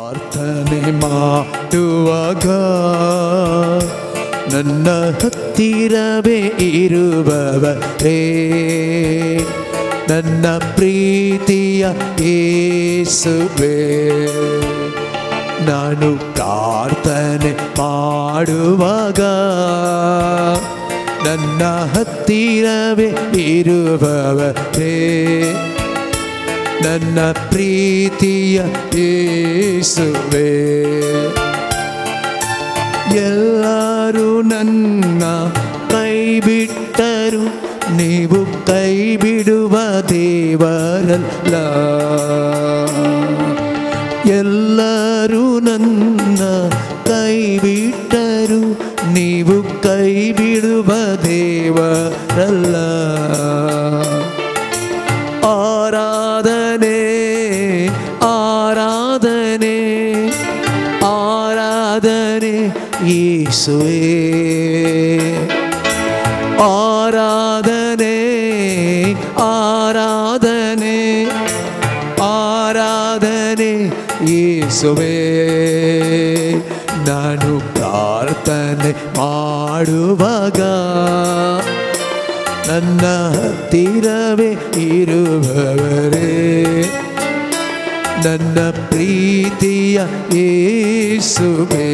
ಪ್ರಾರ್ಥನೆ ಮಾಡುವಾಗ ನನ್ನ ಹತ್ತಿರವೇ ಇರುವವರೇ, ನನ್ನ ಪ್ರೀತಿಯ ಯೇಸುವೇ. ನಾನು ಪ್ರಾರ್ಥನೆ ಮಾಡುವಾಗ ನನ್ನ ಹತ್ತಿರವೇ ಇರುವವರೇ, ನನ್ನ ಪ್ರೀತಿಯ ಯೇಸುವೇ. ಎಲ್ಲರೂ ನನ್ನ ಕೈ ಬಿಟ್ಟರು, ನೀವು ಕೈ ಬಿಡುವ ದೇವರಲ್ಲ. ಎಲ್ಲರೂ ನನ್ನ ಕೈ ಬಿಟ್ಟರು, ನೀವು ಕೈ ಬಿಡುವ ದೇವರಲ್ಲ. ಆರಾಧನೆ ಆರಾಧನೆ ಆರಾಧನೆ ಯೇಸುವೇ, ಆರಾಧನೆ ಆರಾಧನೆ ಆರಾಧನೆ ಯೇಸುವೇ. ನಾನು ಪ್ರಾರ್ಥನೆ ಮಾಡುವಾಗ ನನ್ನ ಹತ್ತಿರವೇ ಇರುವವರೇ, ನನ್ನ ಪ್ರೀತಿಯ ಯೇಸುವೇ.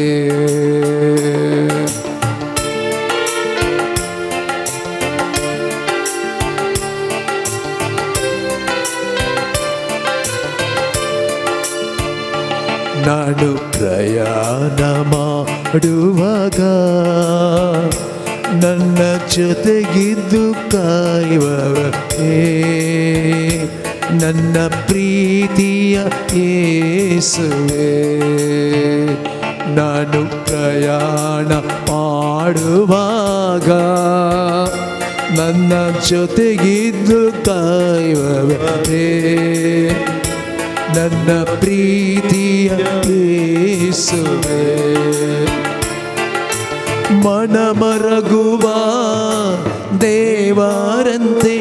ನಾನು ಪ್ರಯಾಣ ಮಾಡುವಾಗ ನನ್ನ ಜೊತೆಗಿದ್ದು ಕಾಯುವವರೇ, ನನ್ನ ಪ್ರೀತಿಯ ಯೇಸುವೇ. ನಾನು ಪ್ರಯಾಣ ಮಾಡುವಾಗ ನನ್ನ ಜೊತೆಗಿದ್ದು ಕಾಯುವವರೇ, ನನ್ನ ಪ್ರೀತಿಯ ಯೇಸುವೇ. ಮನಮರಗುವ ದೇವರಂತೆ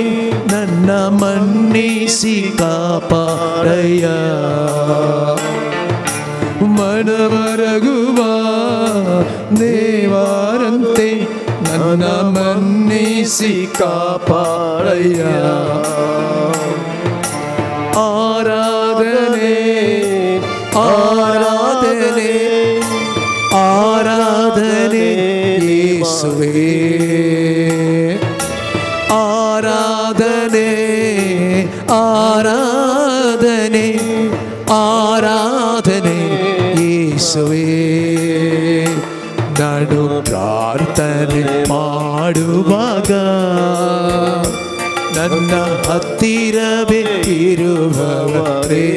ನನ್ನ ಮನ್ನಿಸಿ ಕಾಪಾಡಯ್ಯ, ಮನಮರಗುವ ದೇವರಂತೆ ನನ್ನ ಮನ್ನಿಸಿ ಕಾಪಾಡಯ್ಯ. ಆರಾಧನೆ ಆರಾಧನೆ ಆರಾಧನೆ ಯೇಸುವೇ, ಆರಾಧನೆ ಆರಾಧನೆ ಆರಾಧನೆ ಯೇಸುವೇ. ನಾನು ಪ್ರಾರ್ಥನೆ ಮಾಡುವಾಗ ನನ್ನ ಹತ್ತಿರವೇ ಇರುವವರೇ,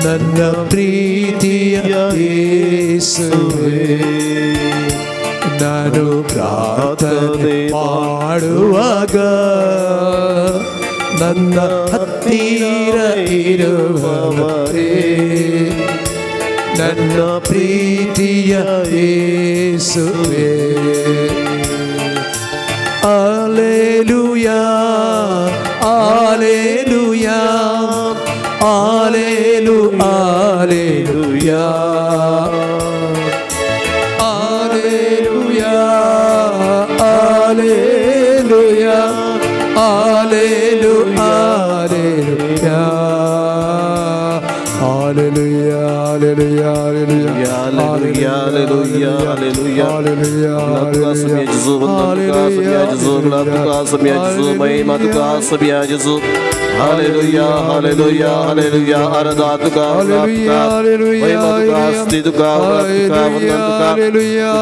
ನನ್ನ ಪ್ರೀತಿಯ ಯೇಸುವೇ. ನಾನು ಪ್ರಾರ್ಥನೆ ಮಾಡುವಾಗ ನನ್ನ ಹತ್ತಿರ ಇರುವವರೇ, ನನ್ನ ಪ್ರೀತಿಯ ಯೇಸುವೇ. Alleluia, alleluia, allelu, alleluia, alleluia, alleluia, allelu, alleluia, alleluia, alleluia, alleluia, alleluia, alleluia, alleluia. Hallelujah, hallelujah, hallelujah. Aradatuka, hallelujah, Mahimastuka, Hallelujah,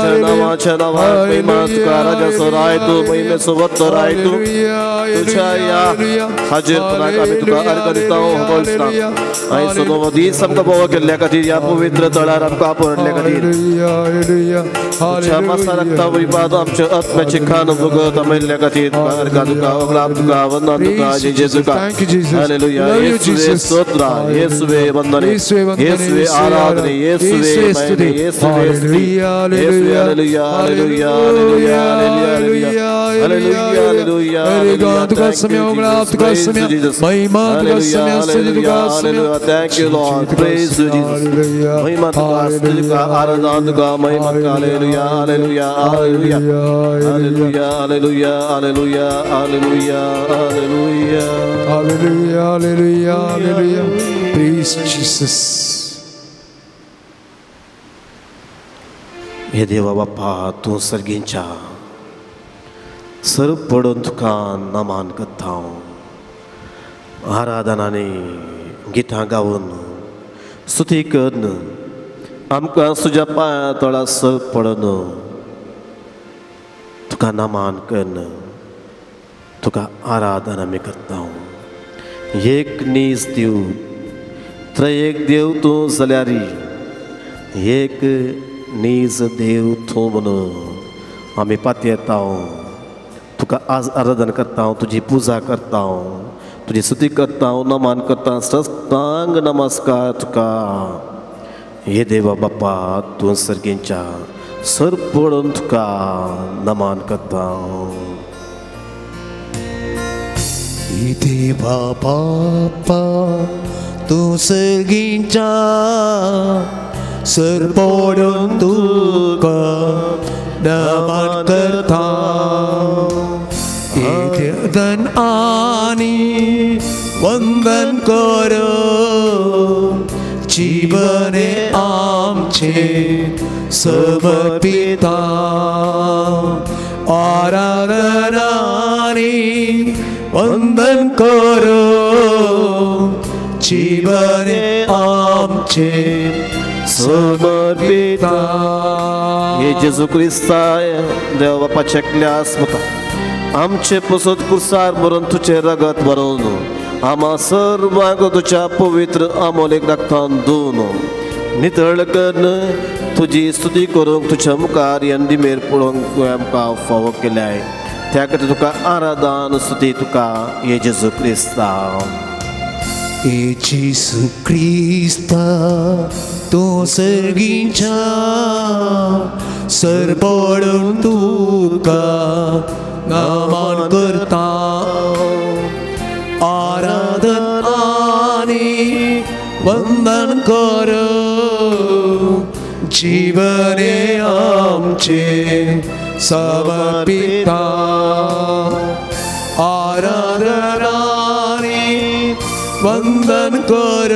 Mahimastuka, Rajasoraitu, Mahimesuvattoraitu, Tuchaya, Hajir Panaka, Arkanitao, Holsta. I Sonovadi, Samkabo, Lekati, Pavitra Tala, Kapur, Lekati. Chamasarakta, Vipad, Atmachikano, Bugo, Tamil Lekati, Arkaduka, Oglabduka, Vandanduka, Jesuka. Thank you, Jesus. Hallelujah. Love you, Jesus. Stotra, Yesue Vandane, Yesue Aradhane, Yesue Stuti, Yesue Stuti, Hallelujah, Hallelujah, Hallelujah, Hallelujah, Hallelujah, hallelujah. Thank you, Jesus. Praise you, Jesus. Hallelujah, hallelujah, hallelujah. Thank you, Lord. Praise you, Jesus. महिमा तुका, स्तुती तुका, आराधना तुका, महिमा तुका. Hallelujah, hallelujah, hallelujah. Hallelujah, hallelujah, hallelujah, hallelujah, hallelujah. Hallelujah, hallelujah, hallelujah. Praise Jesus. हे देवा बाप्पा, तूं सर्गींच्या sir पडून तुका नमान करता. आराधनांनी गितां गावन स्तुती करून आमकां तुज्या पांया तळा सर पडून तुका नमान करून तुका आराधना आमी करता. एक नीज देव, त्रयेक देव तूं जाल्यार एक नीज देव तूं म्हणून आमी पातयेता. तुका आज आराधना करता, तुजी पुजा करता, तुजी स्तुती करता, नमान करता. सस्तांग नमस्कार तुका. हे देवा बाप्पा, तूं सर्गींच्या सर पडून तुका नमान करता. देवा बाप्पा, तूं सर्गींच्या सर पडून तुका नमान करता. धन आनी वंदन कर, जीवने आमचे समर्पिता. आराधनानी वंदन कर, जीवने आमचे समर्पिता. हे जेजू क्रिस्ता देव बापाच्या क्लास मुखार आमचे पसत कुसार मरून तुझे रगत बरोवन आमा सर्वांक तुझ्या पवित्र आमोलेक रक्तान दोन नितळ करून तुजी स्तुती करूंक तुझ्या मुखार यंदी मेर पळोवंक तुवें आमकां फावो केल्याय. त्या खातीर तुका आराधन स्तुती तुका हे जेजू क्रिस्ता. हे जेजू क्रिस्ता, तूं सर्गींच्या सर पडून तुका नमान करता. आराधन आनी वंदन कर, जीवने आमचे समर्पिता. आराधनानी वंदन कर,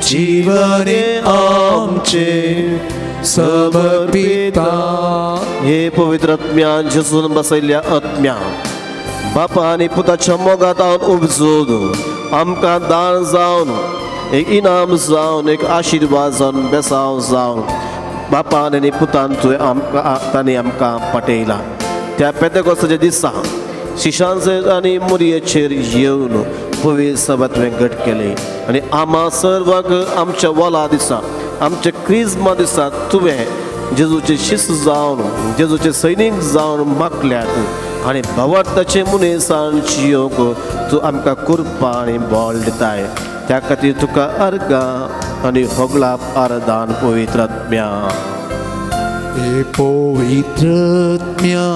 जीवने आमचे समर्पिता. हे पवित्र आत्म्यान जेजून बसयल्ल्या आत्म्या बापा आनी पुताच्या मोगांत उपजून आमकां दान जावन एक इनाम जावन एक आशिर्वाद जावन बेसांव जावन बापान आनी पुतान तुवें आमकां तांणी आमकां पाटयला. त्या पेतेकोसाच्या दिसा शिशांचेर आनी मुरयेचेर येवन पवित्र सभा तुवें घट केली आनी आमा सर्वांक आमच्या वोला दिसा आमच्या क्रिज्मा दिसा तुवें जेजूचे शिस्त जावन जेजूचे सैनीक जावन मागल्यात आनी भावार्थाचे मुनेसान जियोंक तूं आमकां कृपा आनी बळ दिताय. त्या खातीर तुका अर्गां आनी होगळाप आराधन पवित्र आत्म्या. हे पवित्र आत्म्या,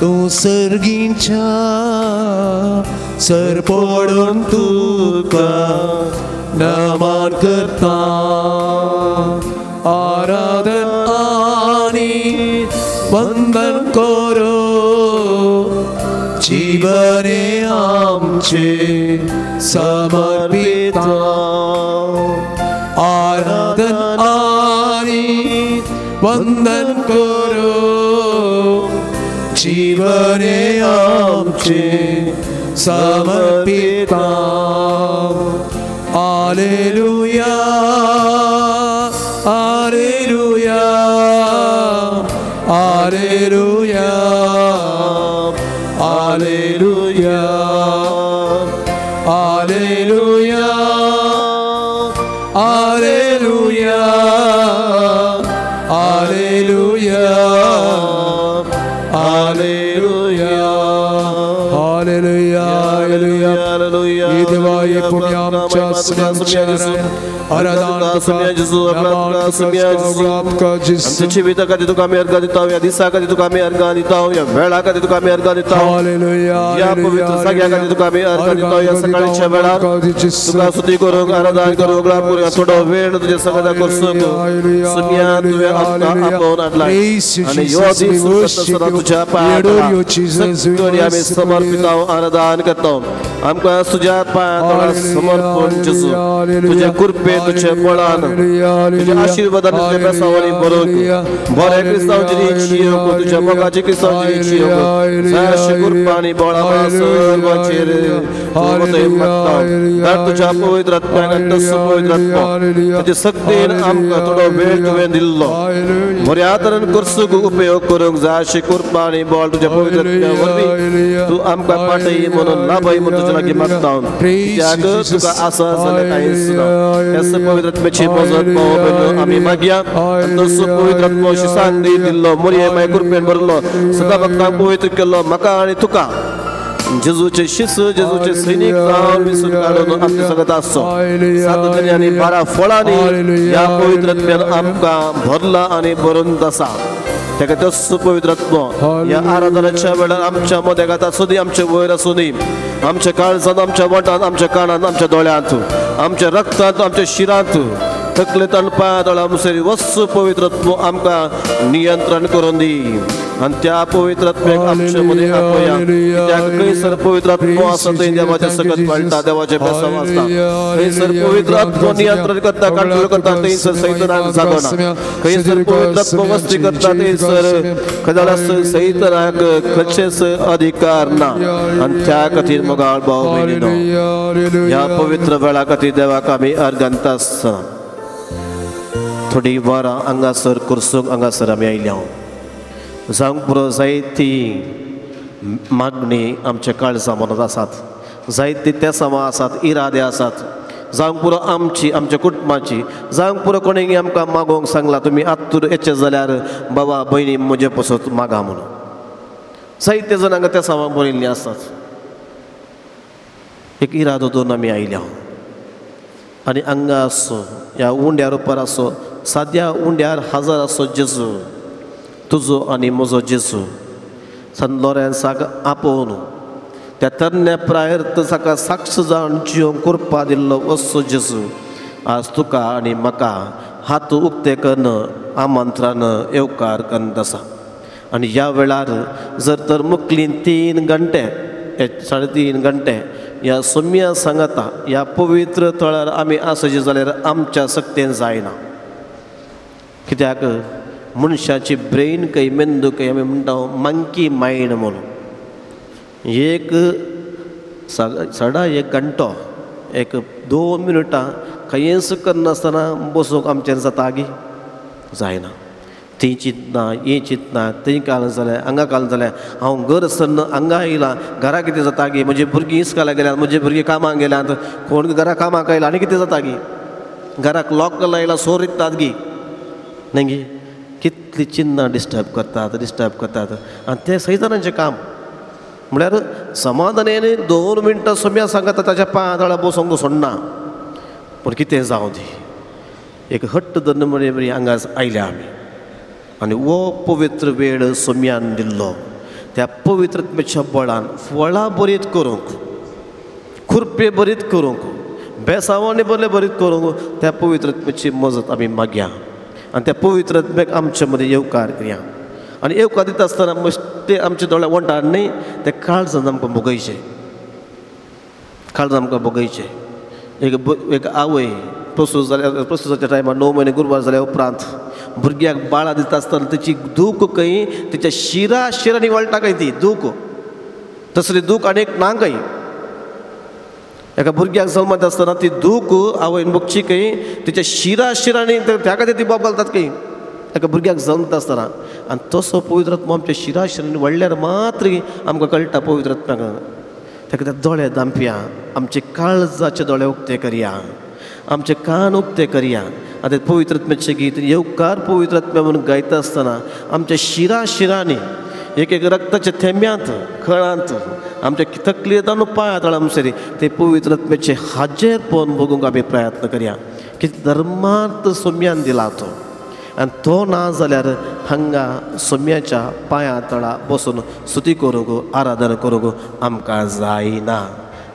तूं सर्गींच्या सर पडून तुका नमान करता. आराधन आनी वंदन कर, जीवने आमचे समर्पिता. आराधन आनी वंदन कर, जीवने आमचे समर्पिता. Hallelujah, hallelujah, hallelujah, hallelujah, hallelujah, hallelujah, hallelujah, hallelujah, hallelujah, hallelujah. हे देवा, हे पुण्य आमच्या तुका आमच्या जिविता खातीर तुका आमी अर्गां दिता, ह्या दिसा खातीर तुका आमी अर्गां दिता, ह्या वेळा खातीर तुका आमी अर्गां दिता, ह्या पवित्र जाग्या खातीर तुका आमी अर्गां दिता। ह्या सकाळच्या वेळार तुका स्तुती करूंक, आराधना करूंक, लाभ करूंक, थोडो वेळ तुज्या सगळ्या करसूंक सुम्या तुवें आमकां आपोवन हाडला आनी ह्यो दीस आसतना तुज्या पांयां सगळी आमी समर्पिता, आराधना करता। आमकां तुज्या पांयां समर्पण जेजू, तुज्या कृपे, तुझ्या बळान, तुझ्या आशीर्वादान, तुझ्या बेसावांनी भरूंक बऱ्या क्रिस्तांवची इच्छी येवंक, तुझ्या मोगाची क्रिस्तांवची इच्छी येवंक, जायशी कृपा आनी बळा सर्वांचेर मागता। तुझ्या पवित्र आत्म्याक, पवित्र आत्मो तुझे शक्तीन आमकां थोडो वेळ तुवें दिल्लो बऱ्या तरेन करसूंक उपयोग करूंक जायशी कृपा आनी बळ तुझ्या पवित्र आत्म्या वरवीं तूं आमकां पाटय म्हणून लाभय म्हणून तुज्या लागीं मागता। कित्याक तुका आसा जाल्यार कांयच ना। पवित्र आत्म्याची मजत पावो आमी मागया। तसो पवित्र आत्मो शिसांग दिल्लो, मोरये माय कृपेन भरलो, सदा भक्तांक पवित्र केल्लो म्हाका आनी तुका जेजूचे शिस्त, जेजूचे सैनीक जावन विसून काडून आमचे सगळ्यात आसचो। 7 आनी 12 फळांनी ह्या पवित्र आत्म्यान आमकां भरला आनी भरून आसा। ताका तसो पवित्र आत्मो ह्या आराधनाच्या वेळार आमच्या मदेगात आसूं दी, आमचे वयर आसूं दी, आमच्या काळजांत, आमच्या वटांत, आमच्या कानांत, आमच्या दोळ्यांत, आमच्या रक्तांत, आमच्या शिरांत, तकलेंत, पांया दोळ्या मुसरी वस्तू पवित्र आत्मो आमकां नियंत्रण करून दी आनी त्या पवित्र आत्म्याक आमचे मदीं आपोवया। कित्याक खंयसर पवित्र आत्मो आसा थंय देवाचें सकत वाडटा, देवाचें बेसांव आसता। खंयसर पवित्र आत्मो नियंत्रण करता, कंट्रोल करता, थंयसर सैतानाक जागो ना। खंयसर पवित्र आत्मो वस्ती करता थंयसर खंयसर सैतानाक खंयचेच अधिकार ना। आनी त्या खातीर मोगाळ भाव भयणीनो, ह्या पवित्र वेळा खातीर देवाक आमी अर्गांत आसतना थोडी वरां हांगासर कुर्सूंक हांगासर आमी आयल्या। जावंक पुरो जायती मागणी आमच्या काळजा मनांत आसात, जायती तेसांवां आसात, इरादे आसात। जावंक पुरो आमची, आमच्या कुटुंबाची, जावंक पुरो कोणें आमकां मागोवंक सांगलां तुमी आत्तूर येचे जाल्यार बाबा भयणी म्हजे पसत मागा म्हणून। जायते जाण हांगा तेसांवां बरयल्लीं आसात। एक इरादो दवरून आमी आयल्या आनी हांगा आसो, ह्या उंड्यार उपर आसो, साद्या उंड्यार हजर आसो जेजू, तुजो आनी म्हजो जेजू सन लॉरेन्साक आपोवन त्या तरण्या प्रायर ताका साक्ष जावन जिवंक कृपा दिल्लो वस्तू जेजू आज तुका आनी म्हाका हात उक्ते कन्न आमंत्रण येवकार कन्न आसा। आनी ह्या वेळार जर तर मुकली 3 घंटे, 3.5 घंटे ह्या सोम्या सांगाता ह्या पवित्र थळार आमी आसचे जाल्यार आमच्या सक्तेन जायना। कित्याक मनशाची ब्रेन खंय, मेंदू खंय, आमी म्हणटा मंकी मायंड म्हणून। एक 1.5 घंटो, 1-2 मिनटां खंयच करनासतना बसूंक आमच्यान जाता गी जायना। ती चिंतना, हें चिंतना, थंय काल जालें, हांगा काल जालें, हांव घर सरन हांगा आयलां, घरा कितें जाता गी, म्हजी भुरगीं इस्कालाक गेल्यात, म्हजी भुरगीं कामाक गेल्यात, कोण घरा कामाक आयला आनी कितें जाता गी, घराक लॉक लायला सोर रित्तात गी, न्ही गी, कितली चिन्नां डिस्टर्ब करतात, डिस्टर्ब करतात। आनी तें सैतानाचें काम म्हळ्यार समाधानेन 2 मिनटां सोम्या सांगता ताच्या पांया तळा बसूंक सोडना। पूण कितें जावं दी, एक हट्ट धरून बरी हांगा आयल्या आमी आनी हो पवित्र वेळ सोम्यान दिल्लो त्या पवित्र आत्म्याच्या बळान फळां बरीत करूंक, खुरपे बरीत करूंक, बेसांवांनी बरें बरीत करूंक त्या पवित्र आत्म्याची मजत आमी मागया आनी त्या पवित्र आत्म्याक आमचे मदीं येवकार करया। आनी येवकार दिता आसतना मस्ते आमचे दोळे वण्टार न्ही, ते काळजान आमकां भोगयचें, काळजान आमकां भोगयचें। एक आवय प्रसूत जाल्या, प्रसूताच्या टायमार 9 म्हयने गुरवार जाल्या उपरांत भुरग्याक बाळां दिता आसतना तेची दूख खंय तेच्या शिरा शिरांनी वळटा खंय ती दूख, तसली दूख आनी एक ना खंय। एका भुरग्याक जल्मात आसतना ती दूख आवयन भोगची खंय तेच्या शिरा शिरांनी, त्या खातीर ती बोब घालतात खंय एका भुरग्याक जल्मता आसतना। आनी तसो पवित्र आत्मो आमच्या शिरा शिरांनी वळल्यार मात्र आमकां कळटा पवित्र आत्म्याक। ताका त्या दोळे दांपया, आमचे काळजाचे दोळे उक्ते करया, आमचे कान उक्ते करया। आतां पवित्र आत्म्याचें गीत येवकार पवित्र आत्म्या म्हणून गायता आसतना आमच्या शिरा शिरांनी, एक एक रक्ताच्या थेंब्यांत, खळांत आमच्या तकलेंत पांया तळामसरी ते पवित्र आत्म्याचे हाजेरपण भोगूंक आमी प्रयत्न करया. की धर्मार्थ सोम्यान दिला तो, आनी तो ना जाल्यार हांगा सोम्याच्या पांया तळा बसून स्तुती करूंक आराधना करूंक आमकां जायना.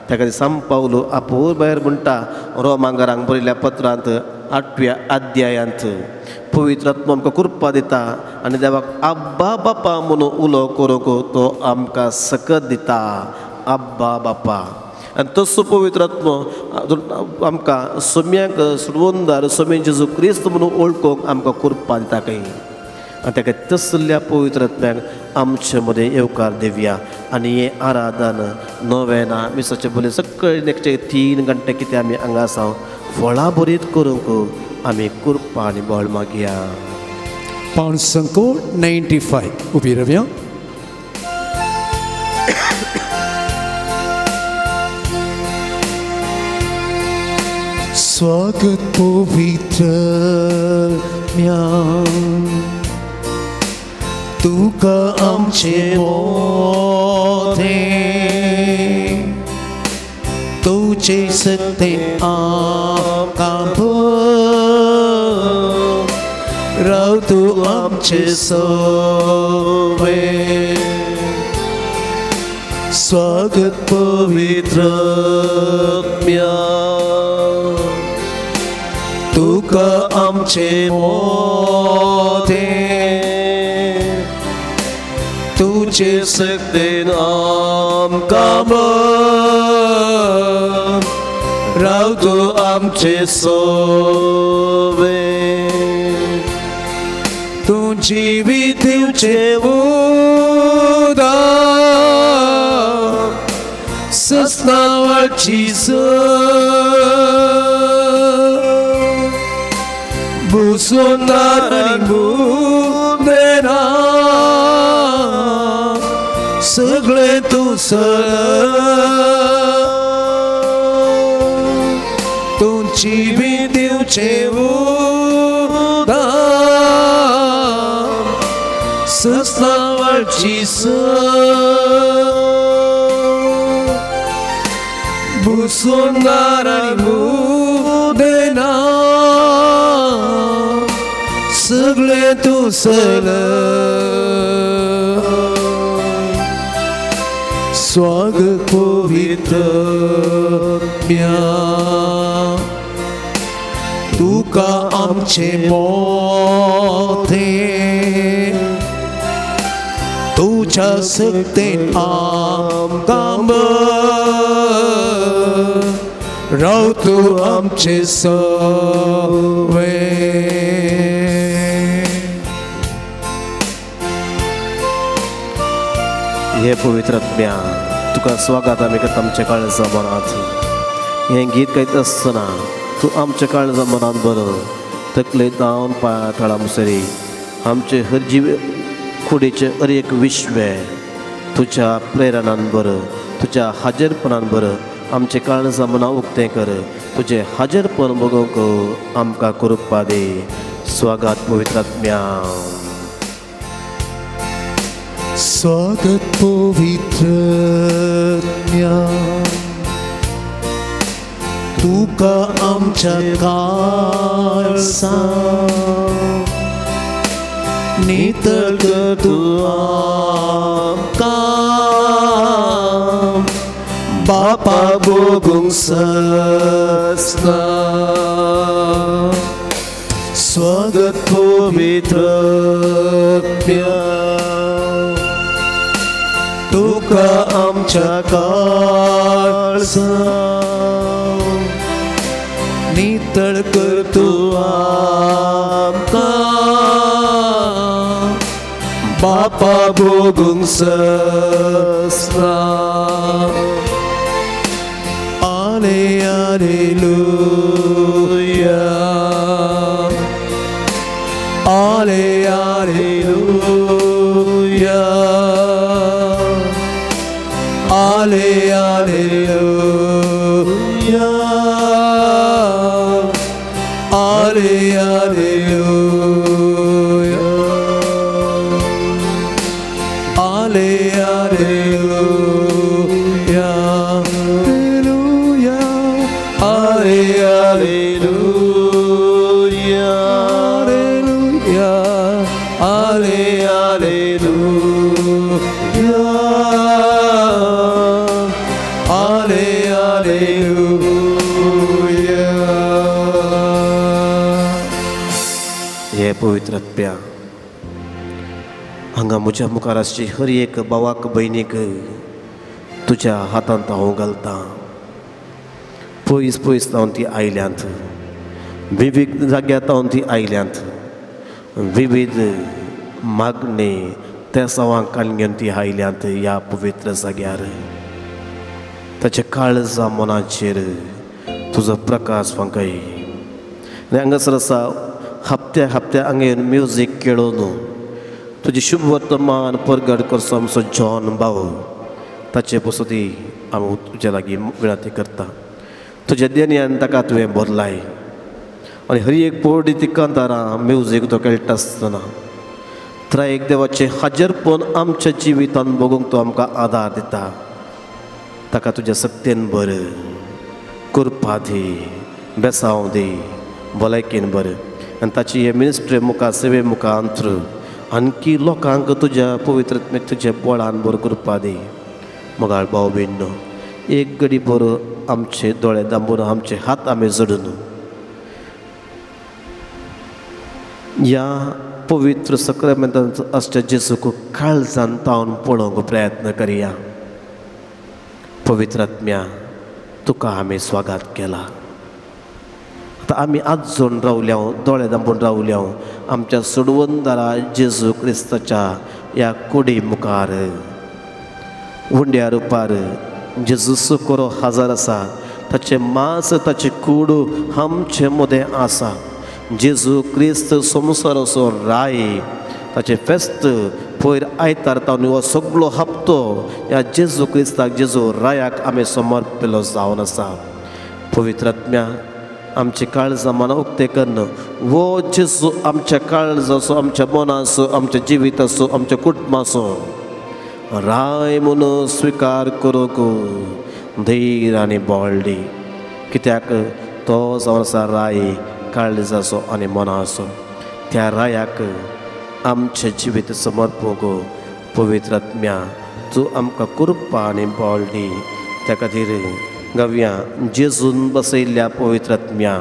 त्या खातीर सांत पावलो आपूर भायर म्हणटा रोमांगारांक बरयल्ल्या पत्रांत 8व्या अध्यायांत, पवित्र आत्मो आमकां कृपा दिता आनी देवाक आब्बा बापा म्हणून उलो करूंक तो आमकां सकत दिता, आब्बा बापा. आनी तसो पवित्र आत्मो आमकां सोम्याक सोडवणदार सोम्या जेजू क्रिस्त म्हणून वळखूंक आमकां कृपा दिता खंय. आनी ताका तसल्या पवित्र आत्म्याक आमचे मदें येवकार दिवया. आनी हें आराधन नोवेना मिसाचे बोले सकाळी नेक्स्ट 3 घंटे कितें आमी हांगा आसा फळां बरीत करूंक आमी कृपा आनी बळ मागया. 595 उबी रावया. स्वागत पवित्र आत्म्या तुका आमचे मोते तुझे सत्ते आमकां राव तूं आमचे सवे. स्वागत पवित्र आत्म्या तुका आमचे मोते तुझे सक्तेन आमकां राव तूं आमचे सोवे. तूं जिवीत दिवचें उदक सस्नावाची बुसोनार आनी बुदेना सगळें तूं तूं जिवीत दिवचें उदक सस्नावाची बुसोनार आनी बुदेना सगळें तूं सल. स्वागत पवित्र आत्म्या तुका आमचे मोते तुझ्या सक्तेन आमकां राव तूं आमचे सवे. हे पवित्र आत्म्या तुका स्वागत आमी करता आमच्या काळजा मनांत. हें गीत गायत आसतना तूं आमच्या काळजा मनांत बरो तकले दावन पांया तळा मुसरी आमचे हर जीव कुडीचें हर एक विश्व तुज्या प्रेरणान बरो तुज्या हाजेरपणान बरो आमचे काळजा मनां उक्तें कर. तुजें हाजेरपण बगोवंक आमकां कृपा दी. स्वागत पवित्र आत्म्या. स्वागत पवित्र आत्म्या तुका आमच्या काळजा नितळ कर तूं आमकां बापा भोगूंक सस्ना. स्वागत पवित्र आत्म्या तुका आमच्या काळजा नितळ कर तूं आमकां बापा भोगूंक सस्ना. आले आलेलुया आले आलेलुया आले आलेलुया आले आलेलुया आले आलेलुया हे पवित्र आत्म्या, हांगा म्हज्या मुखार आसची हर एक भावाक भयणीक तुज्या हातांत हांव घालतां. पयस पयस जावन ती आयल्यांत, विविध जाग्यार जावन ती आयल्यांत, विविध मागणे तेसावांक काडून घेवन ती आयल्यांत ह्या पवित्र जाग्यार. ताच्या काळजा मनाचेर तुजो प्रकाश फांकय. आनी हांगासर आसा हप्त्या हप्त्या हांगा येवन म्युजीक खेळोवन तुजी शुभ वर्तमान परगट करचो आमचो जॉन भाव, ताचे पसती हांव तुज्या लागीं विनंती करता. तुज्या देणयान ताका तुवें बदलाय आनी हर एक पोरडी ती कांतारां म्युजीक तो खेळटा आसतना त्रायक देवाचें हाजरपण आमच्या जिवितान बगूंक तो आमकां आदार दिता. ताका तुज्या सक्तेन बर, कृपा दी, बेसांव दी, भलायकेन बर. आनी ताची हे मिनिस्ट्री मुखार सेवे मुखार अंतर आणखी लोकांक तुज्या पवित्र तुज्या बळान बर कृपा दी. मोगाळ भाव भयणो, एक घडी बरो आमचे दोळे दांबून आमचे हात आमी जोडून ह्या पवित्र सक्रामेंतांत आसच्या जेजूक काळजान तावन पळोवंक प्रयत्न करया. पवित्र आत्म्या, तुका आमी स्वागत केला. आतां आमी आज जोडून रावल्या, दोळे दांबून रावल्या आमच्या सोडवंदारा जेजू क्रिस्ताच्या ह्या कुडी मुखार उंड्या रुपार जेजूचो कोरो हाजर आसा. ताचें मांस ताची कूड आमचे मदें आसा. जेजू क्रिस्त संवसाराचो राय, ताचें फेस्त पयर आयतार तावन हो सगळो हप्तो ह्या जेजू क्रिस्ताक जेजू रायाक आमी समर्पिल्लो जावन आसा. पवित्र आत्म्या, आमची काळजां मनां उक्तें कन्न वो जेजू आमच्या काळजाचो, आमच्या मनाचो, आमच्या जिविताचो, आमच्या कुटुंबाचो राय म्हणून स्विकार करूंक धैर्य आनी बळ दी. कित्याक तो जावन आसा राय काळजाचो आनी मनाचो. त्या रायाक आमचें जिवीत समर्पूंक पवित्र आत्म्या तूं आमकां कृपा आनी बळ दी. त्या खातीर गावया, जेजून बसयल्ल्या पवित्र आत्म्या,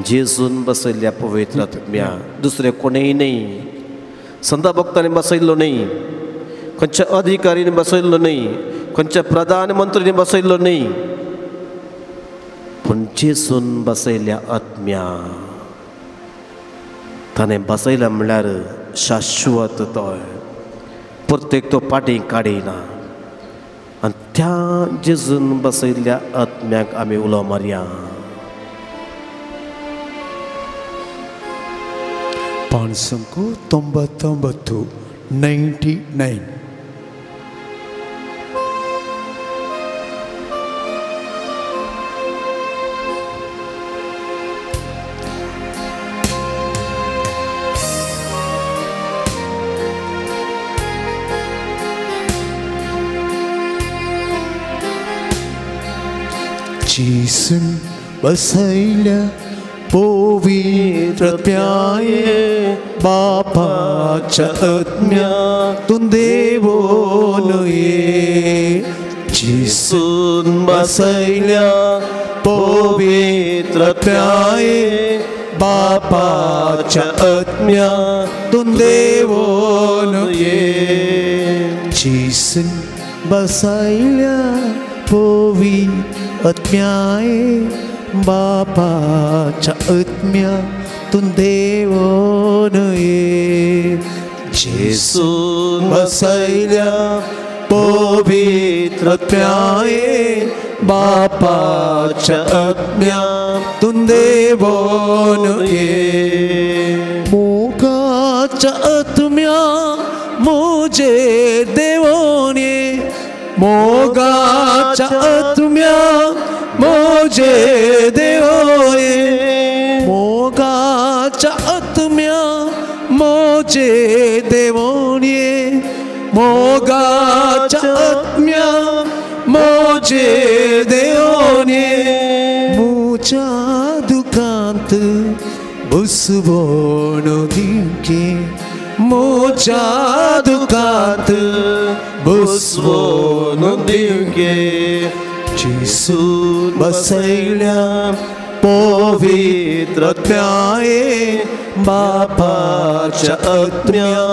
जेजून बसयल्ल्या पवित्र आत्म्या, दुसरें कोणूय न्हय, संता भक्तांनी बसयल्लो न्हय, खंयच्या अधिकारीन बसयल्लो न्हय, खंयच्या प्रधानमंत्रीनी बसयल्लो न्हय, पूण जेजून बसयल्ल्या आत्म्या. ताणें बसयला म्हणल्यार शाश्वत तो, प्रत्येक तो पाटी काडिना. आनी त्या जेजून बसयल्ल्या आत्म्याक आमी उलो मारया. 599 99. जेजून बसयल्या पवित्र आत्म्याये बापाच्या आत्म्या तूं देवोन ये. जेजून बसयल्या पवित्र आत्म्याये बापाच्या आत्म्या तूं देवोन ये. जेजून बसयल्या पवित्र आत्म्याये बापाच्या आत्म्या तूं देवोन ये. जेजून बसयल्या पवित्र आत्म्याये बापाच्या आत्म्या तूं देवोन ये. मोगाच्या आत्म्या म्हजेर देवोन ये, मोगाच्या आत्म्या म्हजेर देवोन ये, मोगाच्या आत्म्या म्हजेर देवोन ये, मोगाच्या आत्म्या म्हजेर देवोन ये. म्हज्या दुखांत बुसवण दिवके, म्हज्या दुखांत बुसवण दिवके. जेजून बसयल्या पवित्र आत्म्याये बापाच्या आत्म्या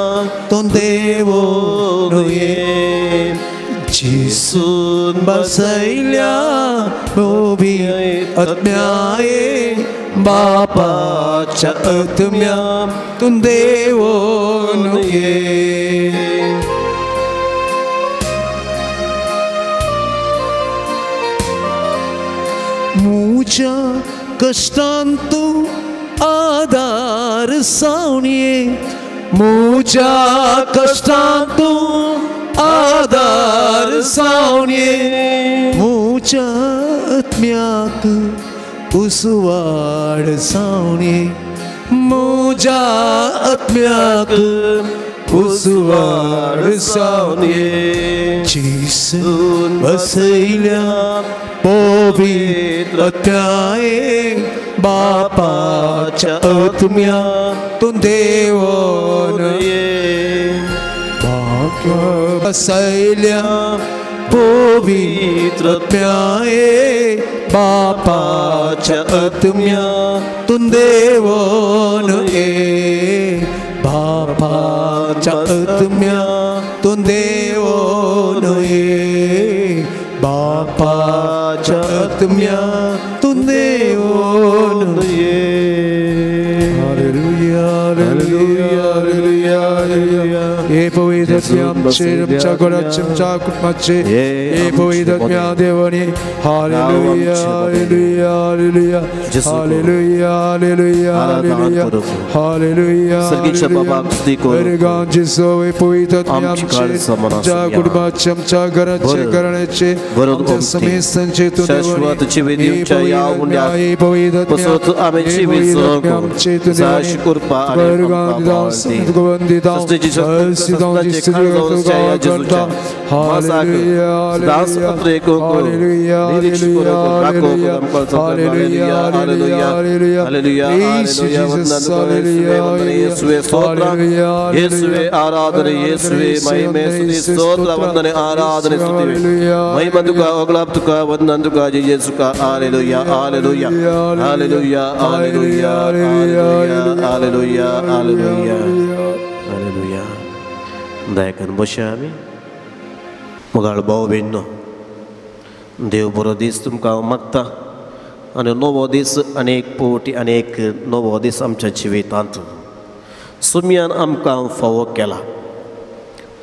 तूं देवोन ये जेजून बसयल्या पवित्र आत्म्याये बापाच्या आत्म्या तूं देवोन ये. मुझ्या कष्टांत तूं आदार जावन ये मुझ्या कष्टांत तूं आदार जावन ये मुझ्या आत्म्याक उजवाड जावन ये मुझ्या आत्म्याक उजवाड जावन ये जेजून बसयल्या पवित्र आत्म्याये बापाच्या आत्म्या तूं देवोन ये बापाच्या बसयल्या पवित्र आत्म्याये बापाच्या आत्म्या तूं देवोन ये बापाच्या आत्म्या तूं देवोन ये बापाच्या आत्म्या तूं देवोन ये. Hallelujah hallelujah hallelujah hallelujah. हे पवित्र आमचे आमच्या घराचे आमच्या कुटुंबाचे हे पवित्र आत्म्या देवाने. Hallelujah hallelujah hallelujah hallelujah hallelujah hallelujah hallelujah. हे पवित्र आत्म्या आमचे आमच्या कुटुंबाचे आमच्या घराचे घराण्याचे आमच्या समेस्तांचे तूं देवाने. हे पवित्र आत्म्या आमचे तूं देवाने आराधने येसुवे महिमे स्तुति स्तोत्र वंदने आराधने स्तुति महिमा तुका ओगलाप तुका वंदन तुका जय येसु का. Hallelujah hallelujah hallelujah hallelujah hallelujah hallelujah hallelujah. दया करून बसया आमी. मोगाळ भाव भयणींनो, देव बरो दीस तुमकां हांव मागता आनी नवो दीस अनेक पवटी अनेक नवो दीस आमच्या जिवितांत सुमयान आमकां फावो केला.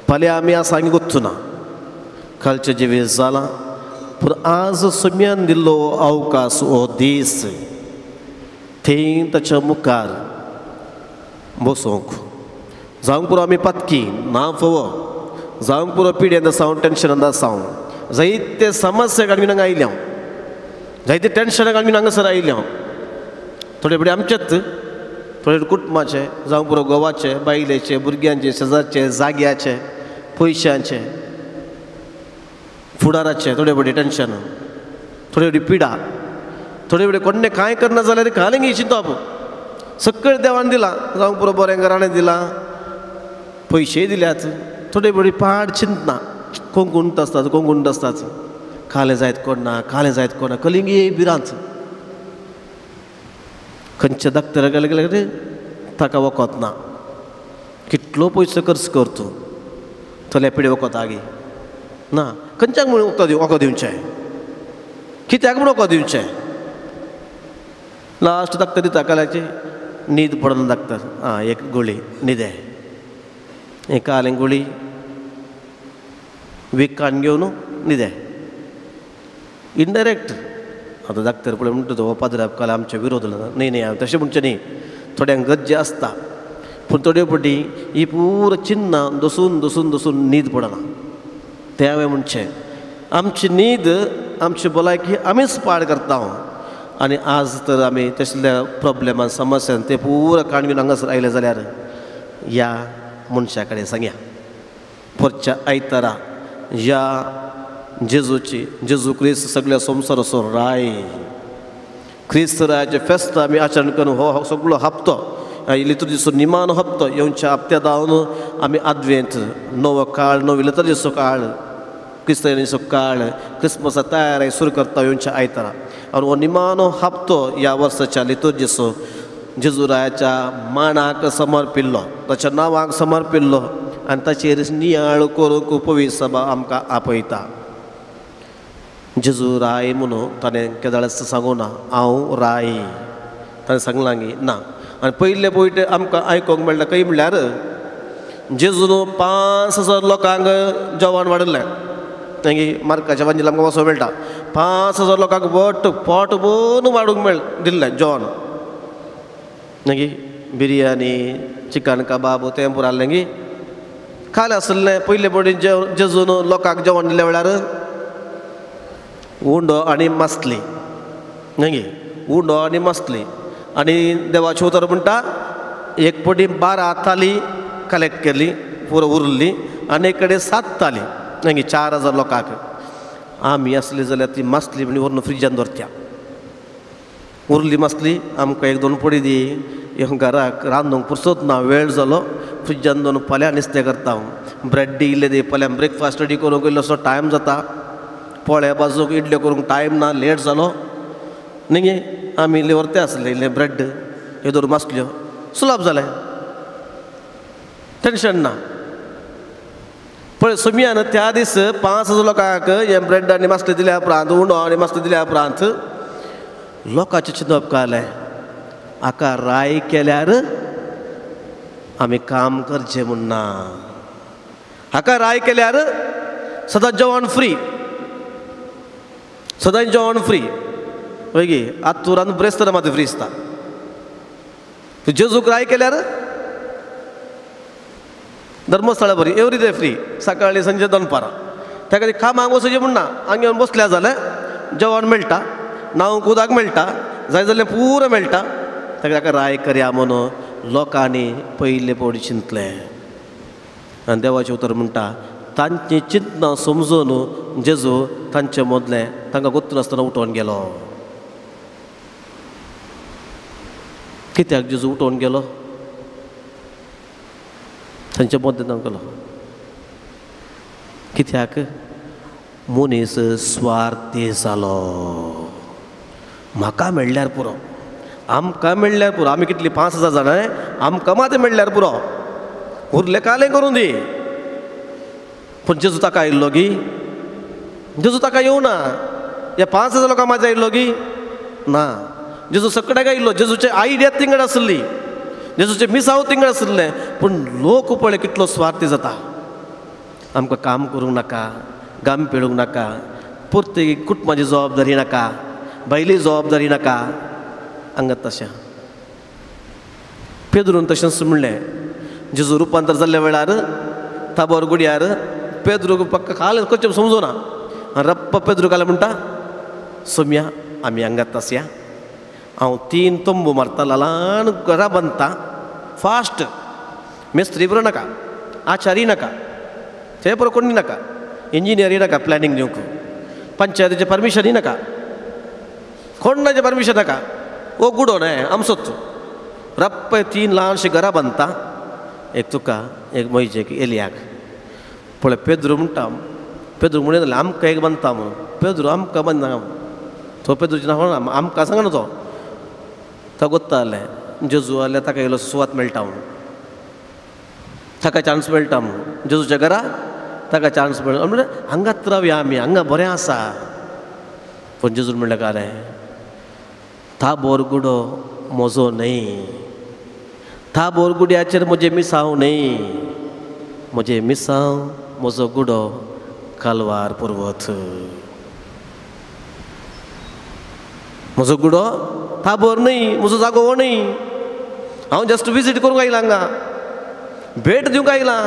फाल्यां आमी आसा आनी वचूना कालचें जिवीत जालां, पूण आज सुमयान दिल्लो अवकाश हो दीस थंय ताच्या मुखार बसोंक जावंक पुरो आमी पातकी ना फावो जावंक पुरो पिड्यांत आसा टेन्शनांत आसा जायते समस्या काडून हांगा आयल्या जायते टेन्शनां काडून हांगासर आयल्या. थोडे फुडें आमचेच थोडे कुटुंबाचे जावं पुरो घोवाचे बायलेचे भुरग्यांचे शेजारचे जाग्याचे पयशांचे फुडाराचे थोडे फुडें टेन्शन थोडे फुडें पिडा थोडे फुडें कोण्णें कांय करना जाल्यार कालें चिंतप सगळें देवान दिलां जावं पुरो बरें घराणें दिलां पयशेय दिल्यात थोडे फुडें पाड चिंतना कोण गुंत आसतात कोण गुंत आसतात कालें जायत कोण ना कालें जायत कोण ना कलिंगी भिरांत खंयच्या डॉक्टरा गेले गेल्यार ताका वखद ना कितलो पयसो खर्च करतो थोड्या पिडे वखद आगी ना खंयच्याक म्हणून वखद वखद दिवचें कित्याक म्हणून वखद दिवचें लास्ट डॉक्टर दिता काल्याची न्हीद पडना डॉक्टर आं एक गुळी न्हिदे एक कालें गुळी वीक काडून घेवन न्हिदे इनडायरेक्ट. आतां डॉक्टर पळय म्हणटा तो पाद्राब काल आमच्या विरोध न्ही न्ही हांव तशें म्हणचें न्ही थोड्यांक गरजे आसता पूण थोडे फावटी ही पुरो चिन्नां दसून दसून दसून न्हीद पडना. तें हांवें म्हणचें आमची न्हीद आमची भलायकी आमीच पाड करता आनी आज तर आमी तसल्या प्रोब्लेमान समस्यान ते पुरो काणवीन हांगासर आयले जाल्यार ह्या मनशा कडेन सांगया परच्या आयतारा ह्या जेजूची जेजू क्रिस्त सगळ्या संवसाराचो राय क्रिस्त रायाचें फेस्त आमी आचरण करून हो सगळो हप्तो लितुर्जीचो निमानो हप्तो येवच्या हप्त्या धावन आमी आदवेंत नवो काळ नवी लितुर्जीचो काळ क्रिस्तांचो काळ क्रिसमसा तयारी सुरू करता येवच्या आयतारा. आनी हो निमाणो हप्तो ह्या वर्साच्या लितुर्जीचो जेजुरायाच्या माणाक समर्पिल्लो, ताच्या नांवाक समर्पिल्लो आनी ताचेर नियाळ करूंक पवित्र सभा आमकां आपयता. जेजू राय म्हणून ताणें केदळाच सांगूं ना हांव राय, ताणें सांगलां गी ना. आनी पयले पयटे आमकां आयकूंक मेळटा खंय म्हणल्यार जेजून 5000 लोकांक जेवण वाडिल्लें. मागीर मार्काच्या वांजिल आमकां वचोंक मेळटा 5000 लोकांक वट पोट भरून वाडूंक मेळ दिल्लें जेवण. मागीर बिरयानी चिकन कबाब तें पुरो आहलें गी खालें आसलें. पयले पयलीं जेजून लोकांक जेवण दिल्या वेळार उंडो आनी मासली, मागीर उंडो आनी मासली. आनी देवाचें उतर म्हणटा एक पटी 12 थाली कलेक्ट केली पुरो उरली आनी एक कडेन 7 थाली, मागीर 4000 लोकांक. आमी आसली जाल्यार ती मासली म्हण व्हरून फ्रिजान दवरत्या, उरली मासली आमकां एक दोन पडी दी, घराक रांदूंक पुरसत ना वेळ जालो, फ्रिजान दोन फाल्यां नुस्तें करता हांव, ब्रेड इल्ले दी फाल्यां ब्रेकफास्ट रेडी करूंक इल्लोसो टायम जाता, पोळे बाजूक इडल्यो करूंक टायम ना लेट जालो न्ही गे. आमी इल्ले व्हरते आसले इल्ले ब्रेड ह्यो दोन मासल्यो सुलाप जालें, टेंशन ना. पळय सोमयान त्या दीस 5000 लोकांक हे ब्रेड आनी मासली दिल्या उपरांत उंडो आनी मासली दिल्या उपरांत लोकांचें चिंतप काडलें हाका राय केल्यार आमी काम करचें म्हूण ना, हाका राय केल्यार सदां जेवण फ्री, सदांच जेवण फ्री. हय गे आतुरान ब्रेस्तार मात फ्री दिसता. जेजूक राय केल्यार धर्मस्थळा बरी एवरी डे फ्री, सकाळी संजे दनपारां. त्या खातीर कामाक वचचें म्हूण ना, हांगा येवन बसल्या जाल्यार जेवण मेळटा, न्हावंक उदक मेळटा, जाय जाल्यार पुरो मेळटा. ताका ताका राय करया म्हणून लोकांनी पयले पवटी चिंतलें. आनी देवाचें उतर म्हणटा तांचीं चिंतनां समजून जेजू तांचे मदलें तांकां गोत्तून आसतना उठोवन गेलो. कित्याक जेजू उठोवन गेलो? तांचे मदलें तांकां गेलो कित्याक? मनीस स्वार्थी जालो, म्हाका मेळ्ळ्यार पुरो, आमकां मेळ्ळ्यार पुरो, आमी कितली 5000 जाणां आमकां मात मेळ्ळ्यार पुरो, उरलें कालें करूं दी. पूण जेजू ताका आयिल्लो गी? जेजू ताका येवना. ह्या 5000 लोकां मात आयिल्लो गी? ना, जेजू सगळ्याक आयिल्लो. जेजूचे आयडिया तिंगड आसली, जेजूचे मिसांव तिंगड आसलें, पूण लोक पळय कितलो स्वार्थी जाता. आमकां काम करूंक नाका, गाम पेडूंक नाका, पुर्तुगीज कुटुंबाची जबाबदारी नाका, बायली जबाबदारी नाका, हांगा तशें. पेद्रून तशेंच म्हणलें. जेजू रुपांतर जाल्ल्या वेळार ताबोर गुड्यार पेद्रूक पक्का खाल करचें समजुना. रप्प पेद्रू काल म्हणटा सोम्या आमी हांगात आसया, हांव 3 तंबू मारता, ल्हान घरां बांदता, फास्ट मिस्त्री बरो नाका, आचारी नाका, ते बरो कोणी नाका, इंजिनियरी नाका, प्लॅनिंग दिवंक पंचायतीचें परमिशनूय नाका, कोणाचें परमिशन नाका, हो गुडो न्हय आमचोच. रप्प 3 ल्हानशीं घरां बांदता, एक तुका, एक म्हजेक, एलियाक. पळय पेद्रू म्हणटा, पेद्रू म्हणून आमकां एक बांदता म्हणून. पेद्रू आमकां बांदना, तो पेद्रूचें नांव आमकां सांगना, तो तो गोत्ता जालें जेजू जाल्यार ताका इल्लो सुवात मेळटा म्हणून, ताका चान्स मेळटा म्हणून, जेजूच्या घरा ताका चान्स मेळटा म्हणल्यार हांगात रावया आमी, हांगा बरें आसा. पूण जेजून म्हणलें काय ताबोर गुडो म्हजो न्हय, ताबोर गुड्याचेर म्हजें मिसांव न्हय, म्हजें मिसांव म्हजो गुडो कालवार पर्वत, म्हजो गुडो ताबोर न्हय, म्हजो जागो हो न्हय, हांव जस्ट विजीट करूंक आयलां हांगा, भेट दिवंक आयलां,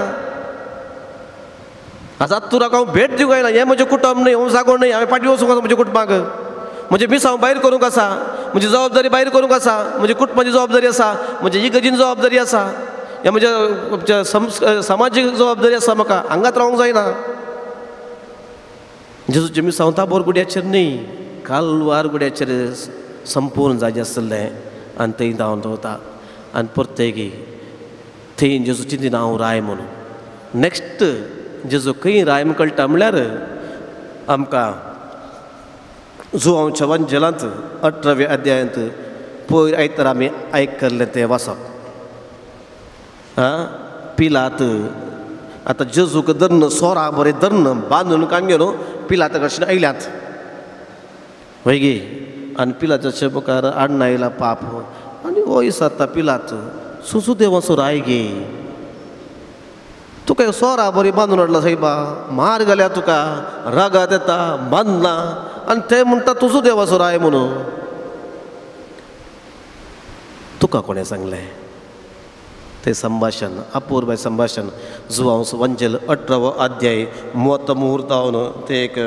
आतां तुराक हांव भेट दिवंक आयलां, हें म्हजें कुटुंब न्हय, हो जागो न्हय, हांवें फाटीं वचूंक आसा म्हज्या कुटुंबाक, म्हजें मिसांव भायर करूंक आसा, म्हजी जबाबदारी भायर करूंक आसा, म्हजी कुटुंबाची जबाबदारी आसा, म्हजी इगर्जीन जबाबदारी आसा, ह्या म्हज्या समाजीक जबाबदारी आसा, म्हाका हांगात रावंक जायना. जेजूचें मिसांव ताबोर गुड्याचेर न्हय, कालवार गुड्याचेर संपूर्ण जागे आसलें आनी थंय धांवन दवरता. आनी परतेगी थंय जेजू चिंतिना हांव राय म्हणून. नेक्स्ट जेजू खंय राय म्हण कळटा म्हणल्यार आमकां जुवांच्या वंजलांत 18व्या अध्यायांत पयर आयतार आमी आयकल्लें तें वाचप. आं पिलात आतां जेजूक धरून सोरा बरें धरून बांदून काडून घेवन पिलाता कडच्यान आयल्यात वय गे. आनी पिलाताच्या मुखार आडना आयला पाप आनी हो विचारता पिलात सुजू देवाचो राय गे, तुका सोरा बरी बांदून हाडला सायबा, मार घाल्या तुका, रागात येता बांदला आनी ते म्हणटा तुजो देवाचो राय म्हणून. तुका कोणें सांगलें? तें संभाशण अपूर्व संभाशण जुवांव वंजेल 18वो अध्याय म्हत्व मुहूर्तावन तें एक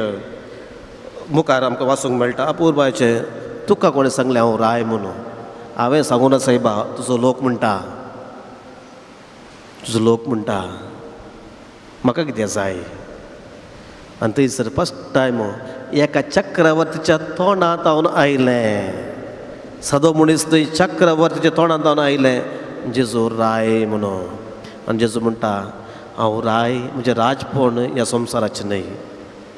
मुखार आमकां वाचूंक मेळटा. अपूर्वाचें तुका कोणें सांगलें हांव राय म्हणून? हांवें सांगूना सायबा, तुजो लोक म्हणटा, तुजो लोक म्हणटा म्हाका कितें जाय. आनी थंयसर फर्स्ट टायम एका चक्रवर्तीच्या तोंडांत हांव आयलें. सादो मनीस थंय चक्रवर्तीच्या तोंडांत हांव आयलें जेजू राय म्हणून. आनी जेजू म्हणटा हांव राय, म्हजें राजपण ह्या संवसाराचें न्हय.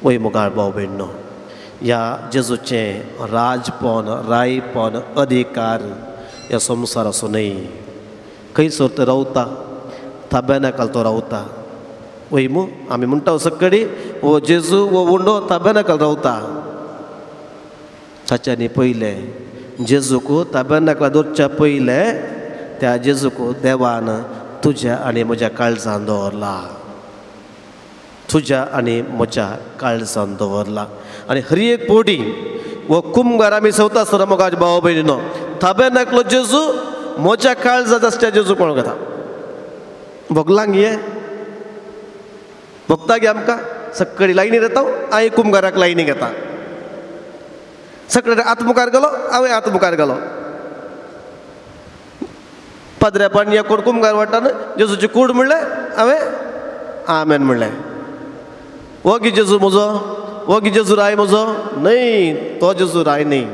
वय मुखार भाव भयणो, ह्या जेजूचें राजपण रायपण अधिकार ह्या संवसाराचो न्हय. खंयसर तो रावता, ताब्यानाकाल तो रावता. वय मू आमी म्हणटा सकडी हो जेजू हो उंडो ताब्यानाकाल रावता. ताच्यांनी पयलें जेजूक ताब्यानाकला दवरच्या पयलें त्या जेजूक देवान तुज्या आनी म्हज्या काळजान दवरला, तुज्या आनी म्हज्या काळजान दवरला. आनी हर एक पोटी हो कुमगार आमी सवता आसतना मोगाचे भाव भयणीनो ताब्यानाकलो जेजू म्हज्या काळजांत आसता. जेजू कोण घेता भोगलांक ये भोगता गे आमकां सकाळी लायनीर येता, हांवें कुमगाराक लायनी घेता. सगळे आत मुखार गेलो, हांवें आत मुखार गेलो. पाद्र्या पाणया कोण कुमगार वाडटा जेजूची कूड म्हणलें हांवें आमेन म्हणलें. हो गी जेजू म्हजो, हो गी जेजू राय म्हजो न्हय, तो जेजू राय न्हय.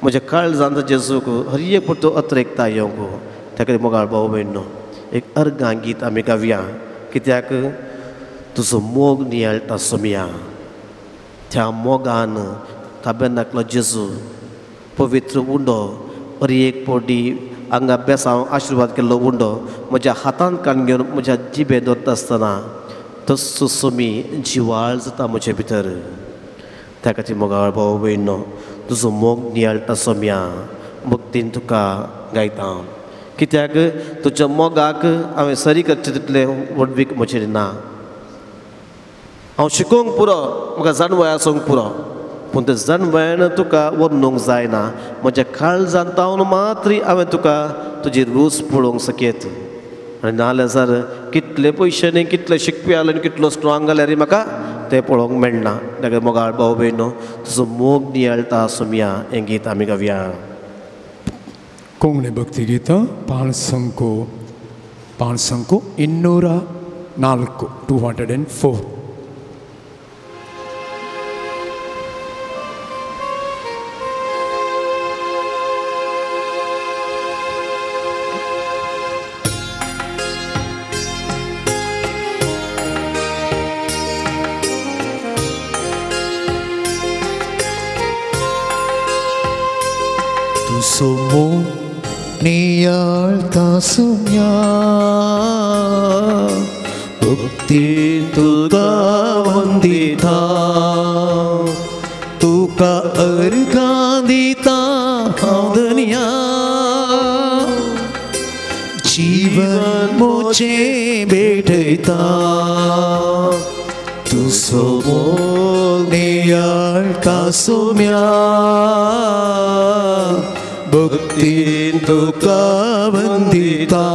म्हज्या काळजांत जेजूक हर एक पुरतो अत्रेकता येवंक ताका मोगाळ भाव भयणो एक अर्गां गीत आमी गावया. कित्याक तुजो मोग नियाळटा सोमया, त्या मोगान ताब्यानाकलो जेजू पवित्र उंडो हर एक पोटी हांगा बेसांव आशिर्वाद केल्लो उंडो म्हज्या हातांत काडून घेवन म्हज्या जिबे दवरता आसतना तस्सो सोमी जिवाळ जाता म्हजे भितर. त्या खातीर मोगाळ भाव भयणो तुजो मोग नियाळटा सोमया भक्तीन तुका गायता. कित्याक तुज्या मोगाक हांवें सरी करचें तितलें व्हडवीक म्हजेर ना. हांव शिकोवंक पुरो, म्हाका जाणवय आसूंक पुरो, पूण तें जाणवयान तुका व्हरूंक जायना. म्हज्या काळजांत तावन मात्र हांवें तुका तुजी रूच पळोवंक शक्यत. आनी नाजाल्यार सर कितले पयशे न्ही, कितले शिकपी आसले आनी कितलो स्ट्रोंग जाल्यार म्हाका तें पळोवंक मेळना. ताका मोगाळ भाव भयणो तुजो मोग नियाळटा सोमया हें गीत आमी गावया. कोंकणी भक्ती गीत 504 204. तुजो नियाळटा सोम्या भक्तीन तुका वंदिता, तुका अर्घां दिता हांव धनया, जीवन म्हजें भेटयता. तुजो मोग नियाळटा सोम्या भक्तीन तुका वंदिता,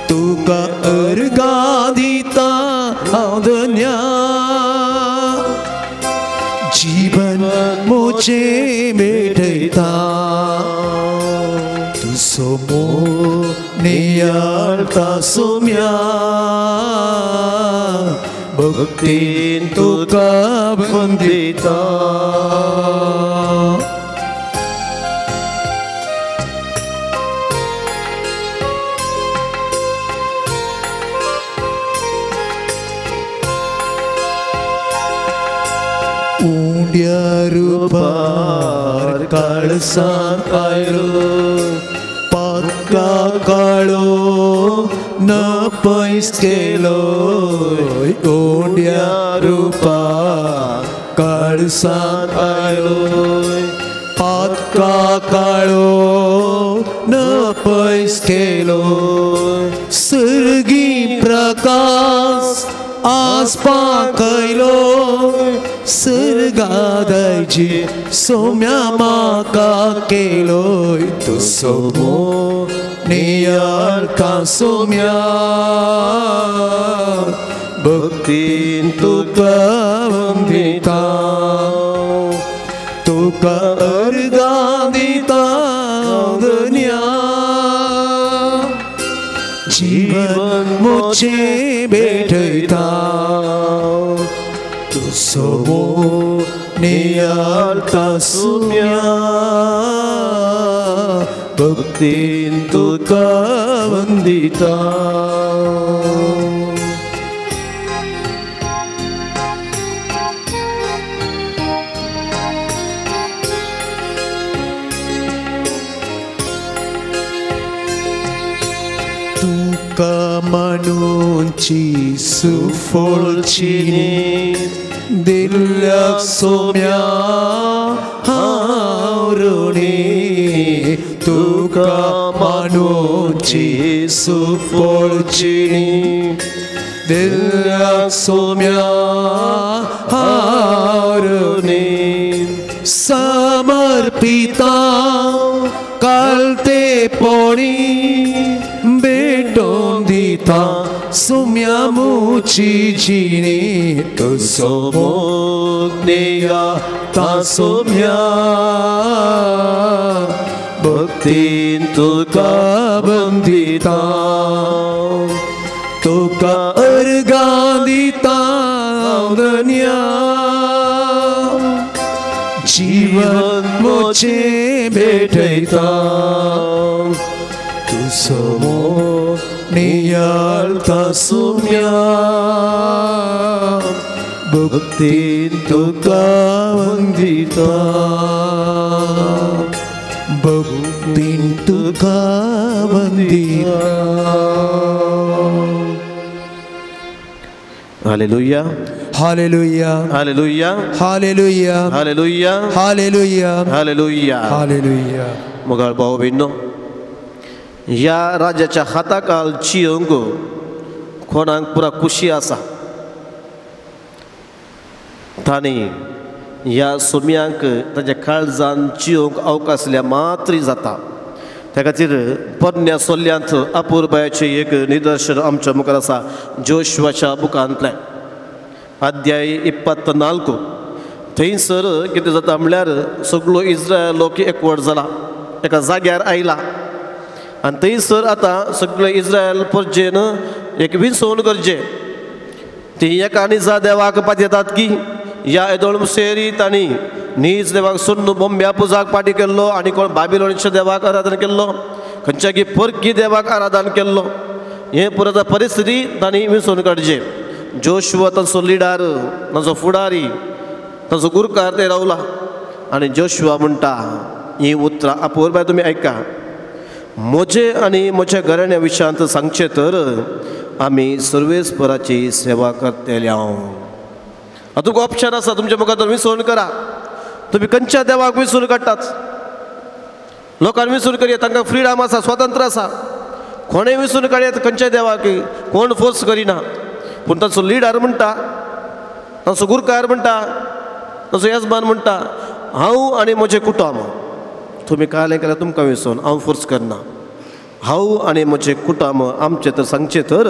तुका अर्घां दिता हांव धन्या, जीवन म्हजें भेटयता. तुजो मोग नियाळटा सोम्या भक्तीन तुका वंदिता. रुपार काळसांत आयलो पातका काळो न पयस केलो उंड्या रुपार काळसांत आयलो पातका काळो न पयस केलो सर्गी प्रकाश आसपाक आयलो सर्गादायची सोम्या म्हाका केलो तूं सोमो नियाळटा सोम्या भक्तीन तुका वंदिता तुका अर्गां दिता धन्या जीवन मोचे भेटयता तूं सोमो नियाळटा सोम्या भक्तीन तुका वंदिता. तुका म्हणूनची सुफळची दिल्ल्याक सोम्या हांव ऋणी तुका मानूची सुफळची दिल्ल्याक सोम्या हांव ऋणी समर्पिता कालते पोणी भेटोवन दिता सोम्या मुची जिणी तूं सोमो नियाळटा सोम्या भक्तीन तुका वंदिता तुका अर्गां दिता धन्या जीवन मोचे भेटयता तूं सोमो नियाळटा सोम्या भक्तीन तुका वंदिता भक्तीन तुका Vandita. Hallelujah hallelujah hallelujah hallelujah hallelujah hallelujah hallelujah hallelujah. मोगाळ भाव भयणो, ह्या राज्याच्या हाताकाल चियोंक कोणाक पुरा खुशी आसा तांणी ह्या सोम्यांक ताच्या काळजान चियोंक अवकाशल्या मात्री जाता. त्या खातीर पोरण्या सोल्यांत अपुरबायाचें एक निदर्शन आमच्या मुखार आसा. जोशवाच्या बुकांतलें अध्याय 24 थंयसर कितें जाता म्हणल्यार सगळो इस्रायल लोक एकवट जाला, एका जाग्यार आयला आनी थंयसर आतां सगळे इस्रायल परजेन एक विसवण करचें. ती एका निजा देवाक पातयेतात की ह्या येदोळ सेरी तांणी नीज देवाक सोडून बोंब्या पुजाक पाटी केल्लो आनी कोण बाबिलोनीच्या देवाक आराधन केल्लो, खंयच्या की परकी देवाक आराधन केल्लो. हें पुराय परिस्थिती तांणी विसरून काडचें. जोशुआ तांचो लिडर, तांचो फुडारी, तांचो गुरकार ते रावला आनी जोशुआ म्हणटा हीं उतरां अपुरबाय तुमी आयका. म्हजे आनी म्हज्या घराण्या विशयांत सांगचें तर आमी सर्वेस्पराची सेवा करतले. आतां तुमकां ऑप्शन आसा, तुमच्या मुखार तर विसरून करा. तुमी खंयच्या देवाक विसरून काडटात? लोकांक विसरून करया, तांकां फ्रिडम आसा, स्वातंत्र्य आसा. कोणें विसरून काडयात खंयच्या देवाक, कोण फोर्स करिना. पूण तांचो लिडर म्हणटा, तांचो गुरकार म्हणटा, तांचो येजमान म्हणटा, हांव आनी म्हजें कुटुंब तुमी कालें केल्यार तुमकां विसरून हांव फोर्स करना. हांव आनी म्हजें कुटुंब आमचें तर सांगचें तर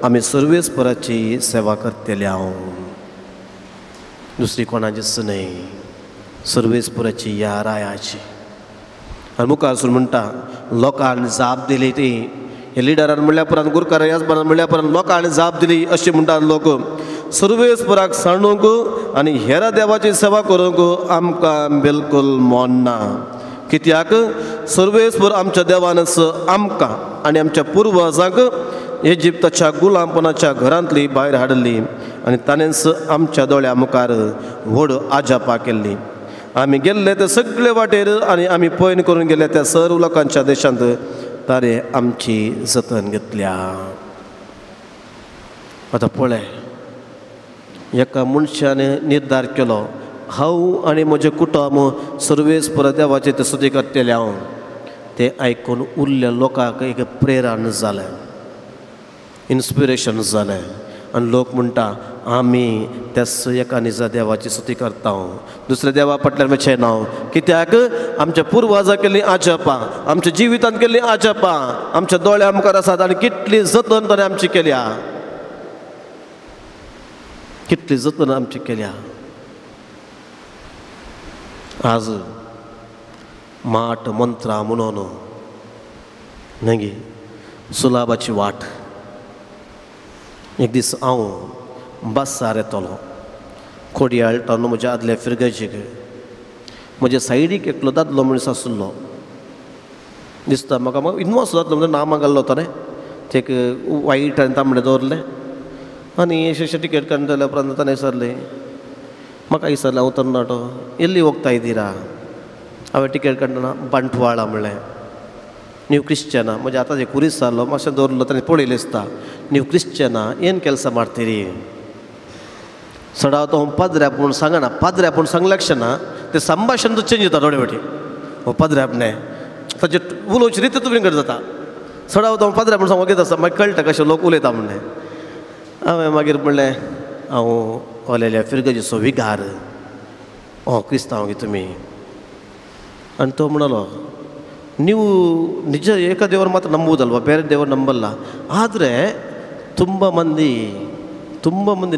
आमी सर्वेस्पराची सेवा करतले. हांव दुसरी कोणाचीच न्हय, सर्वेस्पराची ह्या रायाची. आनी मुखार सून म्हणटा लोकांक जाप दिली ती हे लिडरान म्हणल्या उपरांत गुरकार येजमानान म्हणल्या उपरांत लोकांक जाप दिली अशें म्हणटात लोक. सर्वेस्पराक सांडूंक आनी हेरा देवाची सेवा करूंक आमकां बिलकूल मन ना. कित्याक सर्वेस्पर आमच्या देवानच आमकां आनी आमच्या पुर्वजांक इजिप्ताच्या गुलामपणाच्या घरांतली भायर हाडली आनी ताणेंच आमच्या दोळ्या मुखार व्हड आजापा केल्ली. आमी गेल्ले ते सगळे वाटेर आनी आमी पयन करून गेले त्या सर्व लोकांच्या देशांत ताणें आमची जतन घेतल्या. आतां पळय, एका मनशान निर्धार केलो, हांव आनी म्हजें कुटुंब सर्वेस्पर देवाचे ते स्तुती करतले हांव. तें आयकून उरल्या लोकांक एक प्रेरण जालें, इन्स्पिरेशन जालें आनी लोक म्हणटा आमी त्याच एका निजा देवाची स्तुती करता, दुसऱ्या देवा फाटल्यान वचें ना. कित्याक आमच्या पुर्वजां केल्लीं आजपां, आमच्या जिवितांत केल्लीं आजपां आमच्या दोळ्या मुखार आसात आनी कितली जतन ताणें आमची केल्या, कितली जतन आमची केल्या. आज माट मंत्रां म्हणून न्हय सुलाबाची वाट. एक दीस हांव बसार येतलो खोडयाळ टावन म्हज्या आदल्या फिरगेजीक, म्हज्या सायडीक एकलो दादलो मनीस आसलो दिसता म्हाका, म्हाका इनवॉस दादलो म्हणजे नामां घाल्लो ताणें, ते वायट आनी तांबडे दवरलें आनी अशें टिकेट काडून जाल्या उपरांत ताणें विचारलें म्हाका, विचारलें हांव तरणाटो एल्ली वखदां इदीरा, हांवें टिकेट काडटना बांटवाळा म्हणलें, ನೀವು ಕ್ರಿಶ್ಚಿಯನ, म्हज्या आतां जे कुरीस जालो मातशें दवरलो ताणें पळयलें दिसता, ನೀವು ಕ್ರಿಶ್ಚಿಯನ ಏನು ಕೆಲಸ ಮಾಡ್ತೀರಿ? सडाव तो हांव पाद्र्याप म्हूण सांगना, पाद्र्याप म्हूण सांगल्या क्षणा तें संभाशण चेंज जाता थोडे फावटी. हो पाद्र्याप न्हय ताचे उलोवची रीत विंगड जाता. सडाव तो हांव पाद्र्याप म्हूण सांगूंक आसा, मागीर कळटा कशें लोक उलयता म्हणलें. हांवें मागीर म्हणलें हांव ओलेल्या फिरगजेचो विगार, हो क्रिस्तांव गे तुमी? आनी तो म्हणालो ನೀವು ನಿಜ ಏಕ ದೇವರು ಮಾತ್ರ ನಂಬುವುದಲ್ವ, ಬೇರೆ ದೇವರು ನಂಬಲ್ಲ, ಆದರೆ ತುಂಬ ಮಂದಿ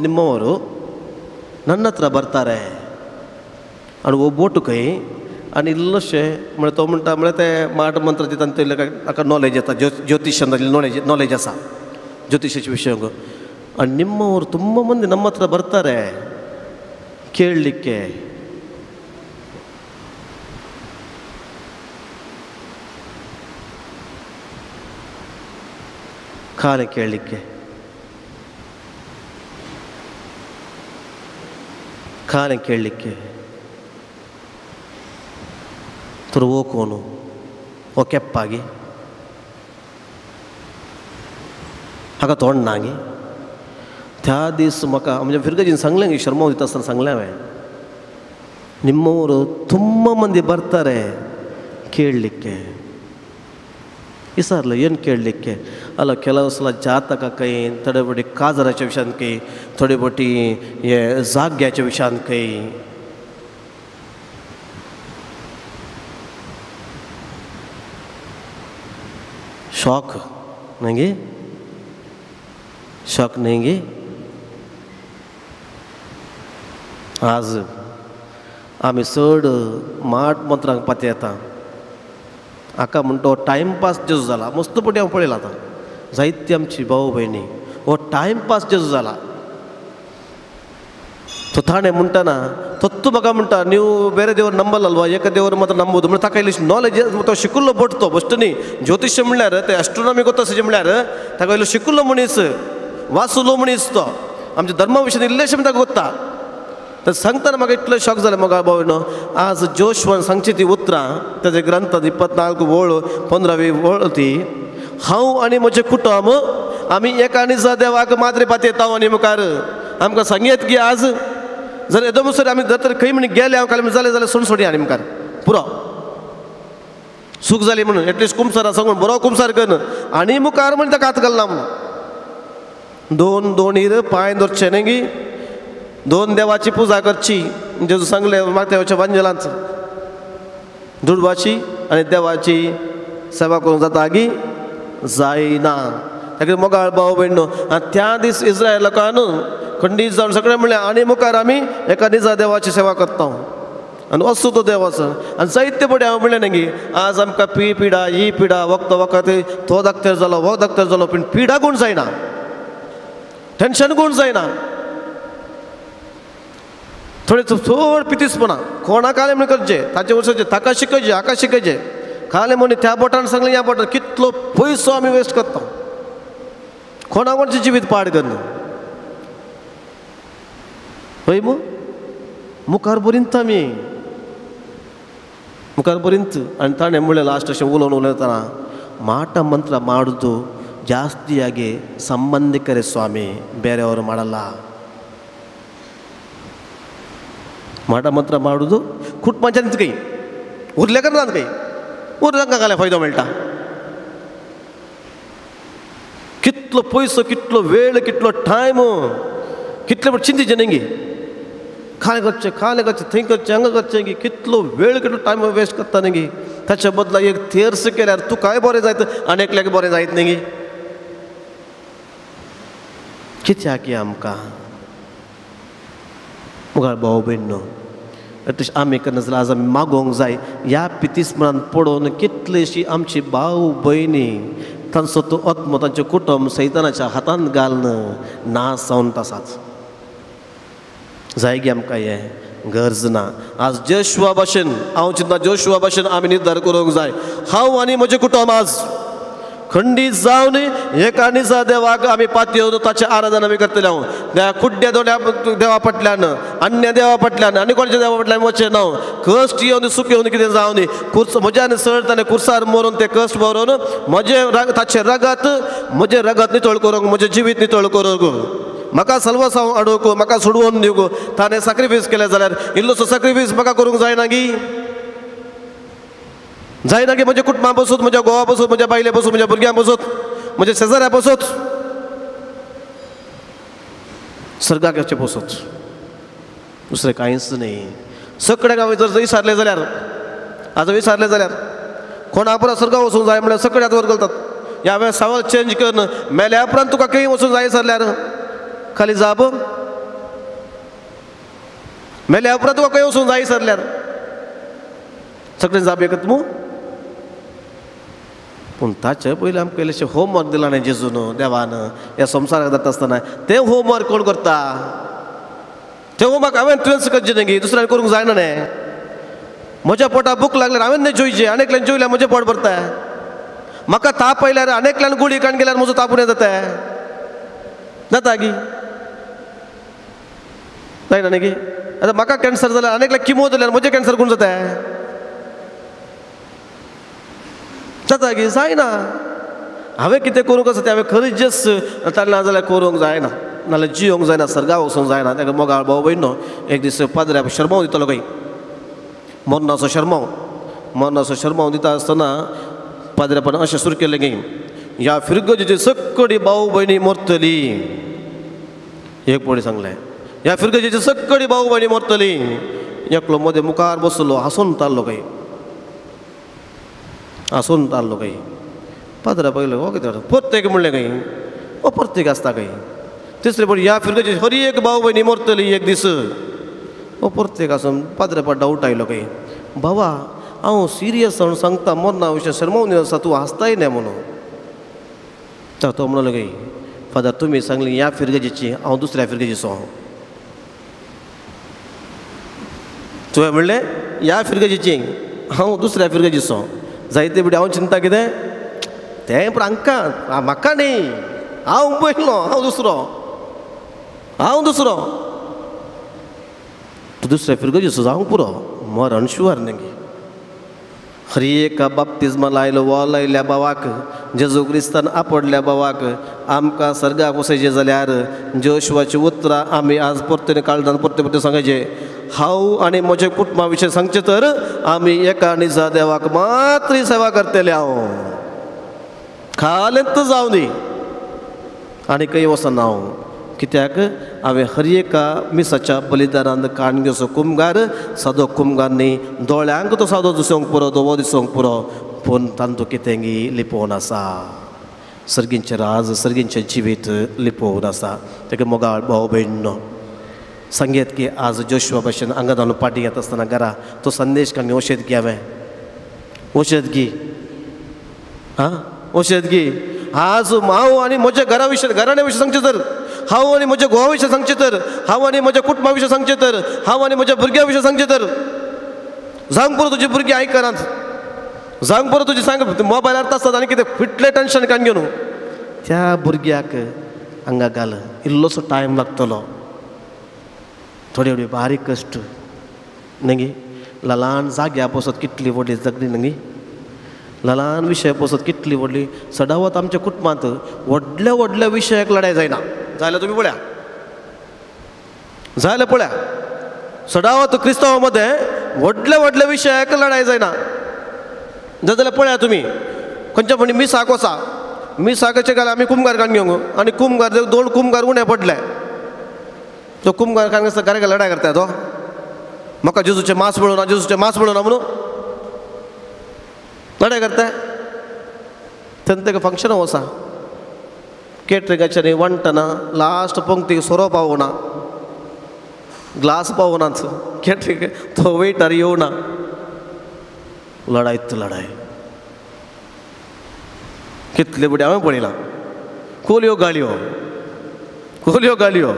ನಿಮ್ಮವರು ನನ್ನ ಹತ್ರ ಬರ್ತಾರೆ आणि वो बोट खंय आनी इल्लोशें म्हळ्यार तो म्हणटा म्हळ्यार ते माट मंत्र दिता ते ताका नॉलेज येता, ज्योतिशान नॉलेज आसा ज्योतिशाचे ವಿಷಯ. ಆ್ಯಂಡ್ ನಿಮ್ಮವರು ತುಂಬ ಮಂದಿ ನಮ್ಮ ಹತ್ರ ಬರ್ತಾರೆ ಕೇಳಲಿಕ್ಕೆ. ಕಾಲ ಕೇಳಲಿಕ್ಕೆ, ಕಾಲ ಕೇಳಲಿಕ್ಕೆ ತುರುವೋಕೋನು ಓ ಕೆಪ್ಪಾಗಿ हाका तोंड ना गे. त्या दीस म्हाका म्हणजे फिरगजीन सांगलें गे, शर्मा दिता आसतना सांगलें हांवें, ನಿಮ್ಮವರು ತುಂಬ ಮಂದಿ ಬರ್ತಾರೆ ಕೇಳಲಿಕ್ಕೆ. ವಿಸಾರಲ್ಲ ಏನು ಕೇಳಲಿಕ್ಕೆ ಅಲ್ಲ, ಕೆಲವು ಸಲ ಜಾತಕ ಕೈ थोडे बोटी काजराच्या विशयान खंय, थोडे बोटी हे जाग्याच्या विशयान खंय. शॉक न्हय गे, शॉक न्हय गे. आज आमी चड माट मंत्रांक पातयेता. हाका म्हणटा हो टायमपास जेजू जाला, मस्त पटी हांव पळयला आतां जायती आमची भाव भयणी हो टायमपास जेजू जाला. तो थाणे म्हणटाना तत्तू म्हाका म्हणटा न्यू ಬೇರೆ ದೇವರು ನಂಬಲ್ಲಲ್ವಾ, ಏಕ ದೇವರು ಮಾತ್ರ ನಂಬೋದು म्हणजे ताका इल्ली नॉलेज, तो शिकुल्लो बोट तो बश्ट न्ही. ज्योतिश्य म्हणल्यार ते एस्ट्रोनॉमी गोत्ता म्हणल्यार ताका इल्लो शिकुल्लो मनीस, वाचुलो मनीस तो, आमच्या धर्मा विशयान इल्लेशें ताका गोत्ता. तर सांगतना म्हाका इतलो शॉक जालें म्हाका भाव. आज जोशवान सांगची ती उतरां ताच्या ग्रंथात 24 वळ 15वी वळ ती, हांव आनी म्हजें कुटुंब आमी एका निजा देवाक माद्रे पातयेता आनी मुखार आमकां सांगयत की आज जर येदो मुसर आमी जर तर खंय म्हण गेले हांव काल जालें जाल्यार सोडून सोडया आनी मुखार पुरो सूख जाली म्हणून एटलिस्ट कुमसार सांगून बरो कुमसार करून आनी मुखार म्हण ताका हात घालना म्हणून. दोन दोनीर पांय दवरचे न्ही गी, दोन देवाची पुजा करची, जेजू सांगलें मागत्याच्या वांजेलांच दुडवाची आनी देवाची सेवा करूंक जाता गी जायना. ताका मोगाळ भाव भयण आनी त्या दीस इस्रायल लोकांक खंडीत जावन सगळें म्हणलें आनी मुखार आमी एका निजा देवाची सेवा करता आनी असो तो देव आसा. आनी जायते पडे हांव म्हणलें न्ही गी आज आमकां पी पिडा ही पिडा वखद वखद तो दाक्तर जालो हो दाक्तर जालो, पूण पिडा कोण जायना, टेन्शन कोण जायना, थोडे चड पितीसपणा कोणाक आलें म्हणून करचें, ताचे वर्साचें ताका शिकयचें हाका शिकयचें, खालें म्हणून त्या बोटान सांगलें ह्या बोटान, कितलो पयसो आमी वेस्ट करता, कोणा कोणाचें जिवीत पाड करना. हय मू मुखार बरींत आमी मुखार बरींत. आनी ताणें म्हणलें लास्ट अशें उलोवन उलयतना ಮಾಟ ಮಂತ್ರ ಮಾಡೋದು ಜಾಸ್ತಿಯಾಗಿ ಸಂಬಂಧಿಕರೇ ಸ್ವಾಮಿ, ಬೇರೆಯವರು ಮಾಡಲ್ಲ. ಮಾಟ ಮಂತ್ರ ಮಾಡೋದು ಕುಟುಂಬ ಕೈ उरलेकर ना काही उरलें काय फायदो मेळटा. कितलो पयसो, कितलो वेळ, कितलो टायम, कितले पण चिंतीचे न्ही, खालें करचें, खालें करचें, थंय करचें, हांगा करचें, की कितलो वेळ कितलो टायम वेस्ट करता न्ही. ताच्या बदला एक थेर्स केल्यार तूं काय बरें जायत आनी एकल्याक बरें जायत न्ही. कित्याक आमकां मुखार भाव भयण न्हू तशें आमी करना जाल्यार आज आमी मागोवंक जाय. ह्या पितीसमणान पडोवन कितलीशी आमची भाव भयणी तांचो तो आत्मो तांचें कुटुंब सैतानाच्या हातांत घालून ना जावन आसात. जाय गे आमकां हें गरज ना. आज जोशुआ भाशेन हांव चिंतना जोशुआ भाशेन आमी निर्धार करूंक जाय, हांव आनी म्हजें कुटुंब आज खंडीत जावन एका निजा देवाक आमी पातयेवन ताचें आराधन आमी करतले. हांव त्या कुड्ड्या दोड्या देवा फाटल्यान, अन्य देवा फाटल्यान आनी कोणाच्या देवा फाटल्यान वचचें ना. कश्ट येवन सूख येवन कितें जावं न्ही, कुर्स म्हज्यान सर ताणें कुर्सार मरून तें कश्ट बरोवन म्हजें ताचें रगत म्हजें रगत नितळ करूंक, म्हजें जिवीत नितळ करूंक, म्हाका सलवासांव हाडूंक, म्हाका सोडवून दिवंक ताणें सॅक्रिफायस केलें जाल्यार इल्लोसो सॅक्रिफायस म्हाका करूंक जायना गी? जायना की म्हज्या कुटुंबा बसूत, म्हज्या घोवा बसूत, म्हज्या बायले बसूत, म्हज्या भुरग्यां बसूत, म्हज्या शेजाऱ्या बसूत, सर्गाक वचचें बसूत, दुसरें कांयच न्ही. सगळ्यांक हांवें जर विचारलें जाल्यार, आज विचारलें जाल्यार कोणा परत सर्गाक वचूंक जाय म्हणल्यार सगळे आतां वर घालतात. ह्या वेळार सवाल चेंज करून मेल्या उपरांत तुका खंय वचूंक जाय सरल्यार खाली जाप, मेल्या उपरांत तुका खंय वचूंक जाय सरल्यार सगळें जाप एकत मू. पूण ताचे पयलीं आमकां इल्लेशें होमवर्क दिलां न्ही जेजून देवान ह्या संवसाराक जाता आसतना. तें होमवर्क कोण करता? तें होमवर्क हांवें तुवेंच करचें न्ही, दुसऱ्यान करूंक जायना न्ही. म्हज्या पोटाक भूक लागल्यार हांवें न्ही जेवचें, आनी एकल्यान जेवल्यार म्हजें पोट भरता. म्हाका ताप आयल्यार आनी एकल्यान गुळी काडून गेल्यार म्हजो ताप उणें जाता. जाता गी? जायना न्ही गी? आतां म्हाका कॅन्सर जाल्यार आनी एकल्याक किमो जाल्यार म्हजें कॅन्सर कोण जाता? जाता की? जायना. हांवें कितें करूंक आसा तें हांवें खरेंच ताणें ना जाल्यार करूंक जायना, नाजाल्यार जियोंक जायना, सर्गाक वचूंक जायना. ताका मोगाळ भाव भयण न्हू एक दीस पाद्र्या शर्माव दितालो खंय, मरणाचो शर्माव, मरणाचो शर्माव दिता आसतना पाद्र्यापण अशें सुरू केलें की ह्या फिरगजेची सगळी भाव भयणी मरतली. एक पळय सांगलें, ह्या फिरगजेची सगळी भाव भयणी मरतली. एकलो मदें मुखार बसलो हांसून ताल्लो खंय, हांसून ताल्लो खंय. पाद्रा पयलो हो कितें परतेक म्हणलें खंय, हो परतेक आसता खंय. तिसरे पळय ह्या फिरगजेची हर एक भाव भयणी मरतली एक दीस. हो परतेक आसून पाद्रा डावट आयलो खंय, बाबा हांव सिरियस जावन सांगता मरना विशय शर्मावन आसा, तूं हांसताय न्ही म्हणून. तर तो म्हणलो खंय, फादर तुमी सांगली ह्या फिरगजेची, हांव दुसऱ्या फिरगजेचो. तुवें म्हणलें ह्या फिरगजेची, हांव दुसऱ्या फिरगजेचो. जायते पिडी हांव चिंता कितें तें पूण हांकां म्हाका न्ही, हांव पयलो, हांव दुसरो, हांव दुसरो. तूं दुसऱ्या फिरगजेचो जावंक पुरो, मरण शुवर न्ही. हर एका बाप्तिज्मा लायलो वो लायल्या बावाक, जेजू क्रिस्तान आपडल्या बावाक आमकां सर्गाक वचयचें जाल्यार जोशुआची उतरां आमी आज परते काळजान परते परते सांगायचें. हांव आनी म्हज्या कुटुंबा विशय सांगचें तर आमी एका निजा देवाक मात्र सेवा करतले. हांव खालेंत जावं दी आनी खंय वचना हांव, कित्याक हांवें हर एका मिसाच्या बलिदानान काण घेवचो कुमगार सादो कुमगार न्ही. दोळ्यांक तो सादो दिसोंक पुरो, दोवो दिसोंक पुरो, पूण तांतूं कितें लिपोवन आसा, सर्गींचें राज, सर्गींचें जिवीत लिपोवन आसा. ताका मोगाळ भाव भयण न्हू सांगेत की आज जोशुआ भाशेन हांगा जावन पाटी येता आसतना घरा तो संदेश काडून औषध घे, हांवें औषध घे, आं औषध घे. आज हांव आनी म्हज्या घरा विशय, घराण्या विशय सांगचें तर, हांव आनी म्हज्या घोवा विशय सांगचें तर, हांव आनी म्हज्या कुटुंबा विशय सांगचें तर, हांव आनी म्हज्या भुरग्यां विशय सांगचें तर, जावंक पुरो तुजी भुरगीं आयकनात, जावंक पुरो तुजी सांग मोबायलार आसतात आनी कितें फिटलें टेंशन काडून घेवन त्या भुरग्याक हांगा घाल. इल्लोसो टायम लागतलो, थोडे थोडे बारीक कश्ट न्ही, ल्हान जाग्या पसत कितली व्हडली झगडी न्ही, ल्हान विशय पसत कितली व्हडली. सदांच आमच्या कुटुंबांत व्हडल्या व्हडल्या विशयाक लढाय जायना. जाल्यार तुमी पळया, जाल्यार पळया, सदांच क्रिस्तांवा मदें व्हडल्या व्हडल्या विशयाक लढाय जायना. जाल्यार पळया तुमी खंयच्या म्हणी मिसाक वसा, मिसाकाचे घाल आमी कुमगार काडून घेवंक आनी कुमगार दोन कुमगार उणें पडले, तो कुमगार काडून आसता घरा लढाय करता तो, म्हाका जेजूचें मांस मेळूना, जेजूचें मांस मेळूना म्हणून लढाय करता. तेन्ना ताका फंक्शन वसा, केटरिंगाच्यानी वांटना लास्ट पंक्तीक सोरो पावना, ग्लास पावनाच, केटरिंग तो वेटर येवना, लढायत लढाय. कितले बुडे हांवें पळयलां, कोलयो गाळयो, कोलयो गाळयो,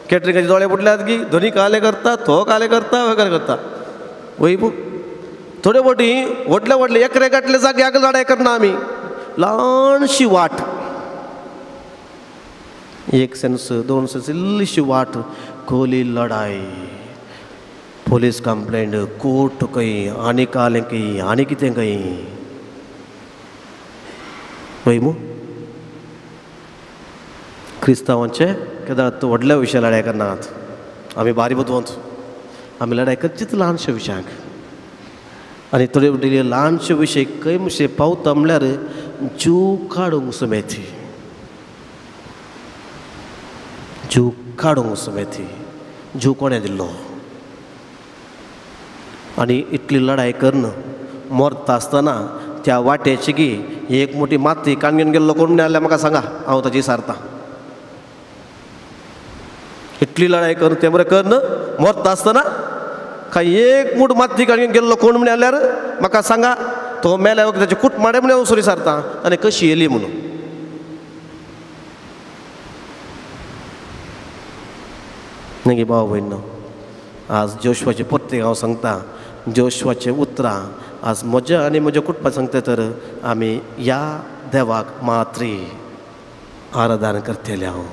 केटरिंगाचे दोळे फुटल्यात की धनी काले करता, तो काले करता, वगैरे करता. वय थोडे फावटी व्हडले व्हडले एकरे गांठले जाग्याक लढाय करना आमी, ल्हानशी वाट, एक सेन्स दोन सेन्स इल्लीशी वाट, कोली लढाय, पोलीस कंप्लेंट, कोर्ट खंय, आनी कालें खंय, आनी कितें खंय. वय मू क्रिस्तांवांचे केदां व्हडल्या विशया लढाय करनात आमी, बारी बुदवंत आमी लढाय करचीच ल्हानशा विशयांक. आनी थोडे फावटी ल्हानशे विशय खंय मुशे पावता म्हणल्यार जीव काडूंक सुमेथी, जीव काडूंक सुमेथी, जीव कोणें दिल्लो. आनी इतली लढाय करून मरता आसतना त्या वाटेची गी एक मोठी माती काडून गेल्लो कोण जाल्यार म्हाका सांगा, हांव ताची सारता. इतली लढाय करून ते बरें करून मरता आसतना काय एक मूठ माती काडून गेल्लो कोण म्हण जाल्यार म्हाका सांगा, तो मेल्या वखद ताचे कुटमाडे म्हण हांव सुरी सारता आनी कशी येयली म्हणून. न्ही भाव भयण, आज जोशवाचे प्रत्येक हांव सांगता, जोशवाचें उतरां आज म्हज्या आनी म्हज्या कुटुंबा सांगता, तर आमी ह्या देवाक मात्री आराधना करतले हांव.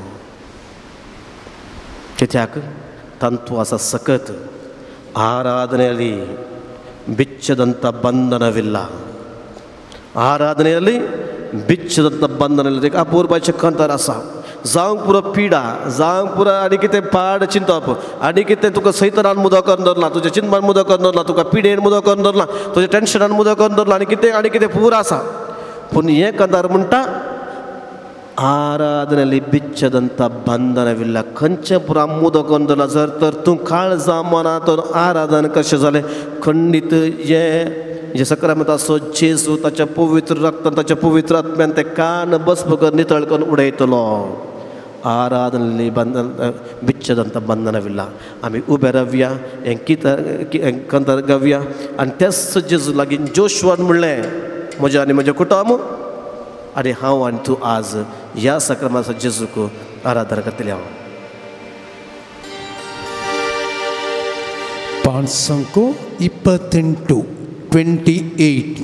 कित्याक तांतू आसा सकत ಆರಾಧನೆಯಲ್ಲಿ ಬಿಚ್ಚದಂಥ ಬಂಧನವಿಲ್ಲ, ಆರಾಧನೆಯಲ್ಲಿ ಬಿಚ್ಚದಂಥ ಬಂಧನವಿಲ್ಲ. अपूर्वाचे कंतर आसा, जावंक पुरो पिडा, जावंक पुरो आनी कितें पाड चिंतप, आनी कितें तुका सैतनान मुदो करून दवरलां, तुज्या चिंतपान मुदो करून दवरलां, तुका पिडेन मुदो करून दवरलां, तुज्या टेन्शनान मुदो करून दवरलां, आनी कितें आनी कितें पूर आसा. पूण हें कंतार म्हणटा ಆರಾಧನೆಯಲ್ಲಿ ಬಿಚ್ಚದಂಥ ಬಂಧನವಿಲ್ಲ. खंयचें पुरा मुदो करून दवरला जर तर तूं काळजा मनांत आराधन कशें जालें, खंडीत हें जें सक्रामेंत आसो जेजू ताच्या पवित्र रक्तान ताच्या पवित्र आत्म्यान तें कान बस बगर नितळ करून उडयतलो. ಆರಾಧನೆಯಲ್ಲಿ ಬಂಧನ ಬಿಚ್ಚದಂಥ ಬಂಧನವಿಲ್ಲ. आमी उबे रावया, हें कितें कंतार गावया आनी तेच जेजू लागीं जोशवान म्हणलें, म्हजें आनी म्हजें कुटुंब आनी हांव आनी तूं आज ह्या सक्रामेंताचो जेजूक आराधना करतले हांव. 5 28 28.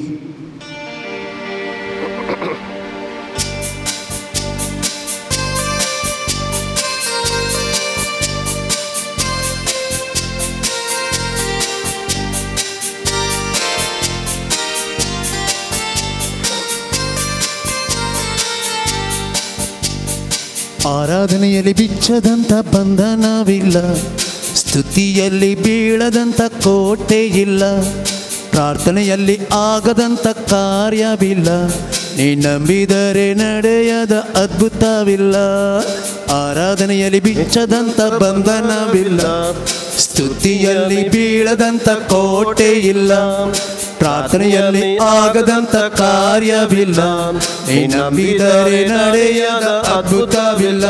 ಆರಾಧನೆಯಲ್ಲಿ ಬಿಚ್ಚದಂಥ ಬಂಧನವಿಲ್ಲ, ಸ್ತುತಿಯಲ್ಲಿ ಬೀಳದಂಥ ಕೋಟೆ ಇಲ್ಲ, ಪ್ರಾರ್ಥನೆಯಲ್ಲಿ ಆಗದಂಥ ಕಾರ್ಯವಿಲ್ಲ, ನೀ ನಂಬಿದರೆ ನಡೆಯದ ಅದ್ಭುತವಿಲ್ಲ. ಆರಾಧನೆಯಲ್ಲಿ ಬಿಚ್ಚದಂಥ ಬಂಧನವಿಲ್ಲ, ಸ್ತುತಿಯಲ್ಲಿ ಬೀಳದಂಥ ಕೋಟೆ ಇಲ್ಲ, ಪ್ರಾರ್ಥನೆಯಲ್ಲಿ ಆಗದಂಥ ಕಾರ್ಯವಿಲ್ಲ, ನೀ ನಂಬಿದರೆ ನಡೆಯದ ಅದ್ಭುತವಿಲ್ಲ.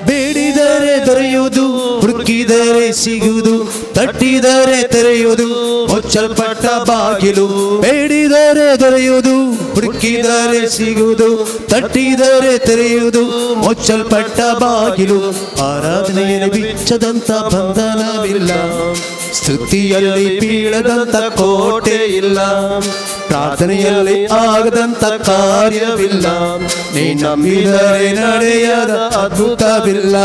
ಬೇಡಿದರೆ ದೊರೆಯುವುದು, ಹುಡುಕಿದರೆ ಸಿಗುವುದು, ತಟ್ಟಿದರೆ ತೆರೆಯುವುದು, ಮುಚ್ಚಲ್ಪಟ್ಟ ಬಾಗಿಲು. ಬೇಡಿದರೆ ದೊರೆಯುವುದು, ಹುಡುಕಿದರೆ ಸಿಗುವುದು, ತಟ್ಟಿದರೆ ತೆರೆಯುವುದು, ಮುಚ್ಚಲ್ಪಟ್ಟ ಬಾಗಿಲು. ಆರಾಧನೆಯಲ್ಲಿ ಬಿಚ್ಚದಂಥ ಬಂಧನವಿಲ್ಲ, ಸ್ತುತಿಯಲ್ಲಿ ಬೀಳದಂಥ ಕೋಟೆ ಇಲ್ಲ, ಪ್ರಾರ್ಥನೆಯಲ್ಲಿ ಆಗದಂಥ ಕಾರ್ಯವಿಲ್ಲ, ನೀ ನಂಬಿದರೆ ನಡೆಯದ ಅದ್ಭುತವಿಲ್ಲ.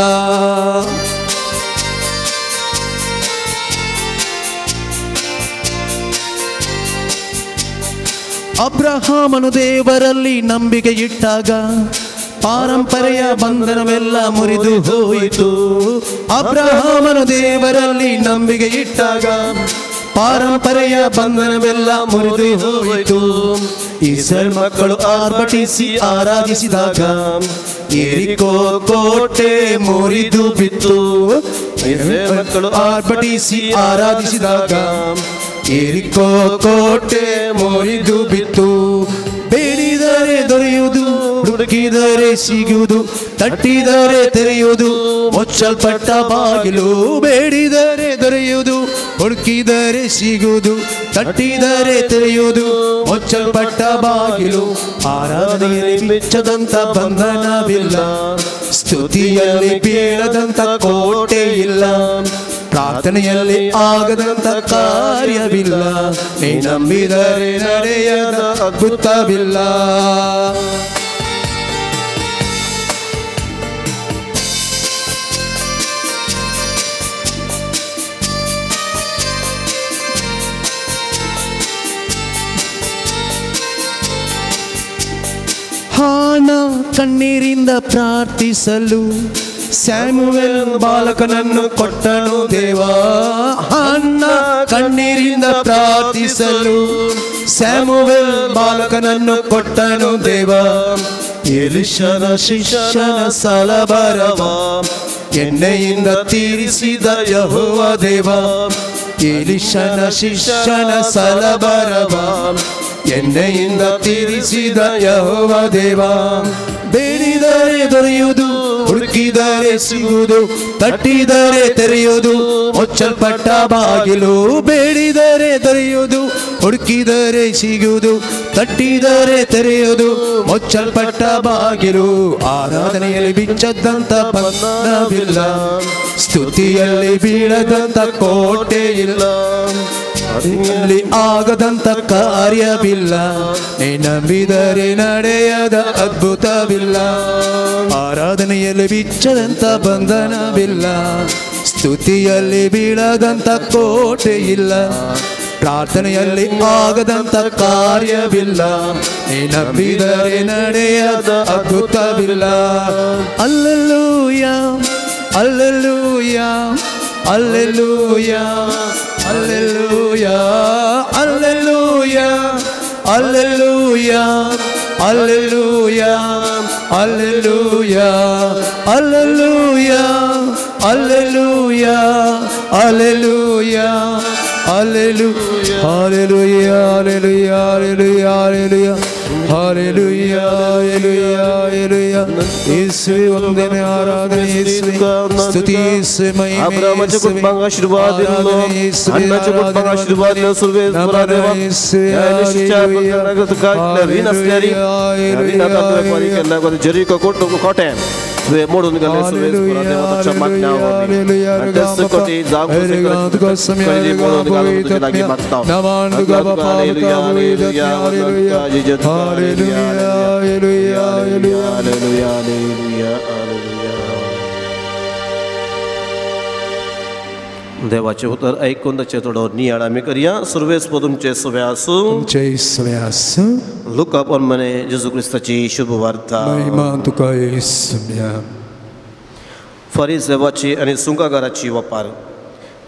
ಅಬ್ರಹಾಮನು ದೇವರಲ್ಲಿ ನಂಬಿಕೆ ಇಟ್ಟಾಗ ಪಾರಂಪರೆಯ ಬಂಧನವೆಲ್ಲ ಮುರಿದು ಹೋಯಿತು. ಅಬ್ರಹಾಮನು ದೇವರಲ್ಲಿ ನಂಬಿಕೆ ಇಟ್ಟಾಗ ಪಾರಂಪರೆಯ ಬಂಧನವೆಲ್ಲ ಮುರಿದು ಹೋಯಿತು. ಇಸ್ರಾಯೇಲ್ ಮಕ್ಕಳು ಆರ್ಭಟಿಸಿ ಆರಾಧಿಸಿದಾಗ ಯೆರಿಕೋ ಕೋಟೆ ಮುರಿದು ಬಿತ್ತು. ಇಸ್ರಾಯೇಲ್ ಮಕ್ಕಳು ಆರ್ಭಟಿಸಿ ಆರಾಧಿಸಿದಾಗ ಯೆರಿಕೋ ಕೋಟೆ ಮುರಿದು ಬಿತ್ತು. ಬೇಡಿದರೆ ದೊರೆಯುವುದು, ಹುಡುಕಿದರೆ ಸಿಗುವುದು, ತಟ್ಟಿದರೆ ತೆರೆಯುವುದು, ಮುಚ್ಚಲ್ಪಟ್ಟ ಬಾಗಿಲು. ಬೇಡಿದರೆ ದೊರೆಯುವುದು, ಹುಡುಕಿದರೆ ಸಿಗುವುದು, ತಟ್ಟಿದರೆ ತೆರೆಯುವುದು, ಮುಚ್ಚಲ್ಪಟ್ಟ ಬಾಗಿಲು. ಆರಾಧನೆಯಲ್ಲಿ ಬಿಚ್ಚದಂತ ಬಂಧನವಿಲ್ಲ, ಸ್ತುತಿಯಲ್ಲಿ ಬೀಳದಂತ ಕೋಟೆ ಇಲ್ಲ, ಪ್ರಾರ್ಥನೆಯಲ್ಲಿ ಆಗದಂತ ಕಾರ್ಯವಿಲ್ಲ, ನೀ ನಂಬಿದರೆ ನಡೆಯದ ಅದ್ಭುತವಿಲ್ಲ. ಹಾನ ಕಣ್ಣೀರಿಂದ ಪ್ರಾರ್ಥಿಸಲು ಸ್ಯಾಮುವೆಲ್ ಬಾಲಕನನ್ನು ಕೊಟ್ಟನು ದೇವ. ಹಾನ ಕಣ್ಣೀರಿಂದ ಪ್ರಾರ್ಥಿಸಲು ಸ್ಯಾಮುವೆಲ್ ಬಾಲಕನನ್ನು ಕೊಟ್ಟನು ದೇವ. ಎಲಿಷನ ಶಿಷ್ಯನ ಸಲಬರವ ಎಣ್ಣೆಯಿಂದ ತೀರಿಸಿದ ಯೆಹೋವ ದೇವ. ಎಲಿಷನ ಶಿಷ್ಯನ ಸಲಬರವ ಎಣ್ಣೆಯಿಂದ ತೀರಿಸಿದ ಯೆಹೋವ ದೇವ. ಬೇಡಿದರೆ ದೊರೆಯುವುದು, ಹುಡುಕಿದರೆ ಸಿಗುವುದು, ತಟ್ಟಿದರೆ ತೆರೆಯುವುದು, ಮುಚ್ಚಲ್ಪಟ್ಟ ಬಾಗಿಲು. ಬೇಡಿದರೆ ದೊರೆಯುವುದು, ಹುಡುಕಿದರೆ ಸಿಗುವುದು, ತಟ್ಟಿದರೆ ತೆರೆಯುವುದು, ಮುಚ್ಚಲ್ಪಟ್ಟ ಬಾಗಿಲು. ಆರಾಧನೆಯಲ್ಲಿ ಬಿಚ್ಚದಂತ ಬಂಧನವಿಲ್ಲ, ಸ್ತುತಿಯಲ್ಲಿ ಬೀಳದಂತ ಕೋಟೆ ಇಲ್ಲ, ಅಲ್ಲಿ ಆಗದಂತ ಕಾರ್ಯವಿಲ್ಲ, ನೀ ನಂಬಿದರೆ ನಡೆಯದ ಅದ್ಭುತವಿಲ್ಲ. ಆರಾಧನೆಯಲ್ಲಿ ಬಿಚ್ಚದಂತ ಬಂಧನವಿಲ್ಲ, ಸ್ತುತಿಯಲ್ಲಿ ಬೀಳದಂತ ಕೋಟೆ ಇಲ್ಲ, ಪ್ರಾರ್ಥನೆಯಲ್ಲಿ ಆಗದಂತ ಕಾರ್ಯವಿಲ್ಲ, ನೀ ನಂಬಿದರೆ ನಡೆಯದ ಅದ್ಭುತವಿಲ್ಲ. Alleluia, alleluia, alleluia, alleluia, alleluia, alleluia, alleluia, alleluia, alleluia, alleluia, alleluia, alleluia, hallelujah, hallelujah, hallelujah, hallelujah, hallelujah, hallelujah. ಯೇಸುವೇ ವಂದನೆ, ಆರಾಧನೆ ಯೇಸುವೇ, ಸ್ತುತಿ ಯೇಸುವೇ, ಮಹಿಮೆ ಅಬ್ರಹಾಮನ ಕುಟುಂಬ ಆಶೀರ್ವಾದ ಇರಲು, ಅನ್ನನ ಕುಟುಂಬ ಆಶೀರ್ವಾದ ಇರಲು, ಸುರ್ವೇಶ್ವರ ದೇವ ಜೆರಿಕೋ ಕೋಟೆ देवाचे उतर ऐकून ताचे थोडो नियाळ आमी करया. सुरवेस तुमचे सवे आसूं, तुमचे सवे आसूं. लुका प्रमाणे जेजू क्रिस्ताची शुभ वार्ता. महिमा तुका येसुम्या. फरिसेवाची आनी सुंकागाराची वपार.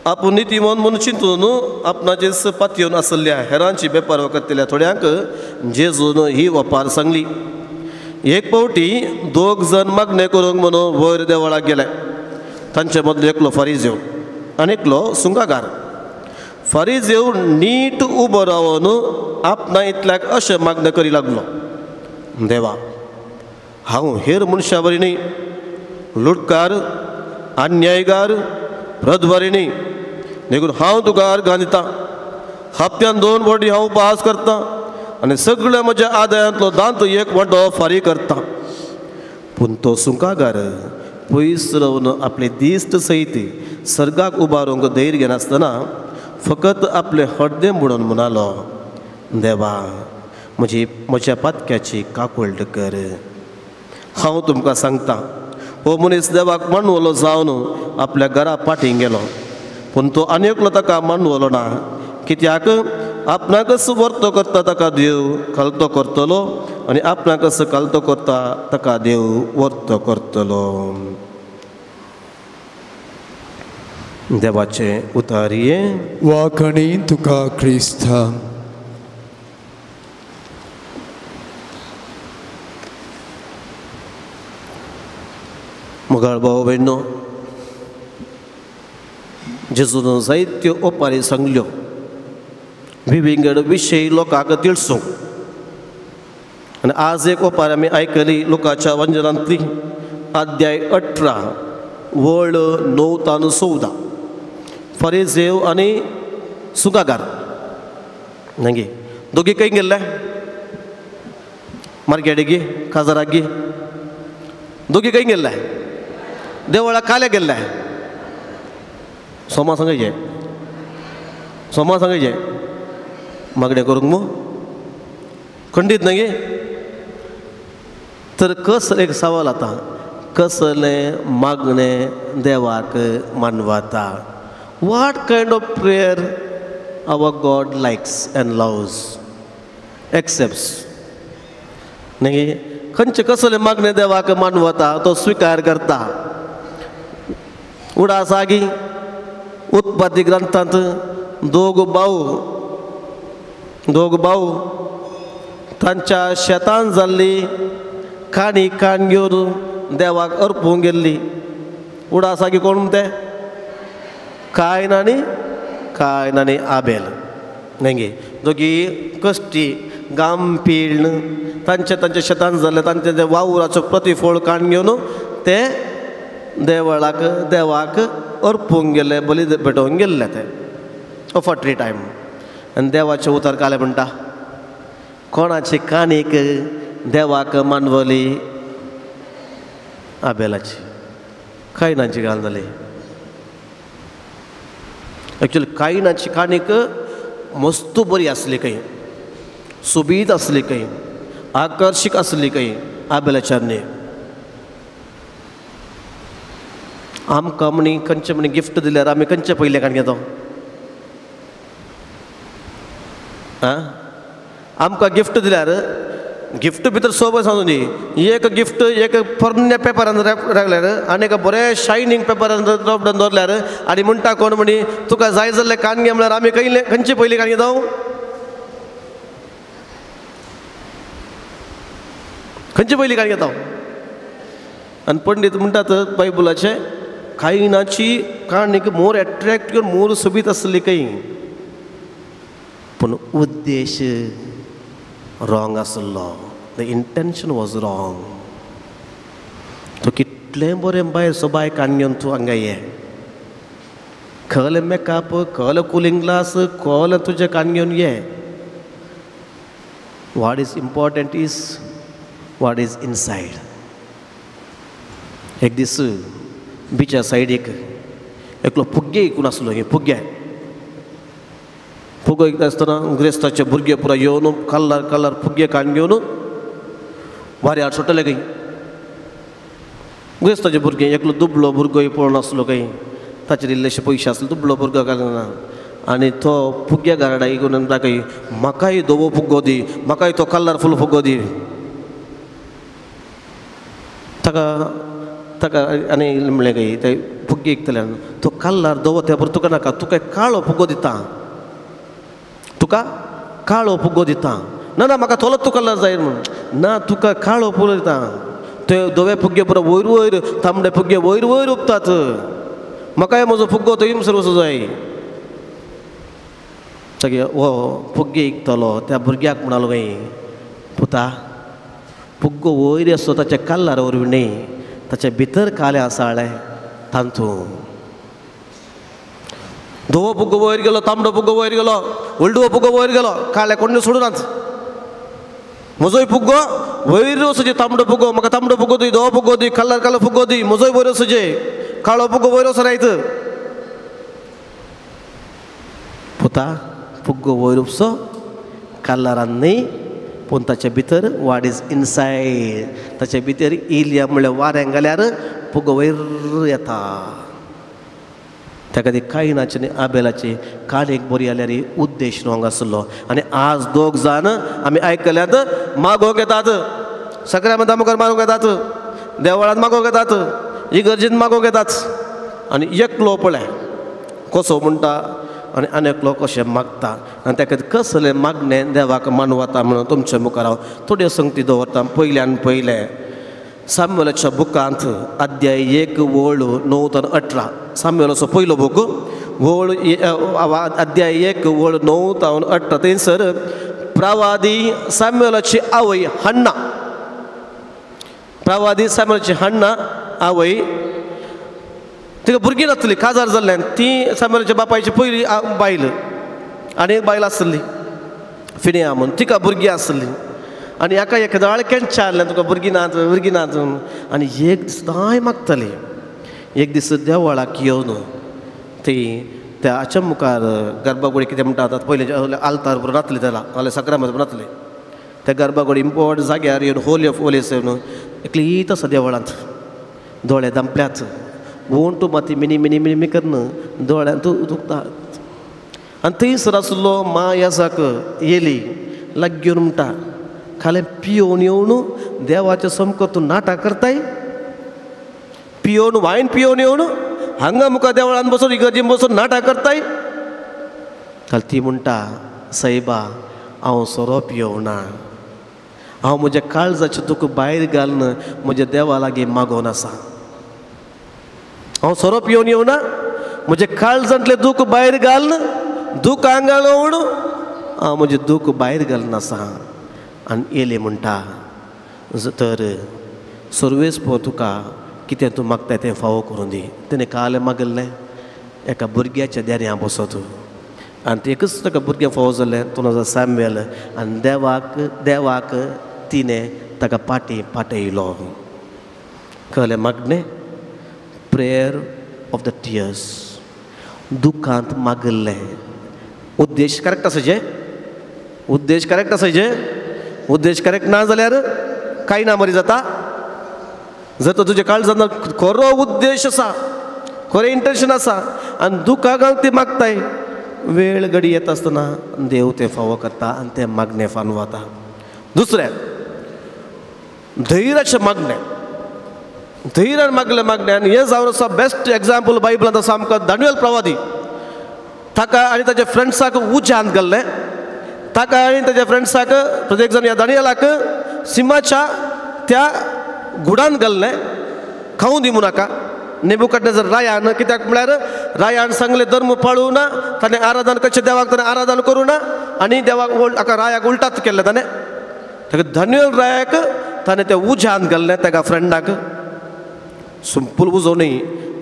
आपूण नितीमन म्हणून चिंतून आपणाचेच पातयेवन आसल्या हेरांची बेपार वखतल्या थोड्यांक जेजून ही वपार सांगली. एक फावटी दोग जण मागणें करूंक म्हणून वयर देवळाक गेले. तांचे मदलो एकलो फारिजेव आनी एकलो सुंगागार. फारिजेव नीट उबो रावन आपणा इतल्याक अशें मागणें करी लागलो, देवा हांव हेर मनशां वरी न्ही, लुटकार, अन्यायगार, प्रदवारी न्ही, देखून हांव तुका अर्घां दिता. हप्त्यान 2 फावटी हांव उपवास करता आनी सगळ्या म्हज्या आदायांतलो दांत एक वांटो फारीक करता. पूण तो सुंकागार पयस रावन आपले दिश्ट सयत सर्गाक उबारूंक धैर्य घेनासतना फकत आपलें हड्डें बुडोवन म्हणालो, देवा म्हजी म्हज्या पातक्याची काकुळट कर. हांव तुमकां सांगता, हो मनीस देवाक मानवलो जावन आपल्या घरा फाटीं गेलो, पूण तो आनी एकलो ताका मानवलो ना. कित्याक आपणाकच वर्तो करता ताका देव खालतो करतलो आनी आपणाकच खालतो करता ताका देव वर्तो करतलो. देवाचें उतारये वाखणी तुका क्रिस्ता. मोगाळ भाव भयणो, जेजून जायत्यो ओपारी सांगल्यो विविंगड विशय लोकांक तिळसूंक. आनी आज एक ओपार आमी आयकली लोकांच्या वंजनांतली, अध्याय 18 वळ 9 तान 14. फरिजेव आनी सुगागार नगे दोगी खंय गेल्ले? मार्केटीक, काजाराक. दोगी खंय गेल्ले? देवळा काल्या गेल्ले. सोमा सांगायचे, सोमा सांगायचे मागणें करूंक मू खंडीत न्हय. तर कसलें एक सवाल आतां, कसलें मागणें देवाक मानवता? What kind of prayer our God likes and loves, accepts? न्हय, खंयचें कसलें मागणें देवाक मानवता, तो स्विकार करता? उडास आगी उत्पत्ती ग्रंथांत दोग भाव तांच्या शेतान जाल्ली काणी काण घेवन देवाक अर्पूंक गेल्ली. उडास आगी कोण ते? कायन आनी आबेल. न्हय, दोगी कश्टी गांभीर्ण तांच्या तांच्या शेतान जाल्ले तांचे ते वावराचो प्रतिफळ काण घेवन ते देवळाक देवाक अर्पूंक गेल्ले, बली भेटोवंक गेल्ले ते ऑफट्री टायम. आनी देवाचें उतर कालें म्हणटा, कोणाची काणीक देवाक मानवली? आबेलाची. कायनाची घाल जाली. एक्चुअली कायनाची काणीक मस्त बरी आसली, खंय सोबीत आसली, खंय आकर्शीक आसली, खंय आबेलाच्या न्ही. आमकां म्हणी खंयचें म्हणी गिफ्ट दिल्यार आमी खंयचे पयलें काण घेतो? आं, आमकां गिफ्ट दिल्यार गिफ्ट भितर सोबय सांगू न्ही, एक गिफ्ट एक पोरण्या पेपरान राखल्यार आनी एक बरें शायनींग पेपरान रोपडून दवरल्यार आनी म्हणटा कोण म्हणी तुका जाय जाल्लें कान घे म्हळ्यार आमी खंय खंयचे पयलीं काण घेता? खंयचे पयलीं काण घेता? आनी पंडीत म्हणटात बायबलाचे कायनाची काणीक मोर एट्रेक्टिव, मोर सोबीत आसली खंय, पूण उद्देश रॉंग आसलो. The intention was wrong. तूं कितलें बरें बाय सोबाय काण घेवन तूं हांगा ये, कहलें मेकअप, कहलें कुलींग ग्लास, कहलें तुजें काण घेवन ये. What is important is what is inside. एक दीस बिचा सायडीक एकलो फुग्गे इकून आसलो. हे फुग्गे फुगो इकता आसतना ग्रेस्ताचे भुरगे पुरा येवन कलर कलर फुग्गे काण घेवन वाऱ्यार सोडटले खंय. ग्रेस्ताचे भुरगे एकलो दुबलो भुरगो पळोवन आसलो खंय, ताचेर इल्लेशे पयशे आसले, दुबलो भुरगो घालना आनी तो फुग्गे गार्डा इकून म्हणटा खंय, म्हाकाय धवो फुग्गो दी, म्हाकाय तो कलरफूल फुग्गो दी. ताका ताका आनी म्हणलें खंय ते फुग्गे इकतल्यान तो कलर धवो त्या बरोबर तुका नाका, तुका काळो फुग्गो दिता, तुका काळो फुग्गो दिता. ना ना म्हाका थोलो तूं कलर जाय म्हणून. ना तुका काळो फुग्गो दिता. ते धवे फुग्गे पुरो वयर वयर, तांबडे फुग्गे वयर वयर उपतात, म्हाकाय म्हजो फुग्गो तो हिमसर वचूं जाय. तागे हो फुग्गे इकतलो त्या भुरग्याक म्हणालो खंय, पुता फुग्गो वयर आसतो ताच्या कलर वरवीं न्ही, ताच्या भितर कालें आसाळें तातूंत. धवो फुग्गो वयर गेलो, तांबडो फुग्गो वयर गेलो, हळडुवो फुग्गो वयर गेलो, काळे कोण सोडूनात. म्हजोय फुग्गो वयर वचचे, तांबडो फुग्गो म्हाका तांबडो फुग्गो दी, धवो फुग्गो दी, कलर कलर फुग्गो दी, म्हजोय वयर वचचे, काळो फुग्गो वयर वचना. पुता फुग्गो वयर उपसो कलरान न्ही, पूण ताचे भितर what is inside, ताचे भितर इल्या म्हणल्यार वाऱ्यांक घाल्यार फुग्गो वयर येता. त्या खातीर कायनाचे आनी आबेलाचे काल एक बरी जाल्यार उद्देश रोंग आसलो. आनी आज दोग जाण आमी आयकल्यात मागोवंक येतात, सगळ्या मुखार मागोवंक येतात, देवळांत मागोवंक येतात, इगर्जेंत मागोवंक येतात. आनी एकलो पळय कसो म्हणटा आनी आनी एकलो कशें मागता आनी त्या खातीर कसलें मागणें देवाक मानवता म्हणून तुमच्या मुखार हांव थोड्यो संगती दवरता. पयल्यान पयलें सामुएलाच्या बुकांत अध्याय 1 वळ 9 ते 18, सामुएलाचो पयलो बूक वळ अध्याय 1 वळ 9 ते 18 थंयसर प्रवादी सामुएलाची आवय हन्ना, प्रवादी सामुएलाची हन्ना आवय तिका भुरगीं नासली, काजार जाल्ल्यान ती सामुएलाच्या बापायची पयली बायल आनी एक बायल आसली फिनिया म्हूण, तिका भुरगीं आसली. आनी हाका एक दाळकेंच आसलें तुका भुरगीं नात भुरगीं नात म्हणून. आनी एक दीस दाय मागताली. एक दीस देवळाक येवन ती त्या मुखार गर्भगुडी कितें म्हणटा आतां पयलीं आल्तार बरोबर नातली, त्याला नाल्यार सक्रामत बरोबर नातली, त्या गर्भगुडी इम्पोर्टंट जाग्यार येवन होली ऑफ होलीस येवन एकलीत आसा देवळांत, दोळे धांपल्यात, ओंठ माती मिनी मिनी मिनी करून दोळ्यांत दुखता. आनी थंयसर आसलो मा याजाक येली लागीं येवन म्हणटा खालें पियोवन येवन देवाच्या समकार तूं नाटक करताय, पियोवन वायन पियोवन येवन हांगा मुखार देवळान बसून इगर्जेन बसून नाटक करताय. काल ती म्हणटा सायबा हांव सोरो पियोवना, हांव म्हज्या काळजाचें दुख भायर घालून म्हज्या देवा लागीं मागोवन आसा. हांव सोरो पियोवन येवना, म्हज्या काळजांतलें दूख भायर घालून दूख हांगा घालून हांव म्हजें दूख भायर घालून आसा. आनी येले म्हणटा तर सर्वेस्पर तुका कितें तूं मागताय तें फावो करून दी. तेणें कालें मागल्लें एका भुरग्याच्या देऱ्यां बसत आनी ते एकच ताका भुरगें फावो जालें तो नाजा सामुएल. आनी देवाक देवाक तिणें ताका पाटी पाटयलो. कळ्ळें मागणें? Prayer of the tears, दुखांत मागल्लें. उद्देश करेक्ट आसा जे, उद्देश करेक्ट आसा जे, उद्देश करेक्ट ना जाल्यार कांय ना मरी जाता. जर तर तुज्या काळजान खरो उद्देश आसा, खरें इंटेन्शन आसा आनी दुखाक ती मागताय, वेळ घडी येता आसतना देव तें फावो करता आनी तें मागणें फानवता. दुसरें धैर्याचें मागणें, धैर्यान मागलें मागणें. आनी हें जावन आसा बेस्ट एग्जाम्पल बायबलांत आसा आमकां दानियल प्रवादी. ताका आनी ताच्या फ्रेंड्साक उज्यांत घाल्लें, ताका आनी ताच्या फ्रेंड्साक प्रत्येक जाण ह्या दानियलाक सिमाच्या त्या गुडान घाल्लें, खावूं दी नाका. नेबुकदनेझर रायान, कित्याक म्हळ्यार रायान सांगलें धर्म पाळूं ना, ताणें आराधन करचें देवाक ताणें आराधन करूं ना आनी देवाक हाका रायाक उल्टात केल्लें ताणें. ताका दानियल रायाक ताणें त्या उज्यांत घाल्लें ताका फ्रेंडाक. सिंपल उजो न्ही,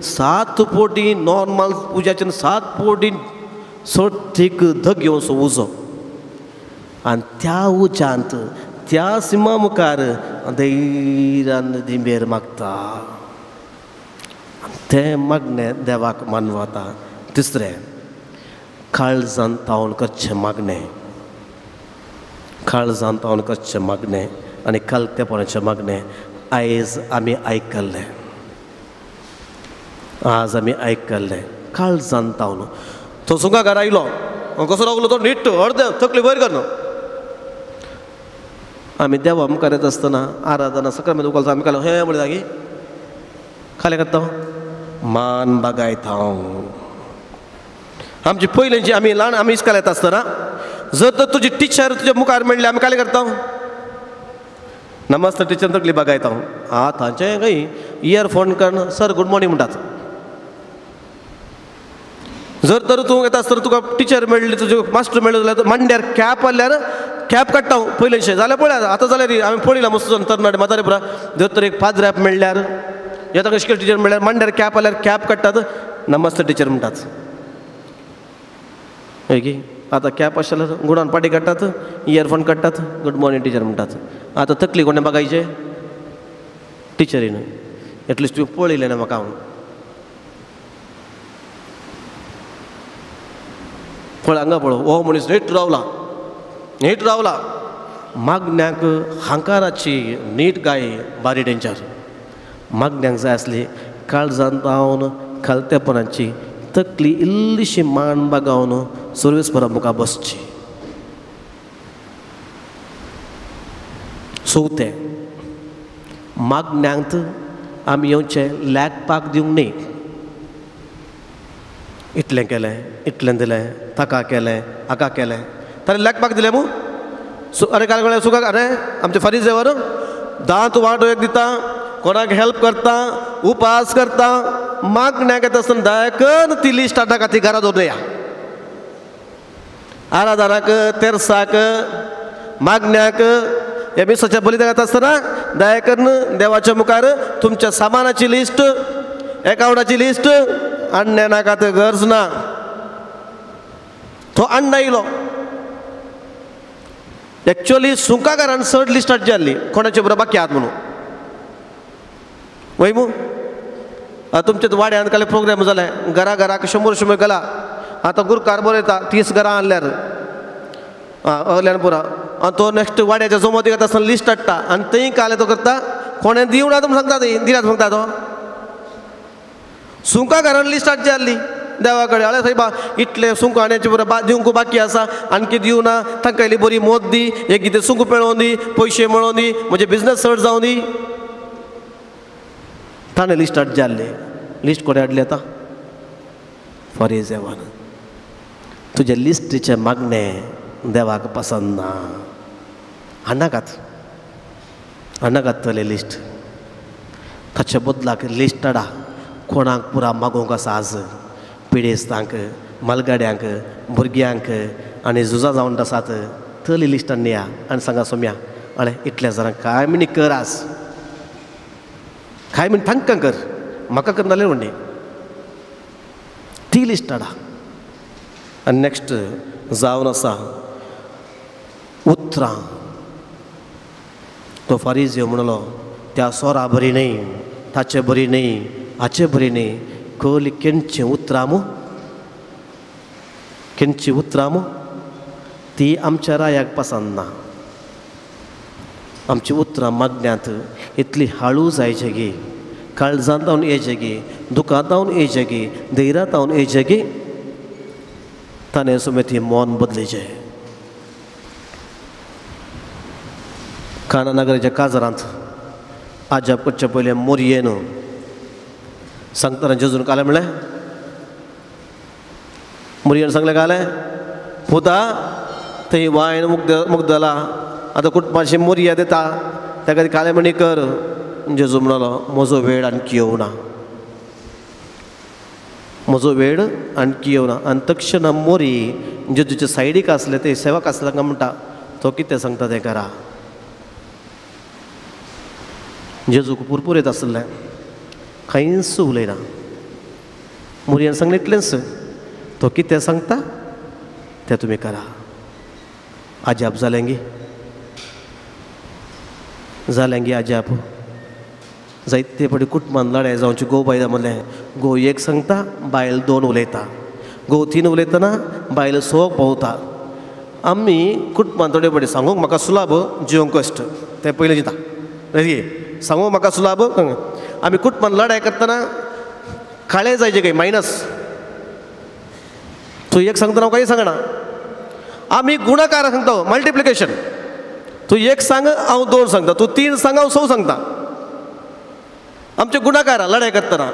7 पोटी नॉर्मल उज्याच्यान 7 पोटी सटीक धग येवन सो उजो. आनी त्या उज्यांत त्या सिमा मुखार धैर्यान दिंबेर मागता, तें मागणें देवाक मानवता. तिसरें काळजान तावन करचें मागणें, काळजान तावन करचें मागणें आनी कालतेपणाचें मागणें आयज आमी आयकल्लें, आज आमी आयकल्लें काळजान तावन. तो सुंगा घरा आयलो, कसो रावलो तो नीट अर्दे तकली वयर करून. आमी देवा मुखार येता आसतना आराधना सकाळ उखलता आमी खालें हें म्हणलें जागी खालें करता मान बागायता हांव. आमची पयलींची आमी ल्हान आमी इस्काल येता आसतना जर तर तुजी टिचर तुज्या मुखार मेळ्ळी आमी खालें करता नमस्ते टिचर तकली बागायता हांव. आतांचें खंय इयरफोन करून सर गूड मॉर्निंग म्हणटात. जर तर तूं येता आसतना तुका टिचर मेळ्ळी तुजे मास्टर मेळ्ळो जाल्यार मांड्यार कॅप आसल्यार कॅप काडटा हांव पयलींचें जाल्यार पळया आतां जाल्यार हांवें पळयलां मस्त तरणाटे म्हातारे पुरा. जर तर एक पाद्र्याप मेळ्ळ्यार या ताका इश्कोल टिचर मेळ्ळ्यार मांड्यार कॅप आसल्यार कॅप काडटात नमस्ते टिचर म्हणटात. हय की आतां कॅप आसल्यार गुणान पाटी काडटात इयरफोन काडटात गूड मॉर्निंग टिचर म्हणटात. आतां तकली कोणें बागायचें टिचरीन एटलिस्ट तुवें पळयलें ना म्हाका हांव पळय हांगा पळय हो मनीस नीट रावला, नीट रावला. मागण्याक हांकाराची नीट गाय बारी डेंजर. मागण्याक जाय आसली काळजान तावन खालतेपणाची तकली इल्लीशी मान बागावन सर्वेस्परा मुखार बसची. चवथें, मागण्यांत आमी येवचें लॅगपाक दिवंक न्ही. इतलें केलें, इतलें दिलें, ताका केलें, हाका केलें, ताणें लॅगपाक दिलें मू. अरे काल कळ्ळें सुखाक, अरे आमचे फारीजेवर दांत वांटो एक दिता, कोणाक हेल्प करता, उपास करता, मागण्याक येता आसतना दयाकन ती लिस्ट हाडटा ती घरा दवरुया. आरादाराक, तेरसाक, मागण्याक ह्या मिसाच्या बलिदान येता आसतना दया करून देवाच्या मुखार तुमच्या सामानाची लिस्ट, एकावंटाची लिस्ट आणणे नाका, ते गरज ना. तो अण्णा येयलो. एक्चुअली सुंकाकारान चड लिस्ट हाडची आहली कोणाचे बरोबर बाकी आहात म्हणून. वय मू तुमच्या वाड्यान काल प्रोग्राम जाले, घरा घराक 100 100 गेला. आतां गुरकार बरयता 30 घरां आणल्यार अहल्यान पुरा. आनी तो नेक्स्ट वाड्याच्या जोमोती येता आसतना लिस्ट हाडटा आनी थंय काल तो करता कोणें दिवना तुमी सांगता, थंय दिनात सांगता. तो सुंकाकारान लिस्ट हाडची आहली देवा कडेन, अरे सायबा इतले सुंक हाण्याचे बरोबर दिवंक बाकी आसा, आणखी दिवना, तांकां इल्ली बरी मोत दी, एक कितें सुंक मेळोवन दी, पयशे मेळोवन दी, म्हजे बिजनस चड जावं दी. ताणें लिस्ट हाडची आहली. लिस्ट कोणें हाडली आतां? फारीजेवान. तुजें लिस्टीचें मागणें देवाक पसंत ना. हाडनाकात, हाडनाकात तले लिस्ट. ताचे बदलाक लिस्ट हाडा कोणाक पुरा मागोवंक आसा आज, पिडेस्तांक, मालगाड्यांक, भुरग्यांक आनी झुजां जावन आसात तली लिस्ट हाडया आनी सांगा सोम्या, अळे इतल्या जाणांक काय म्हणी कर आज, काय म्हण तांकां कर, म्हाका करना जाल्यार म्हणली ती लिस्ट हाडा. आनी नेक्स्ट जावन आसा उतरां. तो फारीजेव म्हणलो त्या सोरा बरी न्हय, ताचे बरी न्हय, हाचे बरी न्हय, कली केंचे उतरां मू, केंची उतरां मू ती आमच्या रायाक पसंत ना. आमची उतरां मागण्यांत इतली हाळू जायचे गी, काळजांत जावन येयचे गी, दुकांत जावन येयचे गी, धैर्यांत जावन येयचे गी, ताणें सुमेर ती मन बदलीचें. काना नगराच्या काजरांत आजाप करचे पयलें मोरयेन सांगतना जेजून कालें म्हणलें, मोरयेन सांगलें कालें, पुता थंय वायन मुगदला, आतां कुटुंबाची मोरया दिता, ताका कालें म्हणी कर. जेजू म्हणलो म्हजो वेळ आणखी येवना, म्हजो वेळ आणखी येवना. आनी तक्षणा मोरी जेजूच्या सायडीक आसले ते सेवक आसले तांकां म्हणटा तो कितें सांगता तें करा. जेजूक पुरपुरेत आसलें, कांयच उलयना. मोरयान सांगलें इतलेंच, तो कितें सांगता तें तुमी करा. आजाप जालें गी, जालें गी आजाप. जायते फावटी कुटुंबान लडाय जावची घोव बायलां मदलें, घोव एक सांगता, बायल 2 उलयता, घोव 3 उलयतना बायल 6 पावता. आमी कुटुंबान थोडे फावटी सांगूंक म्हाका सुलाभ, जिवंक कश्ट, तें पयलें चिंता सांगूंक म्हाका सुलाभ. आमी कुटुंबान लडाय करतना काळे जायचे काय मायनस, तूं एक सांगतना हांव कांय सांगना. आमी गुणाकार सांगता, मल्टिप्लिकेशन, तूं एक सांग हांव 2 सांगता, तूं 3 सांग हांव 6 सांगता. आमचे गुणाकार लडाय करतना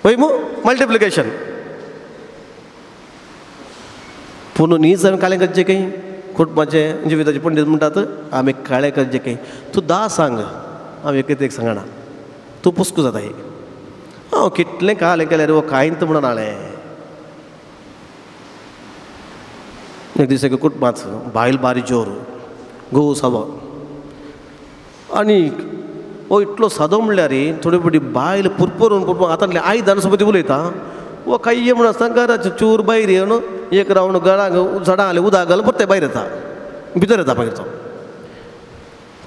वय मू मल्टिप्लिकेशन. पूण न्ही जावन कालें करचें कांय कुटुंबाचे जिविताचे पंडीत म्हणटात आमी काळें करचें कांय, तूं 10 सांग हांव एक एक सांगना, तूं पुस्कू जाता. हांव कितलें कालें केल्यार हो कांयच म्हणून हाडलें. एक दीस एका कुटुंबांत बायल बारी जोर, घोव सादो, आनी हो इतलो सादो म्हणल्यार थोडी फावटी बायल पुरपुरून पुरपुरून हातांतलें आयदन सोबत उलयता. वो कांय म्हण आसतना घराचें चूर भायर येवन एक रावंड घराक झाडां आसलें उदक घालून परतें भायर येता, भितर येता. मागीर तो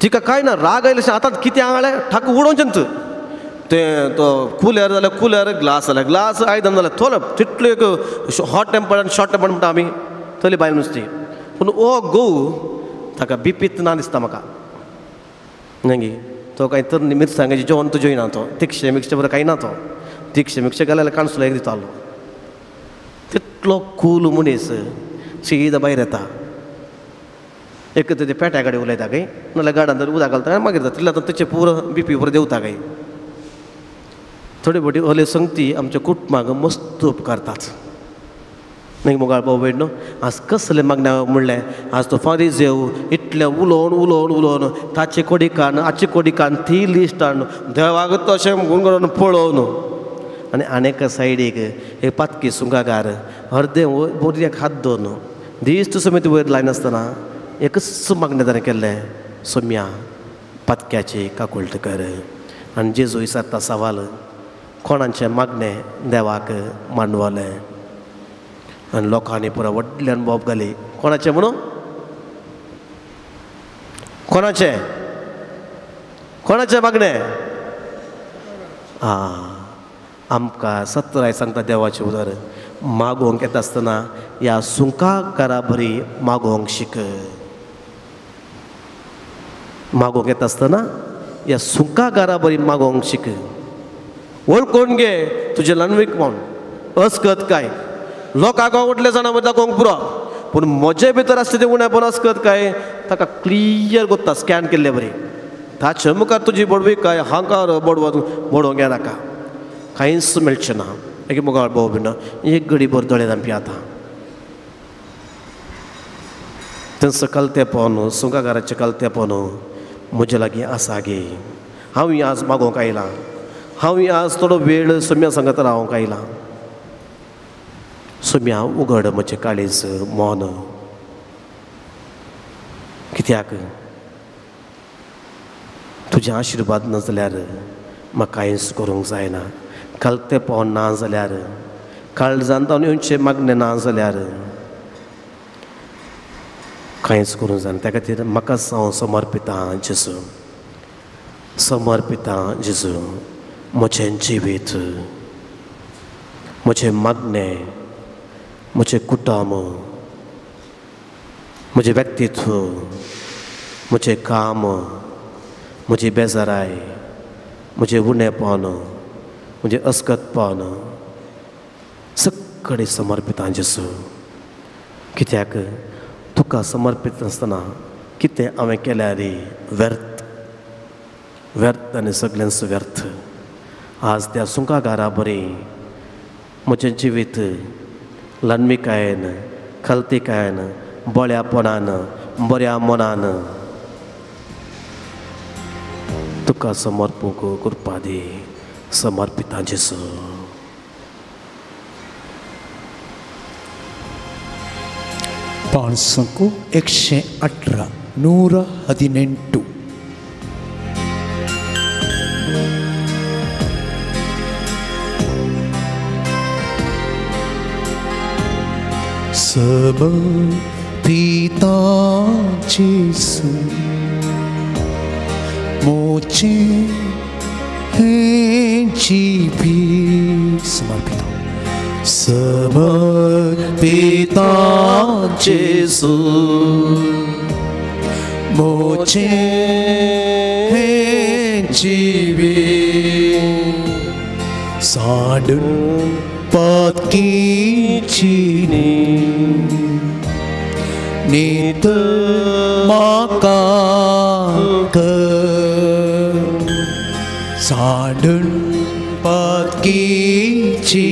तिका कांय ना, राग आयले हातांत कितें आंगळें ठाक उडोवचें तें, तो कुलर जाल्यार कुलर, ग्लास जाल्यार ग्लास, आयदन जाल्यार थोलो, तितलो एक हॉट टेम्पर आनी शॉर्ट टेम्पर म्हणटा आमी, तली बायल नुस्ती. पूण ओ घोव ताका बिपीत ना दिसता म्हाका, न्ही तो कांय तर मिरसांगाचें जेवण तो जेयना, तो तिखशें मिरचें बरें कांय ना, तो दीक्षा मिक्षा घाल्यार काणसुलो एक दितालो. तितलो कूल मनीस सीदा भायर येता. एक ते पेट्या कडेन उलयता काय नाल्यार गार्डन तर उदक घालता मागीर तितलें आतां तेचें पुरो बीपी पुरो देंवता काय. थोडी बोटी अले संगती आमच्या कुटुंबाक मस्त उपकारतात. मागीर मोगाळ भाव भयण न्हू आज कसलें मागण्या म्हणलें आज तो फारीजेव इतलें उलोवन उलोवन उलोवन ताचे कोडिकान हाचे कोडिकान ती लिस्ट हाडून देवाक तशें गुणगुणून पळोवन आनी आनी एका सायडीक एक पातकी सुंगागार अर्दें बोरयाक हात दवरून दीस समेत वयर लायनासतना एकच मागणें ताणें केल्लें, सोम्या पातक्याची काकुळट कर. आनी जेजू विचारता सवाल, कोणाचें मागणें देवाक मांडवलें? आनी लोकांनी पुरो व्हडल्यान बोब घाली. कोणाचें म्हणून? कोणाचें? कोणाचें मागणें? आं, आमकां सतराय सांगता देवाचें उदर, मागोवंक येता आसतना ह्या सुंकाकारा बरी मागोवंक शीक. मागोवंक येता आसतना ह्या सुंकाकारा बरी मागोवंक शीक. वळखून घे तुजें ल्हानवीक म्हण अस्कत काय लोकांक उठले जाणा म्हण दाखोवंक पुरो, पूण म्हजे भितर आसता तें उणेपण अस्कत काय ताका क्लियर कोत्ता स्कॅन केल्ले बरी. ताचे मुखार तुजी बडवी काय हांकार बडवा बडोवंक येनाका, कांयच मेळचें ना. एक मुखार भाव बीन एक घडी भर दोळे धांपी आतां थंयसर कलतेपण सुंकागाराचें कलतेपण म्हजे लागीं आसा गे. हांव आज मागोवंक आयलां, हांव आज थोडो वेळ सोम्या सांगत रावंक आयलां. सोम्या उगड म्हजें काळीज मन, कित्याक तुजें आशिर्वाद ना जाल्यार म्हाका कांयच करूंक जायना. कलतेपण ना जाल्यार, काळजांत येवचें मागणें ना जाल्यार कांयच करूंक जायना. त्या खातीर म्हाकाच हांव समर्पितां जेजू, समर्पितां जेजू. म्हजें जिवीत, म्हजें मागणें, म्हजें कुटुंब, म्हजें व्यक्तित्व, म्हजें काम, म्हजी बेजाराय, म्हजें उणेपण, म्हजें अस्कतपण सगळें समर्पितां जेजू. कित्याक तुका समर्पीत आसतना कितें हांवें केल्यार व्यर्थ, व्यर्थ आनी सगळ्यांच व्यर्थ. आज त्या सुंकागारा बरी म्हजें जिवीत ल्हानविकायेन, खलतिकायेन, बळ्यापणान, बऱ्या मनान तुका समर्पूंक कृपा दी. समर्पितां जेजू. पांचसंको 118 118. समर्पिता जेजू मोचे हें जिवीत. समर्पिता समर्पिता जेजू मोचे हें जिवीत. साडून पातकीची नीत म्हाका कर, साडून पातकीची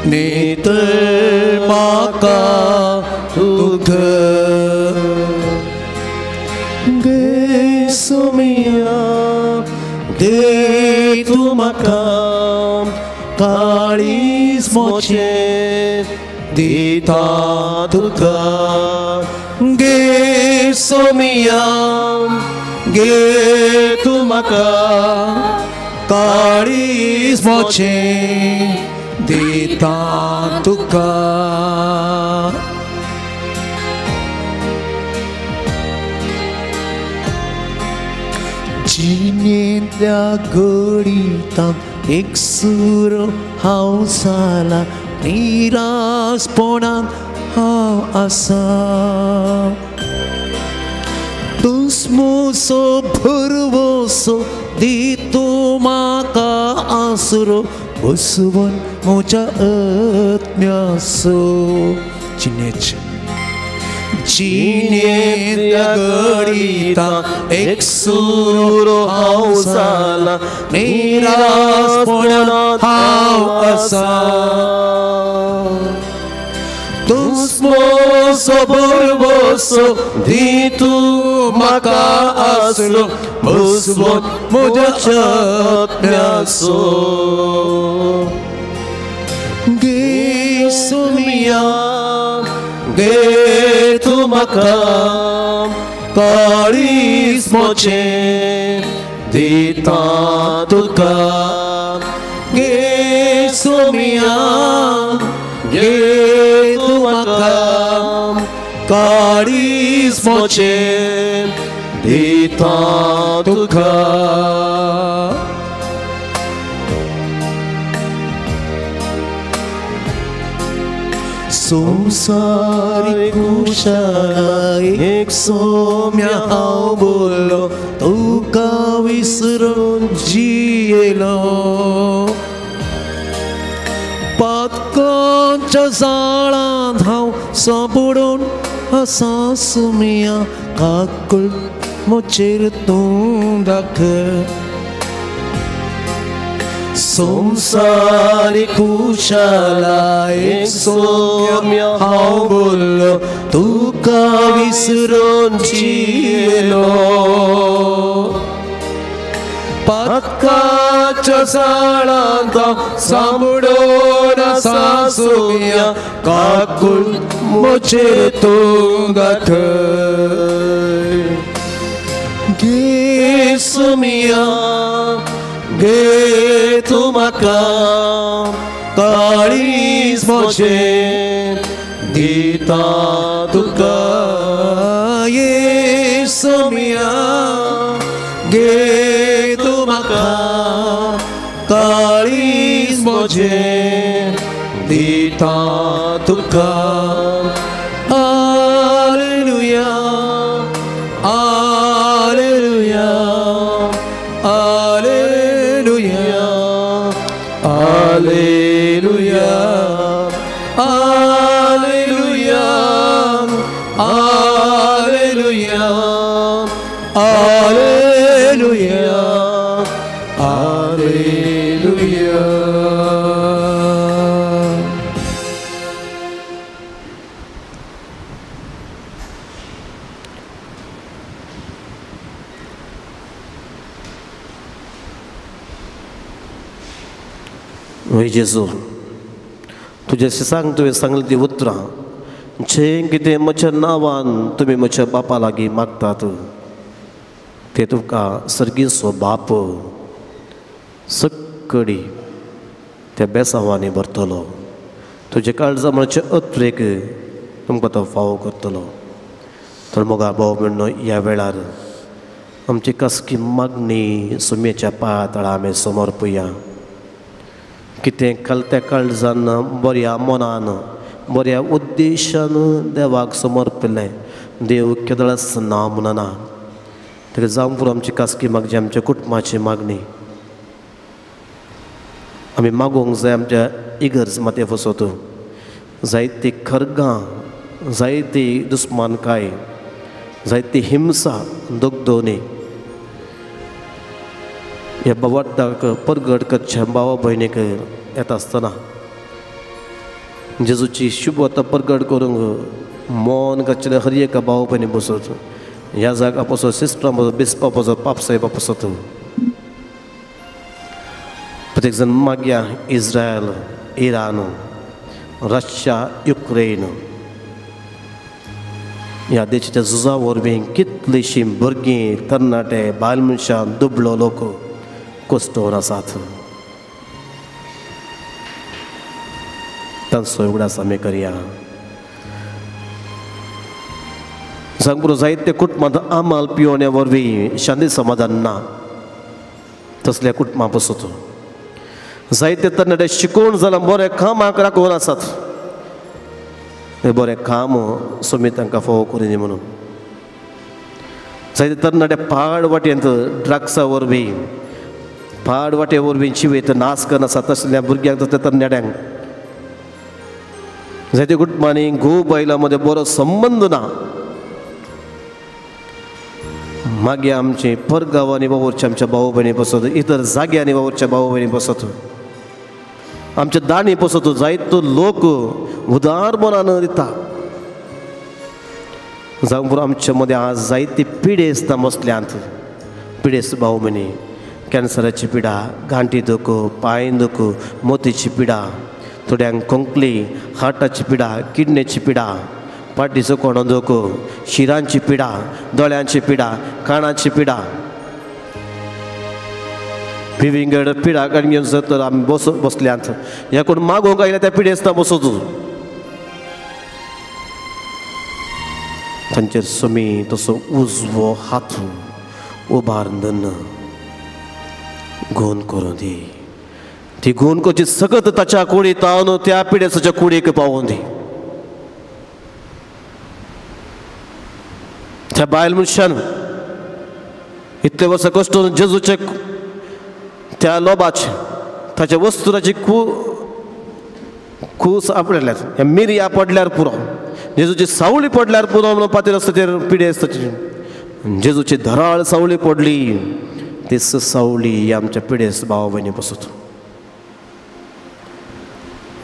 नीत म्हाका तूं कर. गे सोमिया दे तूं म्हाका काळीज म्हजें दिता तुका. गे सोमिया गे तूं म्हाका काळीज म्हजें दिता तुका. जिणेंतल्या घडितांत एकसुरो हांव जाला, निरासपणान हांव आसा. तुस्मुसो भरवसो दी तूं म्हाका आसरो बसवन म्हज्या आत्म्यासो. जिणेचें जिणेंतल्या घडिता एक सुरो हांव जाला निरासपणान हांव आसा. तुस्मोसो भरवसो दी तूं म्हाका आसलो बसवन म्हज्या आत्म्यासो. गे सुमिया गे तूं म्हाका काळीज म्हजें दिता तुका. गे सुमिया गे तूं म्हाका काळीज म्हजें दिता तुका. संवसारीक खुशालाय एक सोम्या हांव बोल्लो तुका विसरून जियेलो. पातकांच्या जाळांत हांव सांपडून आसा सुमिया काकूळ म्हजेर तूं दाखय. संवसारीक खुशालाय सोम्या हांव बोल्लो तुका विसरून जियेलो. पातकाच्या जाळांत हांव सांपडून आसा सुमिया काकूळ म्हजेर तूं दाखय. गे सुमिया गे तूं म्हाका काळीज म्हजें दिता तुका. ये सोमिया गे तूं म्हाका काळीज म्हजें दिता तुका. Hallelujah hallelujah hallelujah hallelujah hallelujah hallelujah hallelujah hallelujah. वय जेजू तुज्या सांग तुवें सांगली ती उतरां जें कितें म्हज्या नांवान तुमी म्हज्या बापा लागीं मागतात ते तुका सर्गीचो बाप सक्कडी त्या बेसांवांनी भरतलो. तुजे काळजा म्हणचे अत्रेक तुमकां तो फावो करतलो. तर मोगा भाव म्हणून ह्या वेळार आमची कसकी मागणी सुमेच्या पांया तळा आमी समर्पुया. कितें कलत्या काळजान बऱ्या मनान बऱ्या उद्देशान देवाक समर्पिल्लें देव केदळाच ना म्हणना. ताका जावं पुरो आमची कासकी मागची आमच्या कुटुंबाची मागणी आमी मागूंक जाय. आमच्या इगर्ज माते फसोत जायती खरगां जायती दुस्मानकाय जायती हिंसा दगदोनी ह्या बावार्थाक परगट करच्या भावा भयणीक येता आसतना जेजूची शुभता परगट करूंक मन करचें हर एका भाव भयणी बसत ह्या जागा पासत सिस्टरां पासत बिस्पा पासत पापसाहेबा पासत प्रत्येक जण मागया. इस्रायल इराण रशिया युक्रेन ह्या देशाच्या झुजा वरवीं कितलींशीं भुरगीं तरणाटे बायल मनशां दुबळो लोक कोश्टोर आसात. तांचो उगडास आमी करया. सांगपुरो जायते कुटुंबांत आमाल पिवण्या वरवीं शांती समाधान ना तसल्या कुटुंबां पसत जायते तरणाटे शिकोवन जाल्यार बरें कामाक राखून आसात तें बरें काम सोमी तांकां फावो करुनी म्हणून जायते तरणाटे पाड वाटेंत ड्रग्सा वरवीं पाड वाटे वरवीं जिवीत नाश करनासा तसल्या भुरग्यांक तसल्या तरणाट्यांक जायते कुटुंबांनी घोव बायलां मदें बरो संबंद ना. मागीर आमचे परगांवांनी वावुरच्या आमच्या भाव भयणी बसत, इतर जाग्यांनी वावुरच्या भाव भयणी बसत, आमच्या दाणी बसत जायतो लोक उदार मनान दिता. जावं पुरो आमच्या मदें आज जायती पिडेस्तां बसल्यांत. पिडेस्त भाव भयणी, कॅन्सराची पिडा, गांठी दुखो, पांय दुखो, मोतीची पिडा, थोड्यांक खोंकली, हार्टाची पिडा, किडनेची पिडा, पाटीचो कोणो दुखो, शिरांची पिडा, दोळ्यांची पिडा, कानाची पिडा, विविंगड पिडा काडून घेवन तर आमी बसल्यांत. ह्या कोण मागोवंक आयल्या त्या पिडेस्तां बसत तांचेर समी तसो उजवो हात उबारून गुण करूं दी. ती गुण करची सगळं ताच्या कुडीत तावन त्या पिडेसाच्या कुडीक पावोवन दी. त्या बायल मनशान इतले वर्सां कश्ट जेजूचे त्या लोबाचे ताच्या वस्तुराची कूस आपडल्यात, मिरया पडल्यार पुरो, जेजूची सावळी पडल्यार पुरो म्हणून पाती रस्त्याचेर पिडेस्ताची जेजूची धराळ सावळी पडली. तीच सावळी आमच्या पिडेस्त भाव भयणी बसत.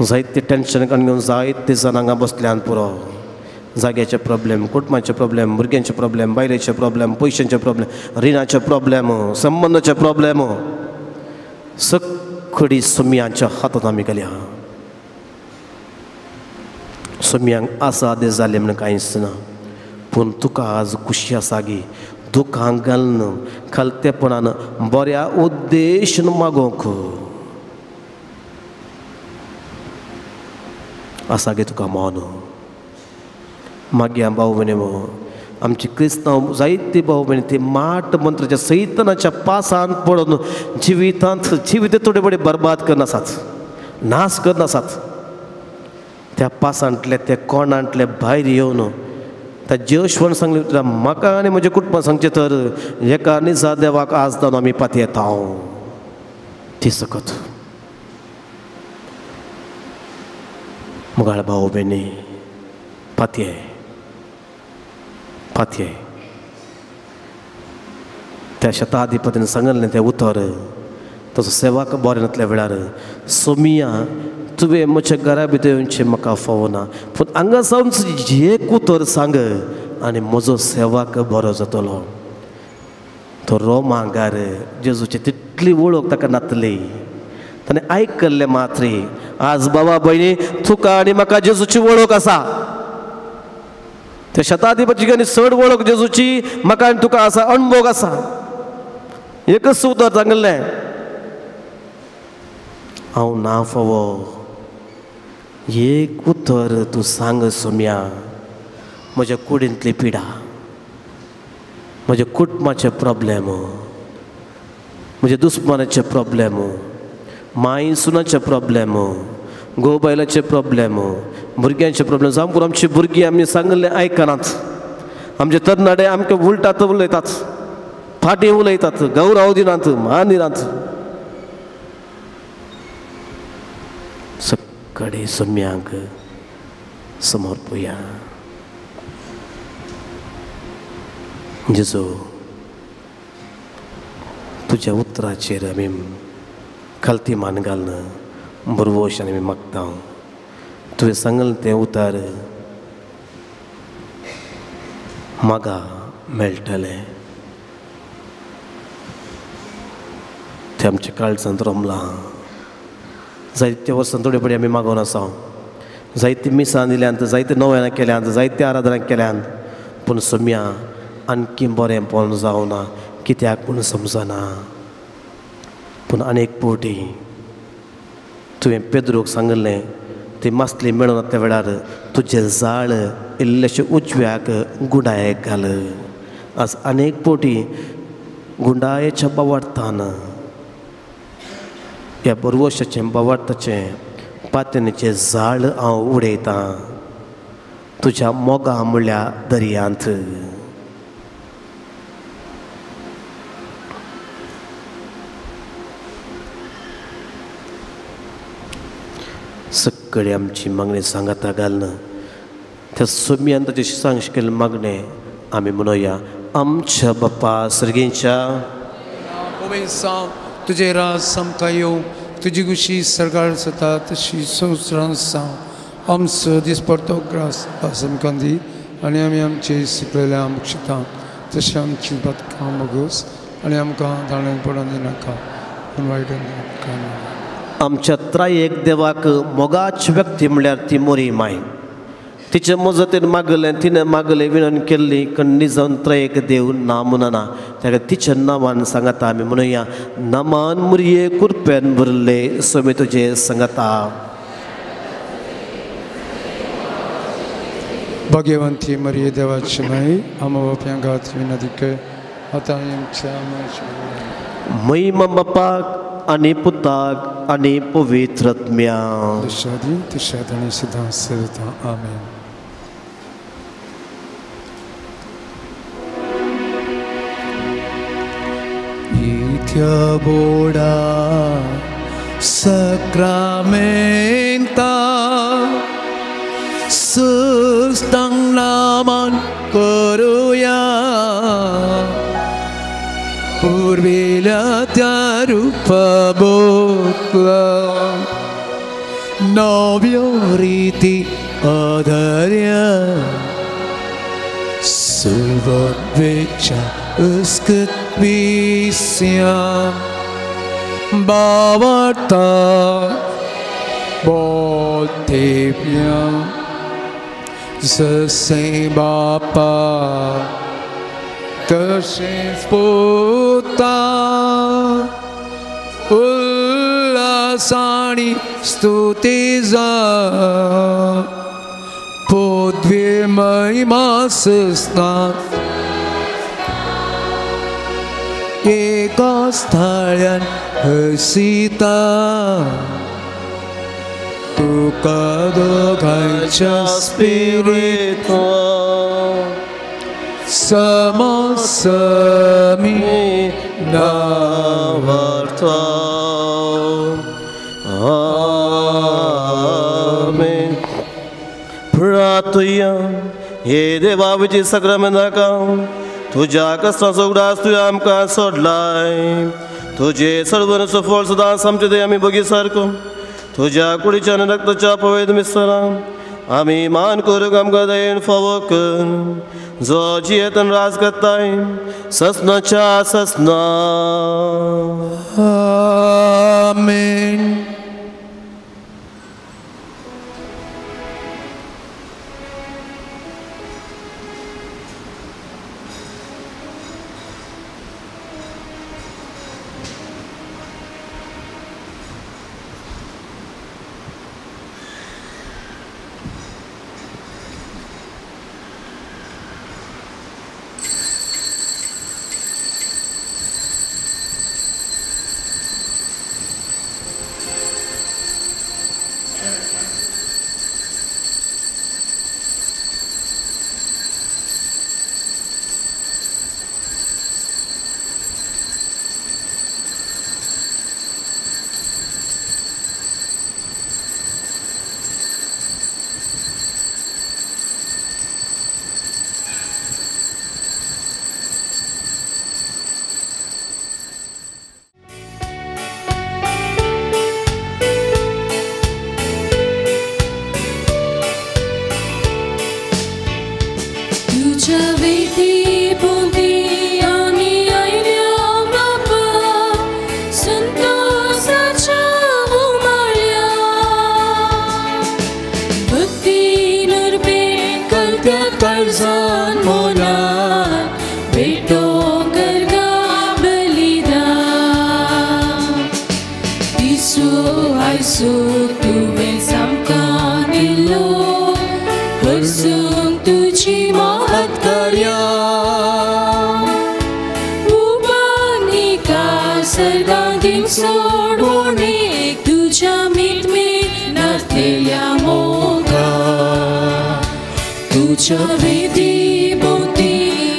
जायते टेन्शन काडून घेवन जायते जाण हांगा बसल्यान पुरो. जाग्याचे प्रॉब्लेम, कुटुंबाचे प्रॉब्लेम, भुरग्यांचे प्रॉब्लेम, बायलेचे प्रॉब्लेम, पयशांचे प्रॉब्लेम, रिणाचे प्रॉब्लेम, संबंदाचे प्रॉब्लेम, सगळी सुम्यांच्या हातांत आमी गेल्या. सुम्यांक आसा आदेश जाले म्हणून कांयच ना, पूण तुका आज खुशी आसा गी दुखांक घालून खालतेपणान बऱ्या उद्देशन मागोवंक आसा गे तुका मन. मागीर भाव भयणी, आमची क्रिस्तांव जायते भाव भयणी ते माट मंत्राच्या सैतानाच्या पासांत पडून जिवितांत जिवीत थोडे थोडे बरबाद करनासात, नाश करनासात. त्या पासांतले त्या कोणांतले भायर येवन त्या जेश्वन सांगले म्हाका आनी म्हज्या कुटुंबान सांगचें तर एका निजा देवाक आज जावन आमी पातयेता ती सकत. मुगाळ भाव भयणी, पातये पातये. त्या शताधिपतीन सांगलें तें उतर तसो सेवाक बरें नातल्या वेळार सोमिया तुवें म्हज्या घरा भितर येवचें म्हाका फावना, पूण हांगा सावन एक उतर सांग आनी म्हजो सेवाक बरो जातलो. तो रोमागार जेजूची तितली वळख ताका नातली, ताणें आयकल्लें मात्री. आज बाबा भयणी तुका आनी म्हाका जेजूची वळख आसा. त्या शताधिपती आनी चड वळख जेजूची म्हाका आनी तुका आसा, अणभोग आसा. एकच उतर सांगलें, हांव ना फावो, एक उतर तूं सांग सोम्या, म्हज्या कुडींतली पिडा, म्हज्या कुटुंबाचे प्रॉब्लेम, म्हज्या दुस्मानाचे प्रॉब्लेम, माय सुनाचे प्रॉब्लेम, घोव बायलाचे प्रॉब्लेम, भुरग्यांचे प्रॉब्लेम. जावं करून आमची भुरगीं आमी सांगिल्लें आयकनात. आमचे तरणाटे आमकां उलटात उलयतात, फाटीं उलयतात, गौरव दिनात, मान दिनात. सगळे सम्यांक समर्पया. जेजू तुज्या उतराचेर आमी खालती मान घालून बरवश आनी आमी मागता. तुवें सांगलें तें उतर म्हाका मेळटलें. तें आमच्या काळजांत रमलां. जायते वर्सां थोडे पडे आमी मागोवन आसा, जायती मिसां दिल्यांत, जायते नव्यान केल्यांत, जायते आराधना केल्यांत, पूण सम्या आणखी बरें पळोवन जावना, कित्याक पूण समजना. पूण आनी एक पवटी तुवें पेद्रूक सांगिल्लें ती मासली मेळून त्या वेळार तुजें जाळ इल्लेशें उजव्याक गुंडायेक घाल. आज अनेक पवटी गुंडायेच्या बावार्थान ह्या बरवशाचें बावार्थाचें पातणीचें जाळ हांव उडयतां तुज्या मोगा म्हणल्या दर्यांत. सगळे आमची मागणी सांगाता घालना त्या सोम्यान ताचे सांग शिकयल्लें मागणें आमी म्हणोया. आमच्या बापा सर्गींच्या तुजें राज आमकां येवं, तुजी खुशी सरकार जाता तशी संवसारांत जावं. आमचो दिसपडतो ग्रास आमकां दी आनी आमी आमचे शिकलेल्या आमकां तशें आमची बदकां बगोस आनी आमकां दाणें पडोवन दिनाका पूण वायट. आमच्या त्रायेक देवाक मोगाच व्यक्ती म्हणल्यार ती मोरी माय. तिचे मजतीन मागलें, तिणें मागलें, विनवणी केल्ली कण्णी जावन त्रयेक देव ना म्हणना. ताका तिच्या नांवान सांगता आमी म्हणुया. नामान मुरये कुरप्यान भरले सोमे तुजे सांगता. भाग्यवंती मरिये देवाची माई, आमा बाप्यां खातीर विनंती कर आतां आमच्या मरणाच्या. महिमा बापाक आनी पुताक आनी पवित्र आत्म्याक. तशादी तशाद आनी सदां सर्वदा. आमेन. इथ्या बोडा सक्रामेंता सुस्तांग नामान करुया पूर्विल्या त्या रूपा बोतला नव्यो रीती आधार्या सुरवेच्या उस्कत विस्या बावटा बोलते प्या जसे बापा तशेंच पुता उल्हासाणी स्तुती जा पृथ्वी महिमा सुस्ता एका स्थळ्यान हसिता तुका दोगांच्या स्पिरित्वा समसमी नावार्था. आमेन. प्रार्थुया. हे देवा विजी सक्रमेंताका तुज्या कश्टांचो उगडास तुवें आमकां सोडलाय. तुजे सर्वनाचो फळ सदांच आमचे दे आमी बगी सारको तुज्या कुडीच्या आनी रक्ताच्या पवित्र मिसरां आमी मान करूंक आमकां दयेन फावो कर, जो जियेतन राज करताय ससनाच्या ससना. आमेन.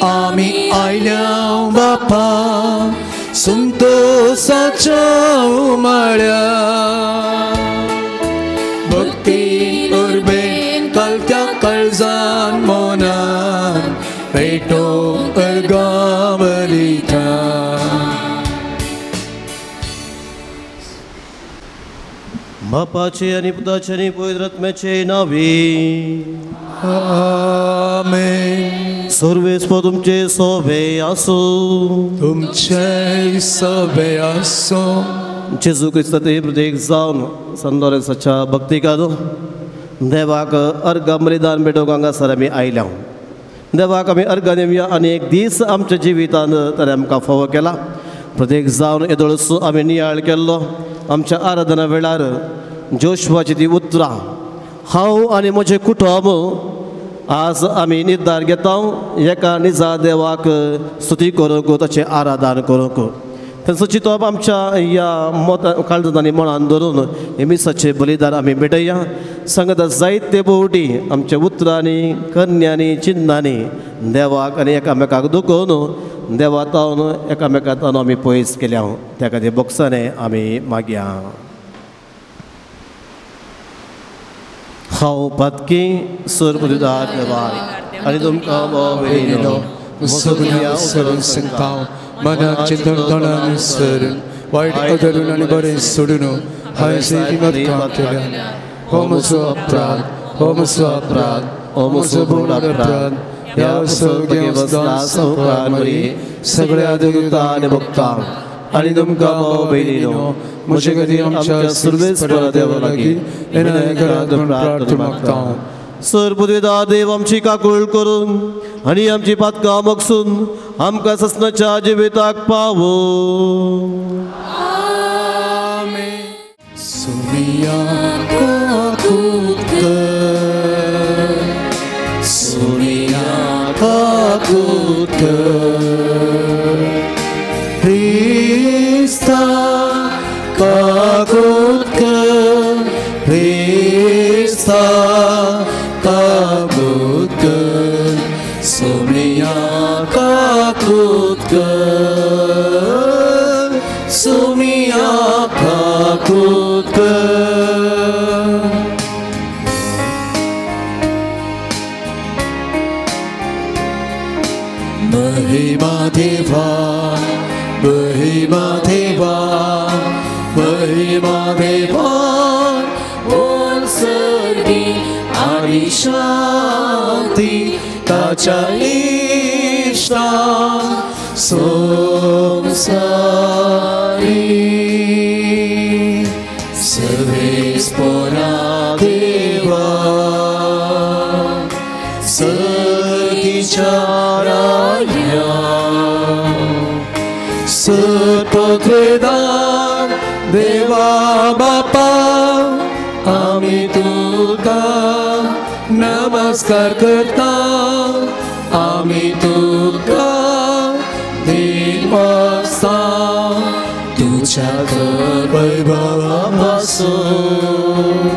आमी आयल्या बापा संतोषाच्या उमाळ्या भक्ती दिता. बापाचे आनी पुताचे आनी पवित्र आत्म्याचे नांवी आमेन. सर्वेस्पर तुमचे सोबे आसूं. तुमचे सोबे आसूं. जेजू क्रिस्ताचे प्रत्येक जावन सन लॉरेन्साच्या भक्तिकारो देवाक अर्घ बलिदान भेटोवंक हांगासर आमी आयल्या. देवाक आमी अर्घ दिवया आनी एक दीस आमच्या जिवितान ताणें आमकां फावो केला. प्रत्येक जावन येदोळसो आमी नियाळ केल्लो आमच्या आराधना वेळार जोशवाची ती उतरां हांव आनी म्हजें कुटुंब आज आमी निर्धार घेता एका निजा देवाक स्तुती करूंक ताचें आराधन करूंक. तांचो चिंतप आमच्या ह्या मता काळजांत आनी मनान धरून हे मिसाचें बलिदान आमी भेटया. सांगता जायते भोवटी आमच्या उतरांनी करण्यांनी चिन्नांनी देवाक आनी एकामेकाक दुखोवन देवा तावन एकामेका तावन आमी पयस केल्या. त्या खातीर बोक्सांनी आमी मागया. हांव पातकी सरपुदार देवाक आनी तुमकां सांगता मनात चिंतन दोळ्यान सरून वायट अदरून आनी बरें सोडून हांवें सेगीत काम केलें. हो म्हजो अपराध, हो म्हजो अपराध, हो म्हजो भोव अपराध. ह्या सगळ्या देवता आनी भक्ता आनी तुमकां भाव भयणीनो म्हजे खातीर आमच्या सर्वेस्परा देवा लागीं प्रार्थना मागता. सरपुदा देव आमची काकूळ करून आनी आमची पातकां मगसून आमकां ससनाच्या जिविताक पावो. सुनिया काकूत कर, सुनिया काकूत कर, क्रिस्ता काकूत कर, क्रिस्ता काकूत कर, सुनिया काकूत कर, सुनिया काकूत कर. महिमा देवा, महिमा देवा, महिमा देवा, बोल सर्गी आणि शांती ताच्या इश्टा संसारी. सर्वेस्परा देवा सर्गीच्या राया सर्वत्रेदान देवा बापा आमी तुका नमस्कार करता, आमी तुका दिनवासा तुझ्या वैभवा पासून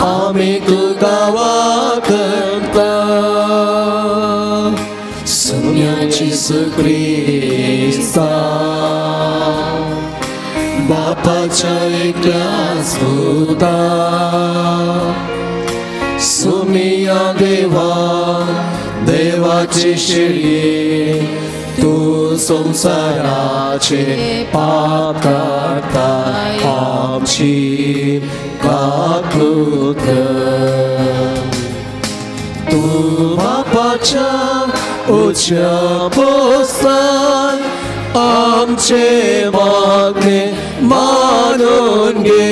आमी तुका वाकता. सुम्याची सुक्रिस्ता बापाच्या एकल्याच पुता सुमिया देवा देवाची शिळये तू संसाराचे पाप काडता आमची काकूत कर. तू बापाच्या उच्या पोस्तान आमचे मागणे मानून घे,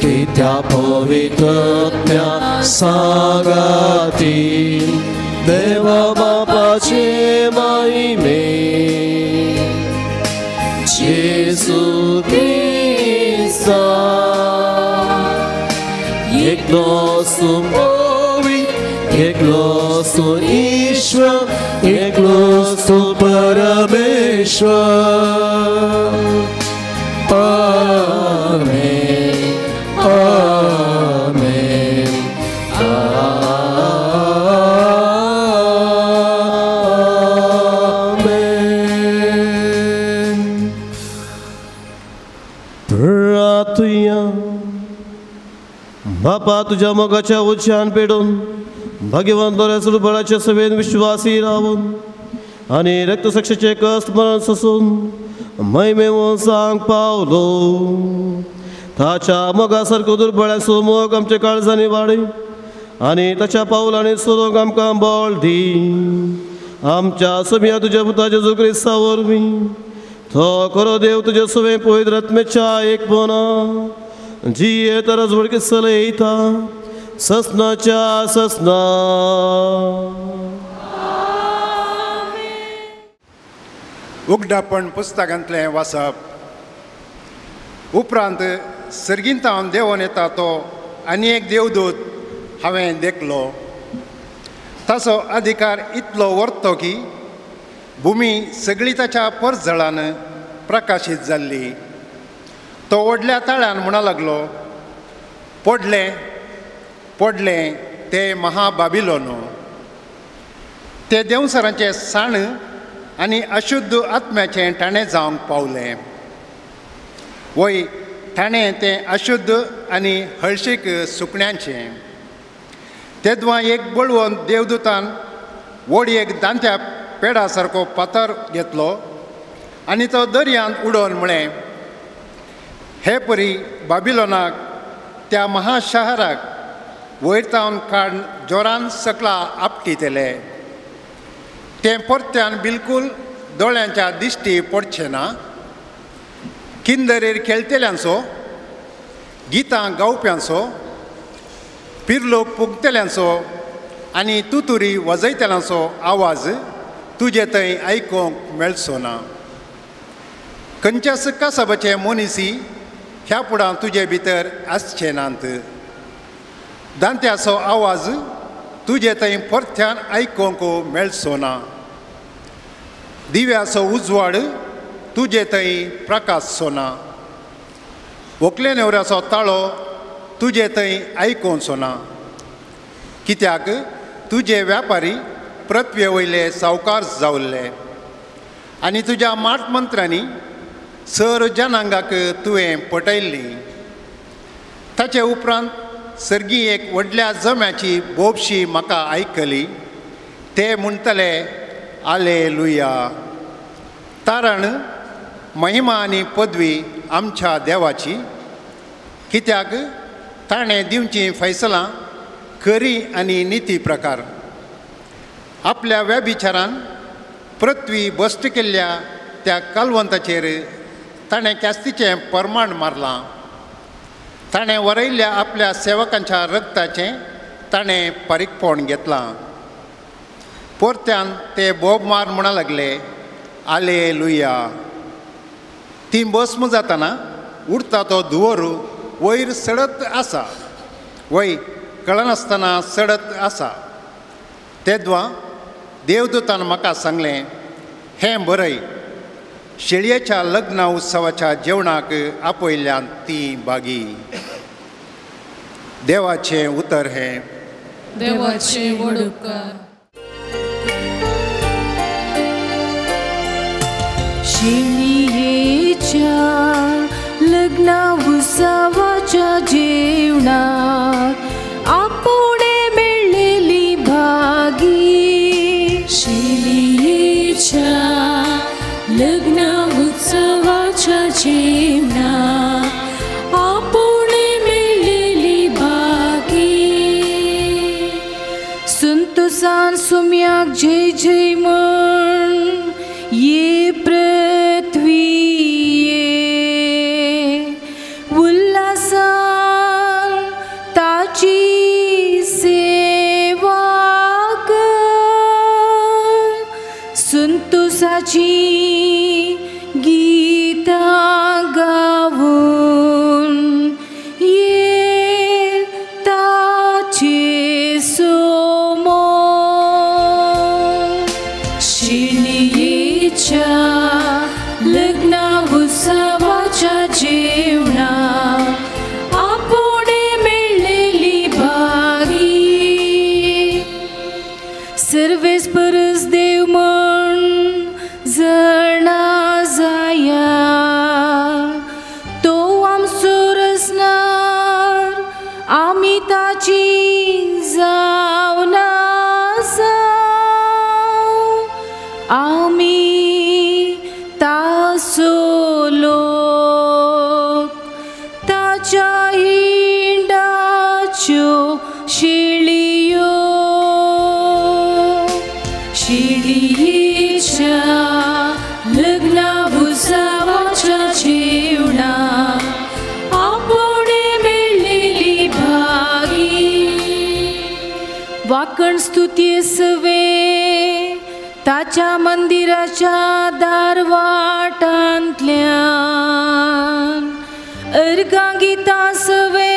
कित्या पवित्रत्म्या सांगाती देवा बापाचे महिमे जेजू क्रिस्ता एकलो सुमोवी एकलो सु ईश्वर एकलो सु परमेश्वर. आमेन आमेन आमेन. प्रार्थुया. बापा तुझ्या मोगाच्या उच्चान पेडून भाग्यवान दोऱ्या बळाच्या सभेन विश्वासी रावून आनी रक्तसक्षेचे कश्ट मरण सोसून महिमे सांग पावलो. ताच्या मोगा सारको दुर्बळ्यांचो मोग आमच्या काळजांनी वाडय आनी ताच्या पावलांनी सोदूंक आमकां बळ दी. आमच्या सोम्या तुज्या पुता जेजू क्रिस्ता वरवीं तो खरो देव तुज्या सुवें पवित्र आत्म्याच्या एकपणा जिये तरच वडके चलयता ससनाच्या ससना. उगडापण पुस्तकांतलें वाचप. उपरांत सर्गींतावन देंवन येता तो आनी एक देवदूत हांवें देखलो. ताचो अधिकार इतलो व्हरतो की भुमी सगळी ताच्या परजळान प्रकाशीत जाल्ली. तो व्हडल्या ताळ्यान म्हणा लागलो, पडलें पडलें ते महाबाबिलोन. ते देंवसरांचें साण आनी अशुद्ध आत्म्याचें ठाणें जावंक पावलें. वय ठाणें तें अशुद्ध आनी हळशीक सुकण्यांचें. तेदवां एक बळवंत देवदूतान व्हड एक दांत्या पेडा सारको फातर घेतलो आनी तो दर्यांत उडोवन म्हळें, हे परी बाबिलोनाक त्या महाशहराक वयर तावन काड जोरान सकला आपटितले. तें परत्यान बिलकूल दोळ्यांच्या दिश्टी पडचें ना. किंदरेर खेळटल्यांचो, गितां गावप्यांचो, पिरलोक पुगतल्यांचो आनी तुतुरी वाजयतल्यांचो आवाज तुजे थंय आयकूंक मेळचो ना. खंयच्याच कासाबाचे मनीसी ह्या फुडां तुजे भितर आसचे नात. दांत्याचो आवाज तुजे थंय परत्यान आयकूंक मेळचो ना. दिव्याचो उजवाड तुजे थंय प्रकाशचो ना. व्हंकले न्हवऱ्याचो ताळो तुजे थंय आयकुचो ना. कित्याक तुजे व्यापारी पृथ्वे वयले सावकार जावल्ले आनी तुज्या माट मंत्रांनी सर जनांगाक तुवें पटयल्ली. ताचे उपरांत सर्गी एक व्हडल्या जम्याची बोबशी म्हाका आयकली. ते म्हणटले, आलेलुया. तारण महिमा आनी पदवी आमच्या देवाची, कित्याक ताणें दिवचीं फैसलां खरी आनी निती प्रकार. आपल्या व्यभिचारान पृथ्वी भश्ट केल्ल्या त्या कालवंताचेर ताणें क्यास्तीचें परमाण मारलां. ताणें वरयल्ल्या आपल्या सेवकांच्या रक्ताचें ताणें पारीकपण घेतलां. परत्यान ते बोब मार म्हणा लागले, आलेलुया. ती भस्म जातना उरता तो धुंवर वयर चडत आसा, वय कळनासतना चडत आसा. तेद्वां देवदूतान म्हाका सांगलें, हें बरय, शेळयेच्या लग्न उत्सवाच्या जेवणाक आपयल्ल्यान ती बागी. देवाचें उतर हें. देवाचें व्हड उपकार. शेळयेच्या लग्न उत्सवाच्या जेवणाक आपोवणें मेळ्ळेली भागी. शेळयेच्या लग्न उत्सवाच्या जेवणाक आपोवणें मेळ्ळेली भागी. संतोसान सुम्याक जय जय म्हण ये पृथ्वी ये उल्हासान ताची सेवा कर. संतोषाची गीतां गावून ये ताचे समोर. शेळयेच्या लग्न उत्सवाच्या जेवणाक आपोवणें मेळ्ळेली भागी. सर्वेस्परस देव म्हण जणा जाया, तो आमचो रचणार आमी ताची जावन आसा. आमी तासो लोक ताच्या हिंडाच्यो शिळयो शिळयेच्या लग्ना उत्सवाच्या जेवणा आपोवणे मेळ्ळेली भागी वाकण स्तुती सवे ताच्या मंदिराच्या दारवाटांतल्यान अर्गां गितां सवे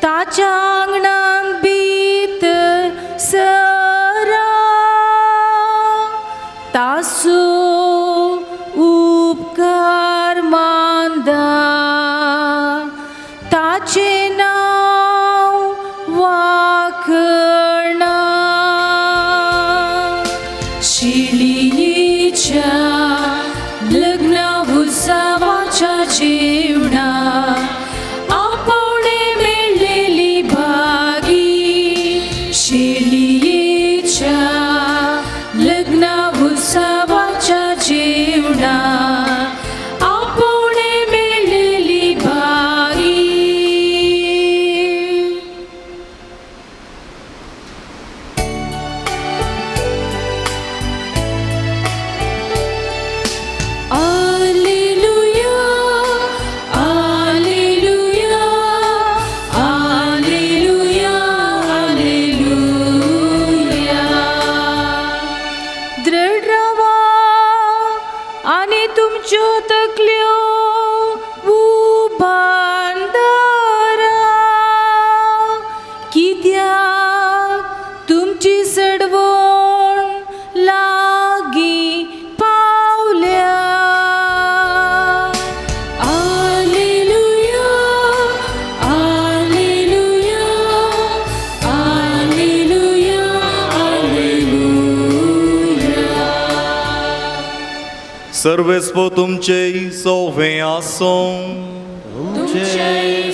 ताच्या आंगणांत भितर सरा तासो उपकार मानदा ताचें नांव वाखणा शिळयेच्या लग्ना उत्सवाच्या जेवणा आपोवणे मेळ्ळेली भागी शिळयेच्या लग्ना उत्सवाच्या जेवणा आपोवणे मेळ्ळेली भागी. Alleluia, alleluia, alleluia, alleluia. दृढ रावा आनी तुमच्यो तकल्यो उबान दवरा कित्याक तुमची सडवण लागीं पावल्या. Alleluia, alleluia, alleluia, alleluia. सर्वेस्पो तुमचे सोवे आसूं. तुमचे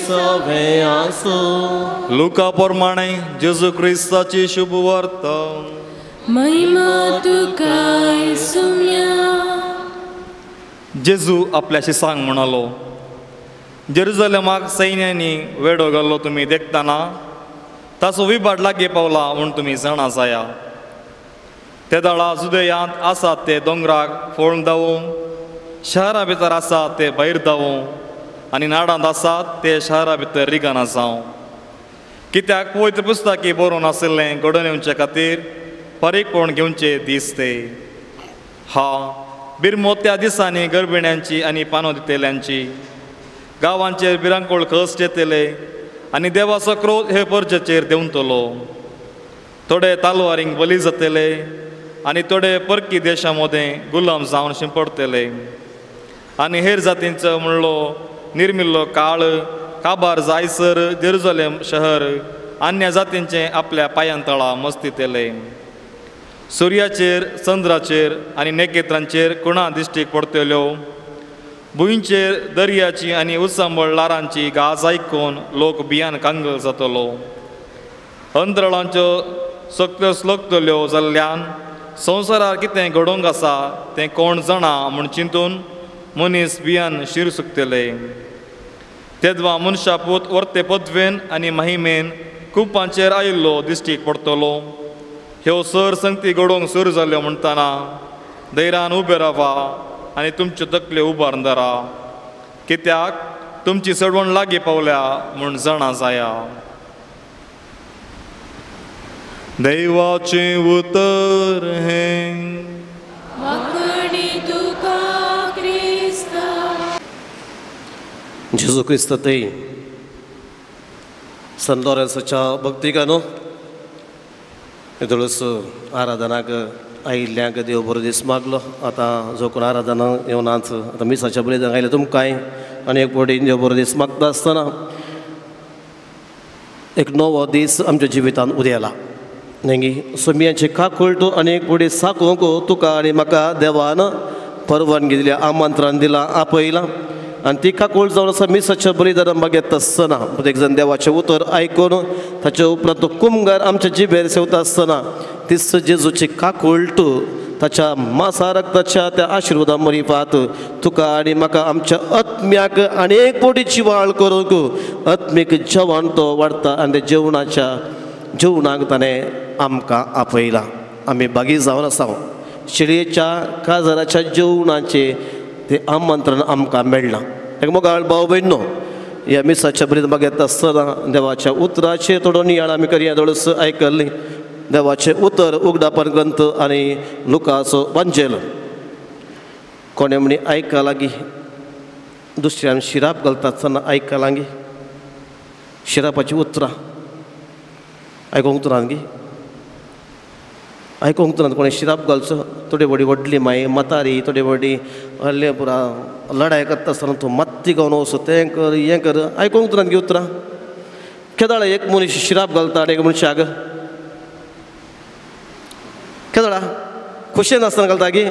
सवे आसूं. लुका प्रमाणे जेजू क्रिस्ताची शुभ वार्ता. महिमा तुकाय सुम्या. जेजू आपल्याशी सांग म्हणालो, जेरुजलेमाक सैन्यांनी वेडो घाल्लो तुमी देखतना ताचो विभाट लागीं पावला म्हूण तुमी जाणा जाया. ते दळा जुदेयांत आसात ते दोंगराक फोळून धांवूं, शहरा भितर आसात ते भायर धांवूं आनी नाडांत आसात ते शहरा भितर रिगना जावं. कित्याक पवित्र पुस्तकी बरोवन आशिल्लें घडोवन येवचे खातीर फारीकपण घेवचे दीस ते. हा बिरमो त्या दिसांनी गर्भिण्यांची आनी पानो दितल्यांची गांवांचेर भिरांकूळ कश्ट येतले आनी देवाचो क्रोध हे परजेचेर देंवतलो. थोडे तालवारींक बली जातले आनी थोडे परकी देशां मदें गुलाम जावन शिंपडटले आनी हेर जातींचो म्हणलो निर्मिल्लो काळ काबार जायसर जेरुजलेम शहर अन्य जातींचें आपल्या पांयां तळा मस्तितले. सुर्याचेर चंद्राचेर आनी नखेत्रांचेर कुणा दिश्टीक पडटल्यो. भुंयचेर दर्याची आनी उचांबळ ल्हारांची गाज आयकून लोक भियान कांगल जातलो. अंतराळांच्यो सक्त्यो स्लगतल्यो जाल्ल्यान संवसारार कितें घडोवंक आसा तें कोण जाणा म्हूण चिंतून मनीस भियान शीर सुकतले. तेदवा मनशापूत वर्ते पदवेन आनी महिमेन कुपांचेर आयिल्लो दिश्टीक पडटलो. ह्यो सर संगती घडोवंक सुरू जाल्यो म्हणटना धैर्यान उबे रावा आनी तुमच्यो तकल्यो उबारून धरा, कित्याक तुमची सडवण लागीं पावल्या म्हूण जाणा जाया. देवाचें उतर हें. वाकणी तुका क्रिस्ता. जेजू क्रिस्त ते संत लॉरेन्साच्या भक्तिकानो येदोळच आराधनाक आयिल्ल्यांक देव बरो दीस मागलो. आतां जो कोण आराधना येवनाच आतां मिसाच्या बलिदान आयलें तुमकांय आनी एक फावटी देव बरो दीस मागता आसतना एक नवो दीस आमच्या जिवितांत उदेला. न्ही सोमियांचे काकुळटो आनी एक फावटी साकोवंक तुका आनी म्हाका देवान परवानगी दिल्या, आमंत्रण दिलां, आपयलां आनी ती काकूळ जावन आसा मिसाच्या बलिदान मागीर आसतना प्रत्येक जाण देवाचें उतर आयकून ताचे उपरांत तो कुमगार आमच्या जिबेर सेवता आसतना तीच जेजूची काकुळट ताच्या मासा रक्ताच्या त्या आशिर्वादा मरिफात तुका आनी म्हाका आमच्या आत्म्याक आनी एक पोटी जिवाळ करूंक आत्मीक जेवण तो वाडटा आनी जेवणाच्या जेवणाक ताणें आमकां आपयला. आमी बागी जावन आसा शेळयेच्या काजाराच्या जेवणाचें तें आमंत्रण आमकां मेळ्ळां. एक मोगाळ भाव भयणो ह्या मिसाच्या बरीत मागीर आसतना देवाच्या उतराचेर थोडो नियाळ आमी करया. थोडोस आयकल्ली देवाचें उतर उगडापण ग्रंथ आनी लुकाचो वांजेल. कोणें म्हणी आयका लागीं दुसऱ्यान शिराप घालता आसतना आयका लागीं शिरापाचीं उतरां आयकूंक तुरान गी आयकूंक तुरान कोणें शिराप घालचो थोडी व्हडली व्हडली माई म्हातारी थोडी व्हडली व्हडले पुरा लडाय करता आसतना तूं मात्ती गावन वचो तें कर हें कर आयकूंक तुरान गी उतरां. केदाळा एक मनीस शिराप घालता आनी एक मनशाक केदळा खुशयेन आसतना घालता गी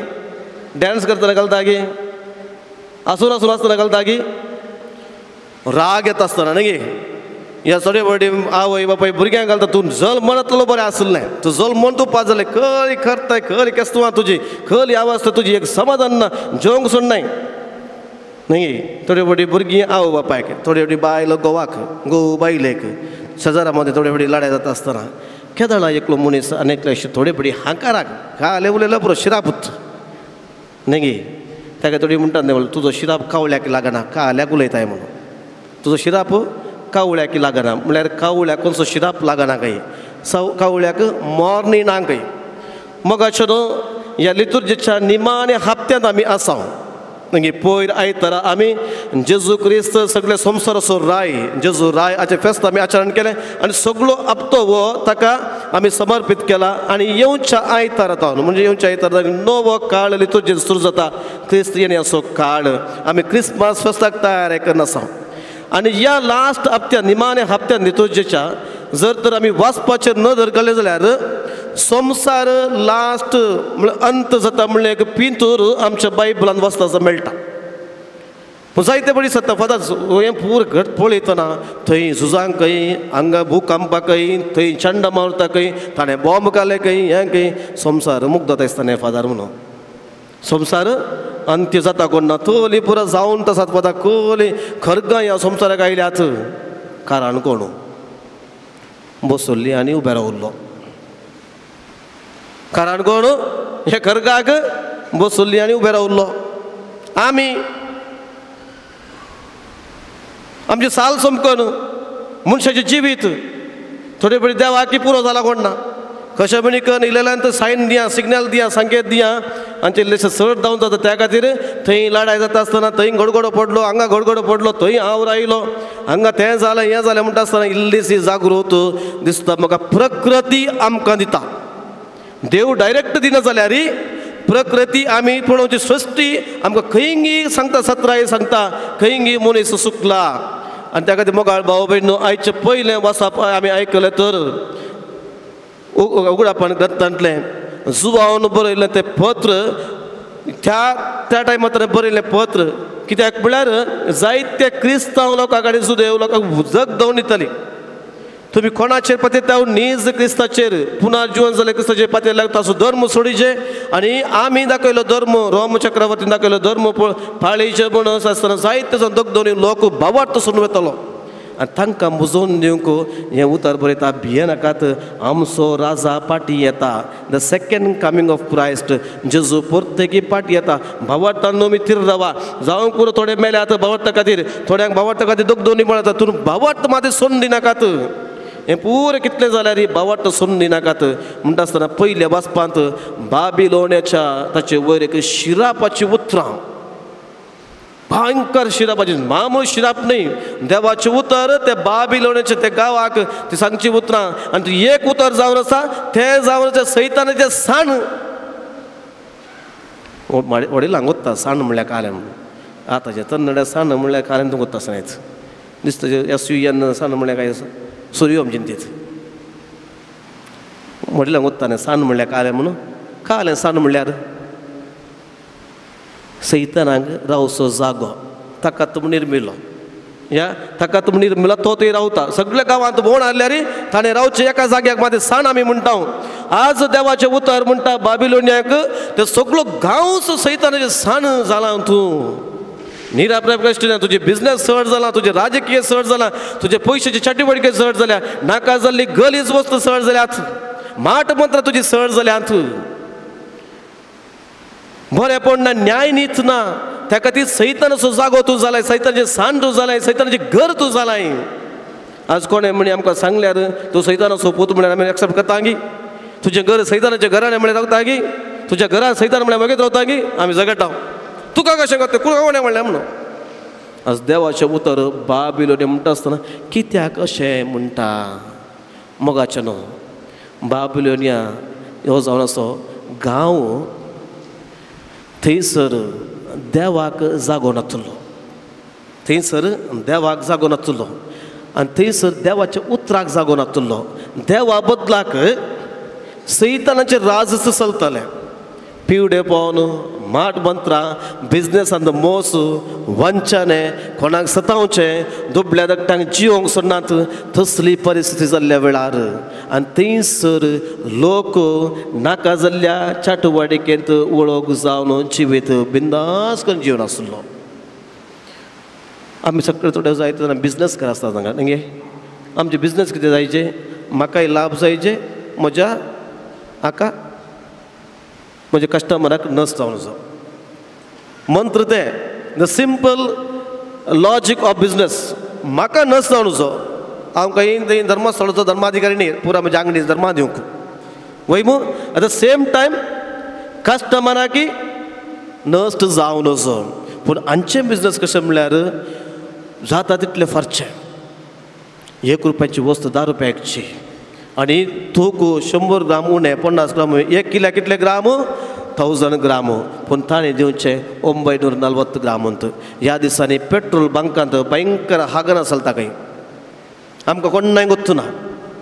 डांस करतना घालता गी आसून आसून आसतना घालता गी राग येता आसतना न्ही गी ह्या थोडे व्हडली आवय बापाय भुरग्यांक घालता तूं जल म्हणतलो बरें आसलें तूं जल म्हण तूं पास जालें खरी करताय खरी केस्तुवां तुजी खरी आवाज तुजी एक समाधान ना जेवंक सोडनाय न्ही. थोडी व्हडली भुरगीं आवय बापायक थोडी व्हडली बायल घोवाक घोव बायलेक शेजारा मदें थोडी व्हडली लडाय जाता आसतना केदळा एकलो मनीस आनी एकले अशें थोडे बडी हांकाराक घाले उलयलो पुरो शिरापूच न्ही गी. ताका थोडी म्हणटा न्ही तुजो शिराप कावळ्याक लागना काल्याक उलयताय म्हणून तुजो शिराप कावळ्याक लागना म्हणल्यार कावळ्याक कोणसो शिराप लागना खंय सव कावळ्याक मोरणी ना खंय. मगाचो न्हू ह्या लितुर्जेच्या निमाण्या हप्त्यांत आमी आसा. मागीर पयर आयतारा आमी जेजू क्रिस्त सगळे संवसाराचो राय जेजू राय हाचें फेस्त आमी आचरण केलें आनी सगळो हप्तो हो ताका आमी समर्पीत केला. आनी येवच्या आयतारा तावन म्हणजे येवच्या आयतारा नवो काळ लितुर्जेन सुरू जाता क्रिस्त येण्याचो काळ आमी क्रिसमस फेस्ताक तयार करून आसा. आनी ह्या लास्ट हप्त्या निमाण्या हप्त्यान लितुर्जेच्या जर तर आमी वाचपाचेर नदर घाली जाल्यार संवसार लास्ट म्हणल्यार अंत जाता म्हणल्यार एक पिंतूर आमच्या बायबलान वाचता मेळटा. पूण जायते बरी सत्ता फादां हें पूर घट पळयतना थंय झुजांक खंय हांगा भुकंपाक खंय थंय चंड मारता खंय ताणें बॉम्ब घाले खंय हें खंय संवसार मुग्ध जाता आसतना फादर म्हणून संवसार अंत्य जाता कोण ना तोली पुरो जावन तसात फादां कोली खरगां ह्या संवसाराक आयल्यात कारण कोण बसल्ली आनी उबे रावल्लो कारण कोण हे खरगाक बसल्ली आनी उबे रावल्लो. आमी आमची साल समकन मनशाचें जिवीत थोडे बरी देवाकी पुरो जाला कोण ना कशें म्हणी कन इल्लेल्यान तर सायन दिया सिग्नल दिया संकेत दिया आनी ते इल्लेशें चड जावन जाता. त्या खातीर थंय लडाय जाता आसतना थंय गडगडो पडलो हांगा गडगडो पडलो थंय हांव रायलो हांगा तें जालें हें जालें म्हणटा आसतना इल्लीशी जागृत दिसता म्हाका प्रकृती आमकां दिता. देव डायरेक्ट दिना जाल्यार प्रकृती आमी पळोवची सृश्टी आमकां खंयगी सांगता सत्राय सांगता खंयगी मनीस सुकला. आनी त्या खातीर मोगाळ भाव भयणो आयचें पयलें वाचप आमी आयकलें तर उगडापण ग्रंथांतलें जुवावन बरयलें तें पत्र त्या त्या टायमार बरयलें पत्र कित्याक म्हळ्यार जायते क्रिस्तांव लोकां कडेन सुदेव लोकांक जग धांवन दिताली. तुमी कोणाचेर पातयेता नीज क्रिस्ताचेर पुनर्जीवन जालें क्रिस्ताचेर पातयेता ताचो धर्म सोडीचे आनी आमी दाखयलो धर्म रोम चक्रवर्तीन दाखयलो धर्म पाळीचे म्हण आसतना जायते जाण दगदोनी लोक भावार्थ सोडून वतालो आनी तांकां मुजोवन दिवंक हें उतर बरयता भियेनाकात आमचो राजा पाटी येता the second coming of Christ जेजू परतेकी पाटी येता. भावार्थान न्हू थीर रावा जावंक पुरो थोडे मेल्यात भावार्था खातीर थोड्यांक भावार्था खातीर दगदोनी पळयता तूं भावार्थ मात सोडून दिनाकात हें पुरें कितलें जाल्यार भावार्थ सोडून दिनाकात म्हणटा आसतना पयल्या वाचपांत बाबिलोण्याच्या ताचे वयर एक शिरापाचीं उतरां भयंकर शिरापाची मामूल शिराप न्ही देवाचें उतर ते बाबिलोण्याचे ते गांवाक ती सांगची उतरां आनी ती एक उतर जावन आसा तें जावन आसा सैतानाचें साण वडिलांक वता साण म्हणल्यार कालें म्हणून आतांचें तरणाट्या साण म्हणल्यार कालें तुमकां वता आसना दिसता एस यू एन साण म्हणल्यार काय सूर्योम चिंतीत वडिलांक वता न्ही साण म्हणल्यार कालें म्हणून कालें साण म्हणल्यार सैतानाक रावचो जागो ताका तूं निर्मिलो ह्या ताका तूं निर्मिलो तो थंय रावता सगळ्या गांवांत भोंवण हाडल्यार ताणें रावचें एका जाग्याक मात साण आमी म्हणटा. आज देवाचें उतर म्हणटा बाबिलोनियाक ते सगळो गांवचो सैतानाचें साण जालां. तूं निराप्रश्न ना, तुजे बिजनेस चड जाला, तुजें राजकीय चड जाला, तुजे पयशाची चटवडिके चड जाल्या, नाका जाल्ली गलीज वस्तू चड जाल्यात, माट मंत्रां तुजी चड जाल्यात, बरेंपण ना, न्याय नीत ना. त्या खातीर सैतानाचो जागो तूं जालाय, सैतानाचें सान तूं जालाय, सैतानाचें घर तूं जालाय. आज कोणें म्हणी आमकां सांगल्यार तूं सैतानाचो पूत म्हळ्यार आमी एक्सेप्ट करता गी? तुजें घर सैतानाचें घराणें म्हळ्यार रावता गी? तुज्या घरान सैतान म्हळ्यार मागीर रावता गी? आमी झगडटा, तुका कशें करता, कोणें म्हणलें म्हणून. आज देवाचें उतर बाबिलोनी म्हणटा आसतना कित्याक अशें म्हणटा? मोगाचें न्हू, बाबिलोनिया हो जावन आसो गांव, थंयसर देवाक जागो नातलो, थंयसर देवाक जागो नातलो आनी थंयसर देवाच्या उतराक जागो नातलो. देवा बदलाक सैतानाचें राजच चलतालें. पिवडेपण, माट मंत्रां, बिजनेसांत मोस, वंचने, कोणाक सतावचें, दुबल्या धाकट्यांक जिवंक सोडनात, तसली परिस्थिती जाल्ल्या वेळार आनी थंयसर लोक नाका जाल्ल्या चाटवाडिकेंत वळख जावन जिवीत बिंदास करून जिवन आसलो. आमी सगळे थोडे जायते जाणां बिजनेस कर आसता हांगा न्ही? आमचे बिजनेस कितें जायचे, म्हाकाय लाभ जायचे, म्हज्या हाका म्हज्या कस्टमराक नस जावन जावं. मंत्र तें, the simple logic of business. म्हाका नस जावन जावं, हांव खंय धर्मस्थळाचो धर्माधिकारी न्ही, पुरा म्हज्या आंगडी धर्मा दिवंक वय मू. एट the same time कस्टमराकी नश्ट जावन वचो. पूण आमचें बिजनेस कशें म्हणल्यार जाता तितलें फारचें. 1 रुपयाची वस्त 10 रुपयाची आनी तूक 100 ग्राम उणें 50 ग्राम, 1 किल्याक कितले ग्राम? 1000 ग्राम. पूण ताणें दिवचें 940 ग्राम. ह्या दिसांनी पेट्रोल बंकांत भयंकर हागरां चलता खंय, आमकां कोण गोत्तू ना,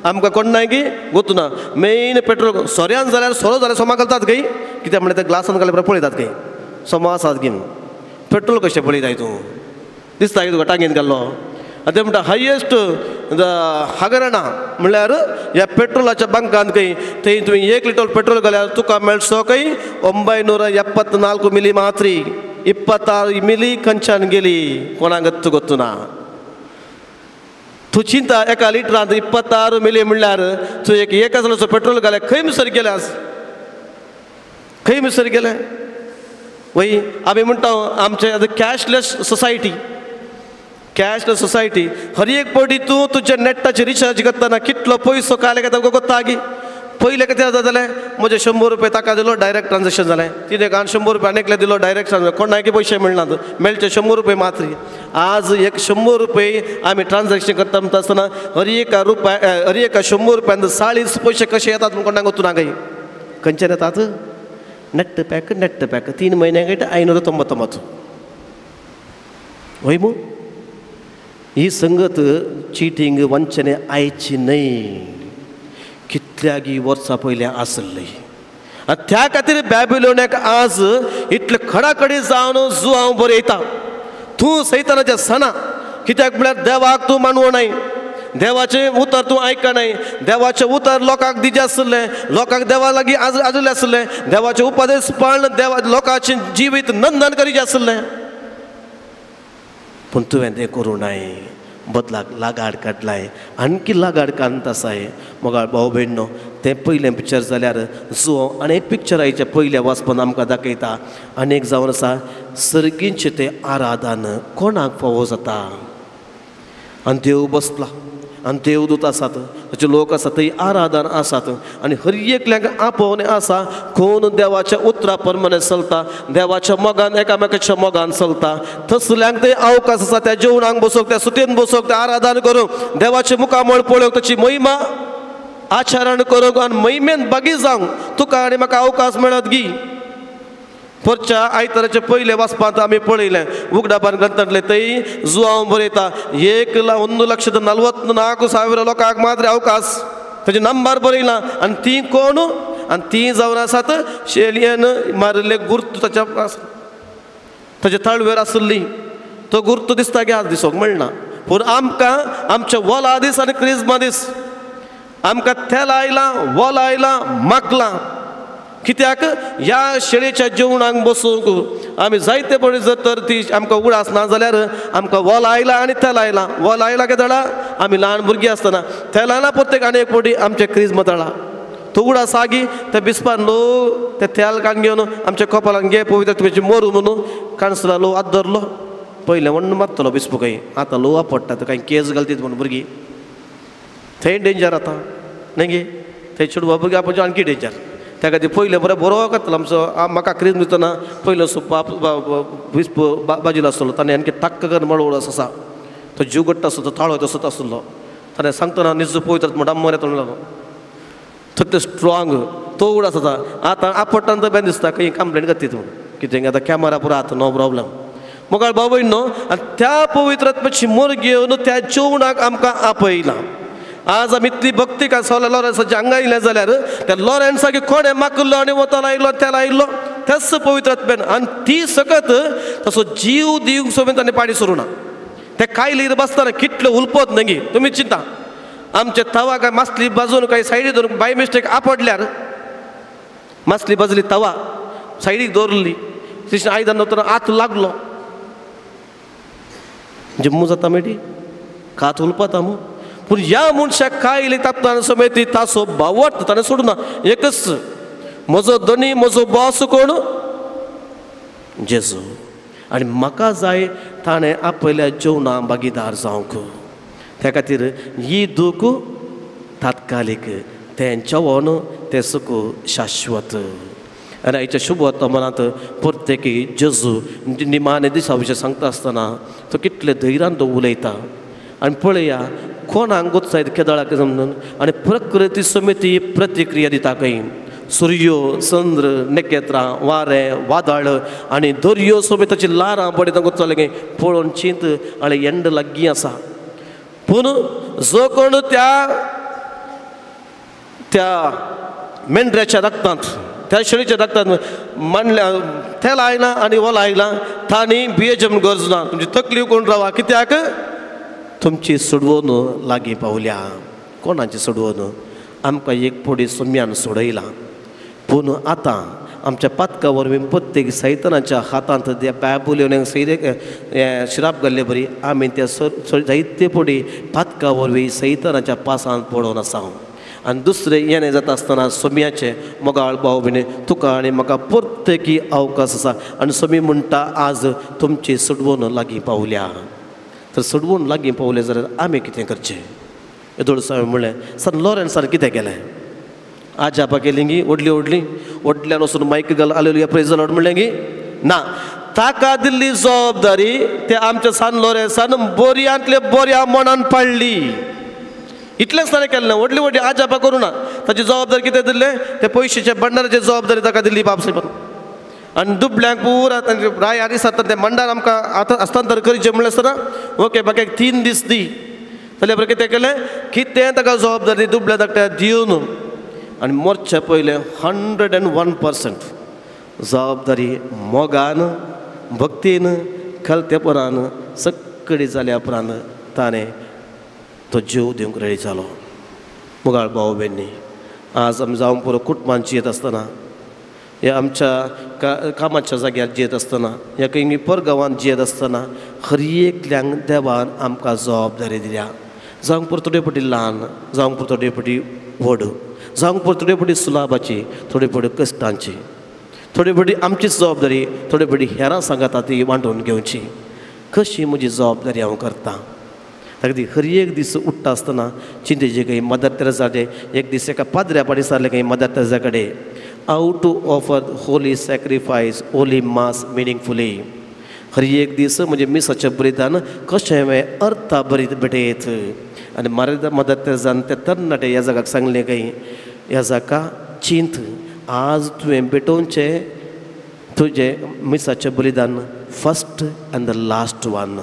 आमकां कोण की गोत्तू ना. मेन पेट्रोल सोऱ्यान जाल्यार सोरो जाल्यार सोमा घालतात खंय, कित्याक म्हणल्यार ते ग्लासान घालून पळयतात खंय सोमा आसात घेवन. पेट्रोल कशें पळयताय तूं, दिसता की तुका टांगेन घाल्लो. आनी ते म्हणटा हायेस्ट हागरणां म्हणल्यार ह्या पेट्रोलाच्या बंकांत खंय, थंय तुवें 1 लिटर पेट्रोल घाल्यार तुका मेळचो खंय 974 मिली मात्री, 26 मिली खंयच्यान गेली कोणाक गत्तू गोत्तू ना. तूं चिंता 1 लिटरांत 26 मिली म्हणल्यार तूं एक हजाराचो पेट्रोल घाल्यार खंय मिसर गेल्यास, खंय मिसर गेलें? वय आमी म्हणटा आमचें आतां कॅशलेस सोसायटी, कॅशलेस सोसायटी. हर एक पटी तूं तुज्या नेटाचेर रिचार्ज करतना कितलो पयसो काडले काय तुका गोत्ता गी? पयलें कितें जातालें, म्हजे 100 रुपये ताका दिलो, डायरेक्ट ट्रान्जेक्शन जालें. तिणें आनी 100 रुपये आनी एकल्या दिलो, डायरेक्ट ट्रान्जेक्शन, कोणाकी पयशे मेळनात, मेळचे 100 रुपये मात्र. आज एक 100 रुपये आमी ट्रान्जेक्शन करता म्हणटा आसतना हर एका रुपया, हर एका 100 रुपयांत 40 पयशे कशे येतात म्हूण कोणाक गोत्तू ना खंय. खंयच्यान येतात? नेट पॅक, नेट पॅक 3 म्हयन्याक 599. वय मू? ही संगत चिटींग वंचने आयची न्हय, कितल्यागी वर्सां पयलीं आसली. आनी त्या खातीर बॅबिलोनाक आज इतले खडाखडी जावन जुआंव बरयता, तूं सैतानाच्या सणा. कित्याक म्हळ्यार देवाक तूं मानवो नाय, देवाचें उतर तूं आयकनाय, देवाचें उतर लोकांक दिजें आसलें, लोकांक देवा लागीं आजुल्लें आसलें, देवाचें उपदेश पाळन देवा लोकांचें जिवीत नंदन करीचें आसलें. पूण तुवें तें करूं नाय, बदलाक लागाड काडलाय, आणखी लागाड काडत आसाय. मोगाळ भाव भयणो, तें पयलें पिक्चर जाल्यार जुआंव आनी एक पिक्चर आयच्या पयल्या वाचपान आमकां दाखयता. आनी एक जावन आसा सर्गींचें तें आराधन कोणाक फावो जाता. आनी देव बसला आनी देवदूत आसात, ताचे लोक आसात, थंय आराधन आसात आनी हर एकल्याक आपोवणें आसा. कोण देवाच्या उतरा प्रमाणे चलता, देवाच्या मोगान एकामेकाच्या मोगान चलता, तसल्यांक थंय अवकाश आसा. त्या जेवणाक बसोवंक, त्या सुतेन बसोवंक, त्या आराधन करूंक, देवाचें मुखामळ पळोवंक, ताची महिमा आचरण करूंक आनी महिमेन बागी जावंक तुका आनी म्हाका अवकाश मेळत गी. परच्या आयताराचे पयले वाचपांत आमी पळयलें उगडापान ग्रंथांतलें, थंय जुआंव बरयता 1,44,000 लोकांक मात्र अवकाश, ताचे नंबर बरयला. आनी ती कोण? आनी ती जावन आसात शेळयेन मारिल्ले गुर्त ताच्या ताच्या तळवेर आसली. तो गुर्त दिसता की आज दिसूंक मेळना. पूण आमकां आमच्या वोला दीस आनी क्रिज्मा दीस आमकां तेल आयलां, वोल आयलां, माकलां. कित्याक ह्या शेळेच्या जेवणाक बसूंक आमी जायते पळय जर तर ती आमकां उडास ना जाल्यार आमकां वोल आयलां आनी तेल आयलां. वोल आयलां केदळा आमी ल्हान भुरगीं आसतना, तेल आयलां प्रत्येक आनी एक पटी आमचें क्रिज्म तळा तो उडास आगी त्या बिस्पान लो ते तेल काण घेवन आमच्या कपालान घे पवित्र तुमची मोरू म्हणून काणसला लो हात धरलो. पयलें वण्ण मारतलो बिस्पू काही आतां लोवा पडटा तर कांय केस घालतीत म्हणून भुरगीं थंय डेंजर आतां न्ही गे. थंय चेडवा भुरगीं आपूण आणखी डेंजर. त्या खातीर पयलें बरें बरो करतलो आमचो म्हाका क्रिज्म दितना पयलो सो बाप बिस्प बाजूला आसतलो ताणें आणखी टाक्क करून मळवळ आसा तो जीव घट्ट आसलो तो ताळो तसोच आसलो. ताणें सांगतना निज पवित्र म्हणटा मरे तोंड लागलो तितलें स्ट्रॉंग तो उडास आसा. आतां आपडटा तर बेन दिसता खंय कंप्लेन करतीत म्हणून कितें आतां कॅमेरा पुरो आतां नो प्रॉब्लम. मुखार बाबय न्हू आनी त्या पवित्र आत्म्याची मोर घेवन त्या जेवणाक आमकां आपयलां. आज आमी इतली भक्ती का सोल्या लॉरेन्साच्या हांगा येयलें जाल्यार त्या लॉरेन्साक कोणें माकल्लो आनी वतान आयलो तेल आयलो त्याच पवित्र आत्म्यान आनी ती सकत तसो जीव दिवंक सोबीत ताणें पाडी सोरूं ना. ते कायलीर बसतना कितले उलपत न्ही तुमी चिंता. आमचे तवा काय मासली बाजून काय सायडी धरून बाय मिस्टेक आपडल्यार मासली बाजली तवा सायडीक दवरली तिशें आयदन दवरतना आत लागलो जम्मू जाता मेटी कात उलपता मू. पूण ह्या मनशाक कायली तापतना समेत तासो बावट ताणें सोडूना. एकच म्हजो धनी म्हजो बॉस कोण जेजू आनी म्हाका जाय ताणें आपल्या जेवणा भागीदार जावंक. त्या खातीर ही दूख तात्कालीक तें जेवण तें सुख शाश्वत. आनी आयच्या शुभ वर्तमानांत प्रत्येकी जेजू निमाणे दिसा विशय सांगता आसतना तो कितले धैर्यान तो उलयता. आनी पळया कोणाक गोत्सायत केदळाक समजून आनी प्रकृती समिती प्रतिक्रिया दिता खंय सुर्यो चंद्र नखेत्रां वारें वादळ आनी दर्यो समेताची ल्हारां पडयता गोत्साले खंय पळोवन चिंत आनी एंड लागीं आसा. पूण जो कोण त्या त्या मेंढऱ्याच्या रक्तांत त्या शेळीच्या रक्तांत मांडल्या तेल आयलां आनी वोल आयलां तांणी भियेचें म्हूण गरज ना. तुमची तकली कोण रावा कित्याक तुमची सोडवण लागीं पावल्या. कोणाची सोडवण आमकां एक पडी सोम्यान सोडयलां. पूण आतां आमच्या पातका वरवीं प्रत्येक सैतानाच्या हातांत त्या बायबल शिराप घाल्ले बरी आमी त्या जायते पडी पातका वरवीं सैतानाच्या पासांत पडोवन आसा. आनी दुसरें येणें जाता आसतना सोम्याचें मोगाळ भाव भयणी तुका आनी म्हाका प्रत्येकी अवकाश आसा. आनी सोमी म्हणटा आज तुमची सोडवण लागीं पावल्या. तर सोडवण लागीं पावलें जाल्यार आमी कितें करचें? येदोळ हांवें म्हणलें सर लॉरेन्सान कितें केलें? आजापा केली गी व्हडली व्हडली व्हडल्यान वचून मायक घाल आलेलुया प्रेज the Lord म्हणलें गी ना. ताका दिल्ली जबाबदारी ते आमच्या सान लॉरेन्सान बोरयांतले बोऱ्या मनान पाडली. इतलेंच ताणें केलें ना, व्हडली व्हडली आजापा करूं ना. ताची जबाबदारी कितें दिल्लें ते पयशेच्या भंडाराची जबाबदारी ताका दिल्ली बापसाहेबान. आनी दुबल्यांक पुरा तांचे राय आनी आसता तें भंडार आमकां आतां हस्तांतर करचें म्हणलें आसतना ओके म्हाका एक 3 दीस दी जाल्यार बरें कितें केलें कितें ताका जबाबदारी दुबल्या धाकट्या दिवन आनी मोरच्या पयलें 101% जबाबदारी मोगान भक्तीन खलतेपणान सगळी जाल्या उपरांत ताणें तो जीव दिवंक रेडी जालो. मोगाळ भाव भयणी आज आमी जावं पुरो कुटुंबान जियेत आसतना ह्या आमच्या कामाच्या जाग्यार जियेत आसतना ह्या खंय परगांवांत जियेत आसतना हर एकल्यांक देवान आमकां जबाबदारी दिल्या. जावंक पुरो थोडे फावटी ल्हान, जावंक पुरो थोडे फावटी व्हड, जावंक पुरो थोडे फावटी सुलाभाची, थोडे फावटी कश्टांची, थोडे फावटी आमचीच जबाबदारी, थोडे फावटी हेरां सांगाता ती वांटून घेवची. कशी म्हजी जबाबदारी हांव करतां? अगदी हर एक दीस उठ्ठा आसतना चिंतेचे खंय मदर तेरेसाचे एक दीस एका पाद्र्या पाटी सारले खंय मदर तेरेसा कडेन how to offer holy sacrifice holy mass meaningfully. हर एक दीस म्हणजे मिसाच्या बलिदान कशें हांवें अर्था बरीत भेटयत. आनी मदर तेरेसान ते तरणाटे ह्या जागाक सांगलें खंय ह्या जाका चिंत आज तुवें भेटोवचें तुजें मिसाचें बलिदान first and the last one.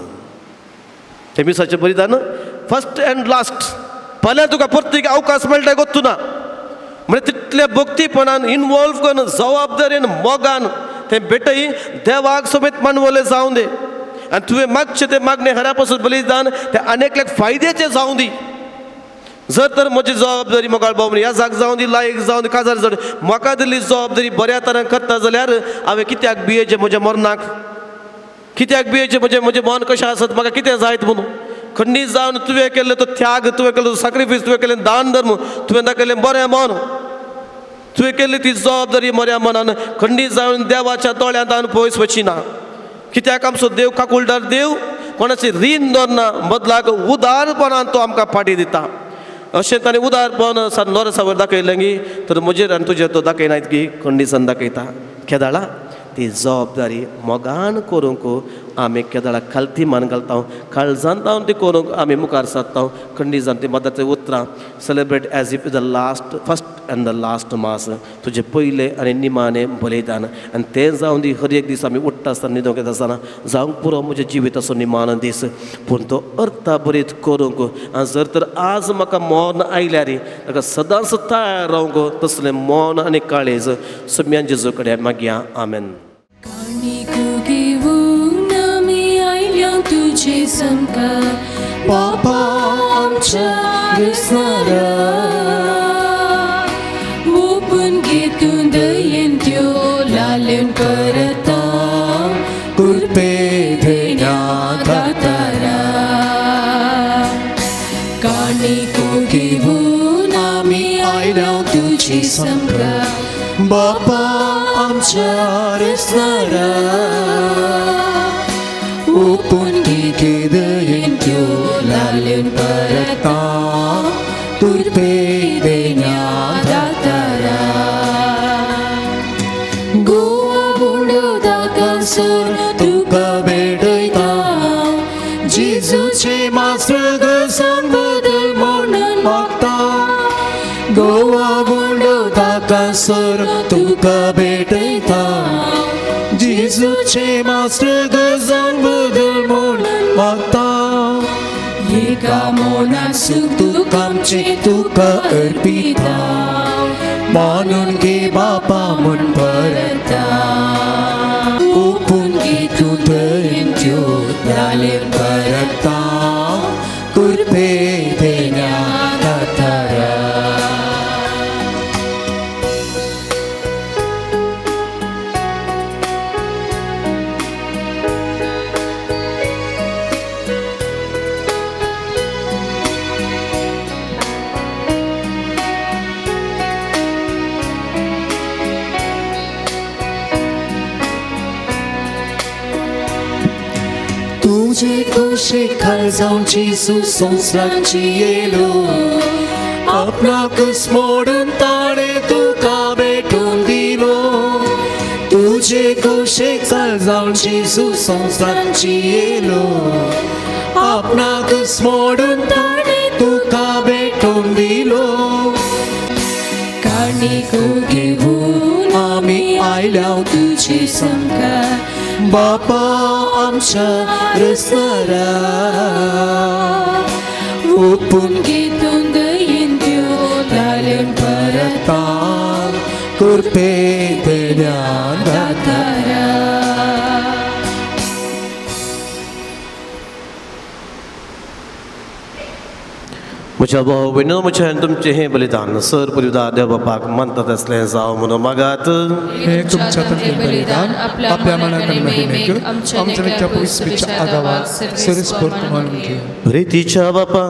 तें मिसाचें बलिदान फर्स्ट एंड लास्ट. फाल्यां तुका प्रत्येक अवकाश मेळटा गोत्तू ना. म्हणजे तितल्या भक्तीपणान इनवॉल्व करून जबाबदारेन मोगान तें भेटय देवाक समेत मानवलें जावं दी. आनी तुवें मागचें तें मागणें हरा पासून बलिदान तें आनी एकल्याक फायद्याचें जावं दी. जर तर म्हजी जबाबदारी मोगाळ भाव ह्या जाग जावन दी लायक जावन दी काजार जावन म्हाका दिल्ली जबाबदारी बऱ्या तरान करता जाल्यार हांवें कित्याक भियेचें म्हज्या मरणाक, कित्याक भियेचें म्हजें म्हजें मन कशें आसत, म्हाका कितें जायत म्हणून. खंडीत जावन तुवें केल्लो तो त्याग, तुवें केल्लो तो सॅक्रिफायस, तुवें केल्लें दान धर्म, तुवें दाखयलें बरें मन, तुवें केल्ली ती जबाबदारी बऱ्या मनान खंडीत जावन देवाच्या दोळ्यांत हांव पयस वचिना. कित्याक आमचो देव काकुळदार देव, कोणाचें रीण दवरना, बदलाक उदारपणान तो आमकां फाटी दिता. अशें ताणें उदारपण सान लोरसावर दाखयलें गी तर म्हजेर आनी तुजेर तो दाखयनात की खंडीसान दाखयता. केदाळा ती जबाबदारी मोगान करूंक आमी केदाळा खालती मान घालता, काळजान ती करूंक आमी मुखार सरता. खंडीसान ती मदाचीं उतरां celebrate as if the last first and the last mass, तुजें पयलें आनी निमाणें बलिदान. आनी तें जावन दी हर एक दीस आमी उठ्ठा आसतना न्हिदोंक येता आसतना जावंक पुरो म्हज्या जिविताचो निमाणो दीस, पूण तो अर्था बरीत करूंक. आनी जर तर आज म्हाका मरण आयल्यार ताका सदांच तयार रावंक तसलें मन आनी काळीज सम्यान जेजू कडेन मागया. आमेन. तुझे समकार बापा आमच्या दिसणारा ओपून घेतून दयेन त्यो लालन करता कृपे देण्या दातारा. काणिको घेऊन आमी आयल्या तुझे समकार बापा आमच्या दिसणारा ओपून घे दयेन त्यो लालन परता कृपे देण्या दातारा. गोवा बुडो दाकासर तुका भेटयता जेजूचे मास्त्र गजान बदल म्हणून मागता. गोवा बुडो दाकासर तुका भेटयता जेजूचे मास्त्र गजान बदल म्हणून मागता. एका मनान सुख दुःख आमचें तुका अर्पिता मानून घे बापा म्हूण परता. ओपून घे तूं दयेन त्यो लालन परता कृपे देण्या दातारा. तुझे कुशे खाल जेजू संवसाराची येयलो आपणाकच मोडून ताणें तुका भेटून दिलो. तुझे कुशे खाल जेजू संवसाराची येयलो आपणाकच मोडून ताणें तुका भेटून दिलो. काणिको घेऊन आमी आयल्या तुझे समकार बापा आमच्या रसणारा ओपून घेतून दयेन त्यो लालन परता कृपे देण्या दातारा. म्हज्या भाव भयणीनो, म्हजें आनी तुमचें हें बलिदान सर परिदार देव बापाक मानतात आसलें जावं म्हणून मागात. हे तुमच्या बलिदान आपल्या मनाक महिमेक आमच्या पवित्र आदावाक सरस्पत मानून घे. प्रितीच्या बापा,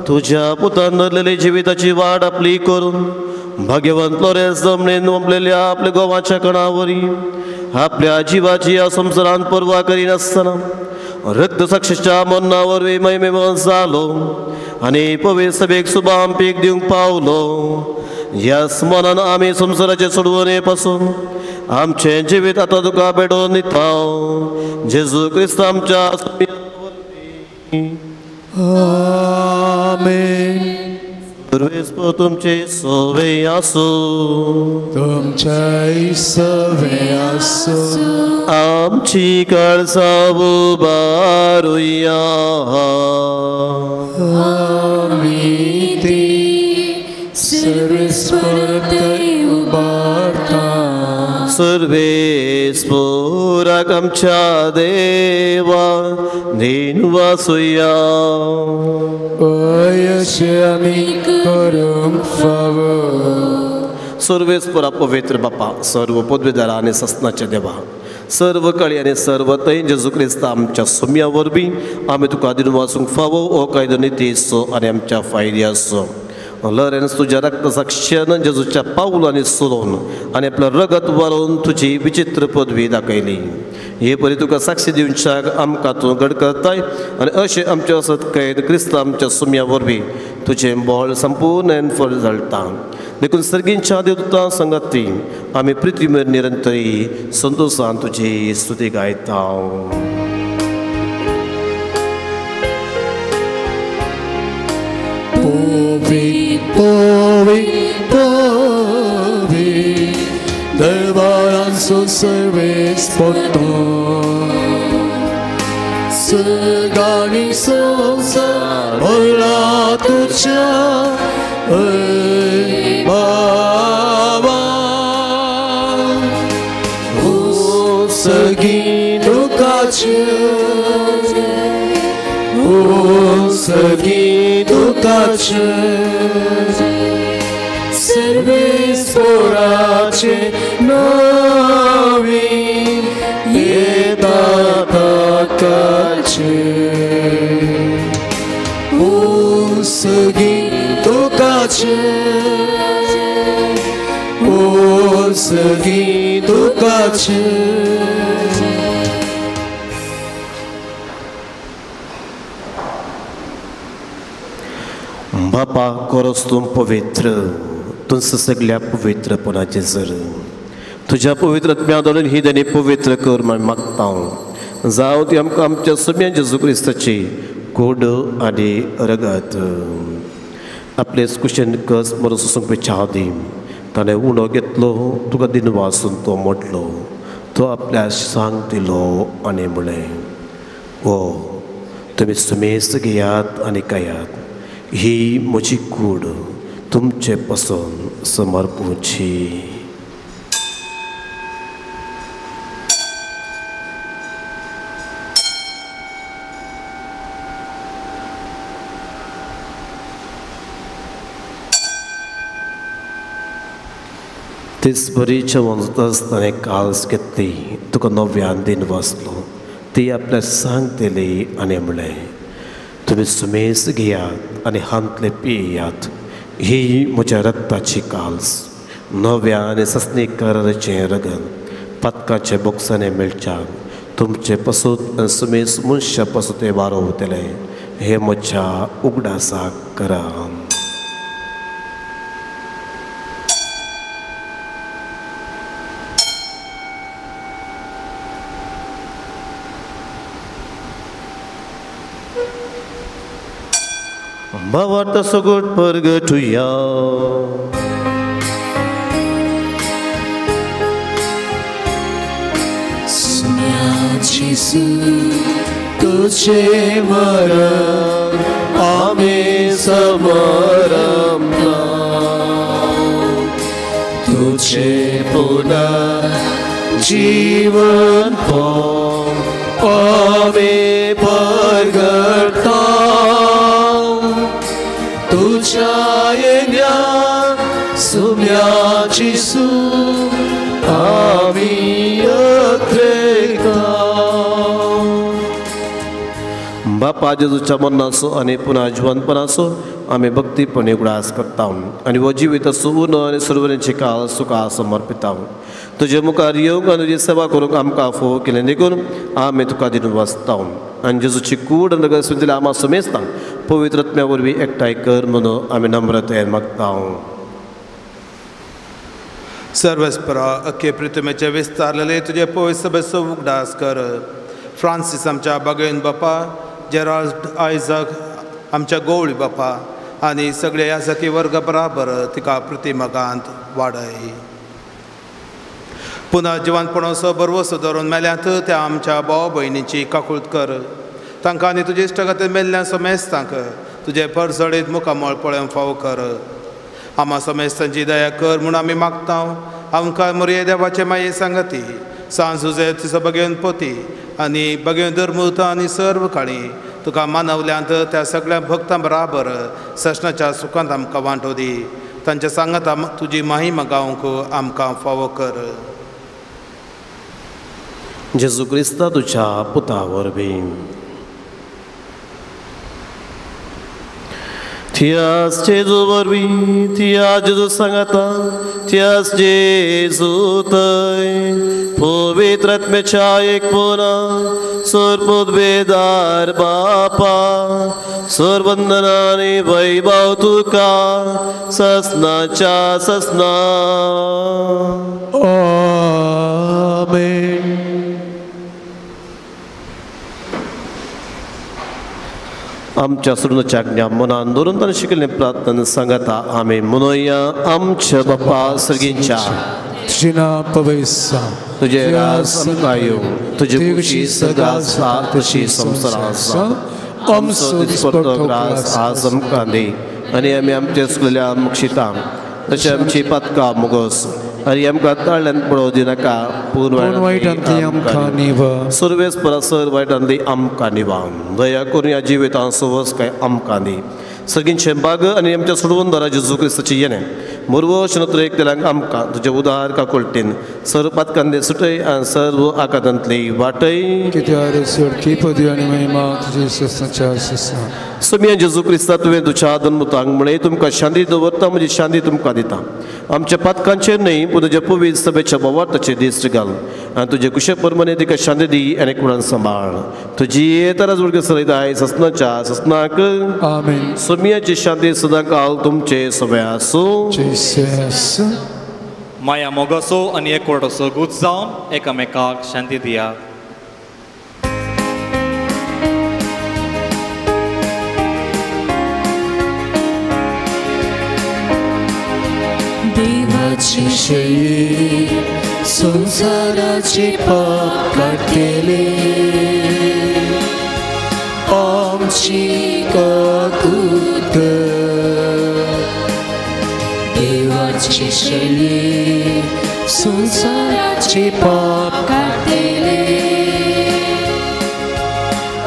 तुज्या पुतान धरलेली जिविताची वाट आपली करून भाग्यवंत लोरेस जमणेन वंपलेल्या आपल्या गोवाच्या कणावरी आपल्या जिवाची या संवसारांत पर्वा करिनासतना रक्तसाक्षीच्या मरणा वरवीं महिमेवंत जालो आनी पवित्र सभेक सुबाम पीक दिवंक पावलो. ह्या स्मरणान आमी संवसाराचे सोडवणे पासून आमचें जिवीत आतां तुका भेटोवन दिता. जेजू क्रिस्त आमच्या. आमेन. सर्वेस्पर तुमचे सवे आसूं. तुमच्याय सवे आसूं. आमची काळजां उबारुया. आमी ती सर्वेस्पर थंय उबारता. सर्वेस्पर उराक आमच्या देवा दिनवासुया. अयशे आमी करूंक फावो. सर्वेस्परा पवित्र बापा, सर्व पदवीदारा आनी ससनाच्या देवा, सर्व कळी आनी सर्व थंय जेजू क्रिस्ता आमच्या सुम्या वरवीं आमी तुका दिनवासूंक फावो. हो कायदो नितीचो आनी आमच्या फायद्याचो. लॉरेन्स तुज्या रक्त साक्षान जेजूच्या पावलांनी सोडून आनी आपलो रगत वारोवन तुजी विचित्र पदवी दाखयली. हे परी तुका साक्षी दिवच्याक आमकां तूं घड करताय आनी अशें आमचे असत कैद क्रिस्ता आमच्या सुम्या वरवीं तुजें बळ संपूर्ण फळ जळटा. देखून सर्गींच्या देवता संगती आमी पृथ्वीर निरंतरी संतोषान तुजी स्तुती गायता. पोवी पोवी पोवी दरबारांचो सर्वेस पोतो सगाणी संसार भरला तुज्या बाबा सगी तुकाचे सगी तुकाचे सर्वेस पोराचे नावी येता ताकाचे सगी तुकाचे सगी तुकाचे. बापा कोरोस तूं पवित्र, तूं सगल्या पवित्रपणाचें जर तुज्या पवित्र आत्म्या धरून ही देणी पवित्र कर म्हण मागता. जावं ती आमकां आमच्या सुम्या जेजू क्रिस्ताची कोड आनी रगत. आपले कुशेन कस मरो सोसूंक विचार दी. ताणें उणो घेतलो, तुका दिनवासून तो मोडलो, तो आपल्या सांग दिलो आनी म्हणलें, ओ तुमी सुमेस्त घेयात आनी खायात, ही म्हजी कूड तुमचे पसून समर्पूची. तेच बरी जेवण जाता आसतना काल्स घेतली, तुका नव्यान दिन वाचलो, ती आपल्या सांग दिली आनी म्हणलें, तुमी सुमेस घेयात आनी हांतले पियात, ही म्हज्या रक्ताची काल्स, नव्या आनी ससनी कराराचें रगत, पातकाचे बोक्सांनी मेळच्या तुमचे पसूत आनी सुमेस मनशा पसूत तें वारोवतलें, हें म्हज्या उगडासाक करा. भावार्थ सगट परगटुया. जेसू तुझे मरण आमी समरमना, तुझे पुनः जीवन आमी परगटता, तुझ्या येण्या सुम्या जेसू आमी अत्रेकता. बापा जेजूच्या मरणाचो आनी पुन्हा जिवंतपणाचो आमी भक्तीपणे उगडास करता आनी हो जिवीत सुवर्ण आनी सर्वनेची काळ सुखा समर्पिता. तुजे मुखार येवंक आनी तुजी सेवा करूंक आमकां फोव केलें देखून आमी तुका दिवन वाचता आनी जेजूची कूड आनी रगत आमा समेजता पवित्र आत्म्या वरवीं एकठांय कर म्हणून आमी नम्रतायेन मागता. सर्वस्परा अख्खे पृथ्वीचे विस्तारलेले तुजे पवित्र सभेचो उगडास कर. फ्रांसीस आमच्या बागेन बापा, जेराल्ड आयजक आमच्या गवळी बापा आनी सगळे याजकी वर्ग बराबर तिका प्रतिमगांत वाडय. पुनः जिवनपणाचो बरवसो धरून मेल्यांत त्या आमच्या भाव भयणींची काकूळत कर. तांकां आनी तुजे इश्टागतीन मेल्ल्या समेस्तांक तुजे परजळीत मुखामळ पळोवंक फावो कर. आमा समेस्तांची दया कर म्हूण आमी मागता. आमकां मोरये देवाचे माये सांगती सांज जुजे तुजो बगेवन पोती आनी बगेवन धर्मूत आनी सर्व काळी तुका मानवल्यांत त्या सगळ्या भक्तां बराबर ससनाच्या सुखांत आमकां वांटो दी. तांच्या सांगात तुजी महिमा गावंक आमकां फावो कर. जेजू क्रिस्ता तुझ्या पुता वरवीं. थियास जेजू वरवीं, थिया जेजू सांगाता, थियास जेजू थंय पवित्र आत्म्याच्या एकपणा सर्वोद्वेदार बापा सर्वंदना आनी वैभव तुका ससनाच्या ससना. आमेन. आमच्या सुरनाच्या आज्ञा मनान धरून ताणें शिकयल्लें प्रार्थना सांगता आमी म्हणुया. आमच्या बापा सर्गींच्या, तुजें नांव पवित्र जावं, तुजें राज आमकां येवं, तुजी खुशी सदां आसा तशी संवसारांत आसा. आमचो दिसपट्टो ग्रास आज आमकां दी आनी आमी आमचे चुकलेल्या मुक्षिता तशें आमची पातकां मुगोस आनी आमकां ताळ्यान पळोवं दिनाका, पूण वायटांतली आमकां निवा. सर्वेस परसर वायटांतली आमकां निवा. दया करून ह्या जिवितांत सवस काय आमकां दी. सगळींचे बाग आनी आमच्या सोडवून जेजू क्रिस्ताची येणें मुरवो शनत्र एक तेलांक आमकां तुजे उदार काकुळटीन सर्व पातकांदे सुटय आनी सर्व आकातांतली वाटय. कित्याक सोडकी पदवी आनी महिमा तुजी ससनाच्या ससना. सोमिया जेजू क्रिस्ता तुवें तुज्या धर्मतांक म्हळें तुमकां शांती दवरता, म्हजी शांती तुमकां दिता. आमच्या पातकांचेर न्हय पूण तुज्या पवित्र सभेच्या बोवार्थाचेर दिश्ट घाल आनी तुजे कुशे प्रमाणे तिका शांती दी आनी कुणान सांबाळ. तुजी येताराज वर्ग सरयत आयज ससनाच्या ससनाक. आमेन. सोमियाची शांती सदां काल तुमचे सगळे आसूं. माया मोगाचो आनी एकवटाचो गूत जावन एकामेकाक शांती दिया. देवाची शयी संसाराचे पाप काडटले, आमची काकूत. देवाची शयी संसाराचे पाप काडटले,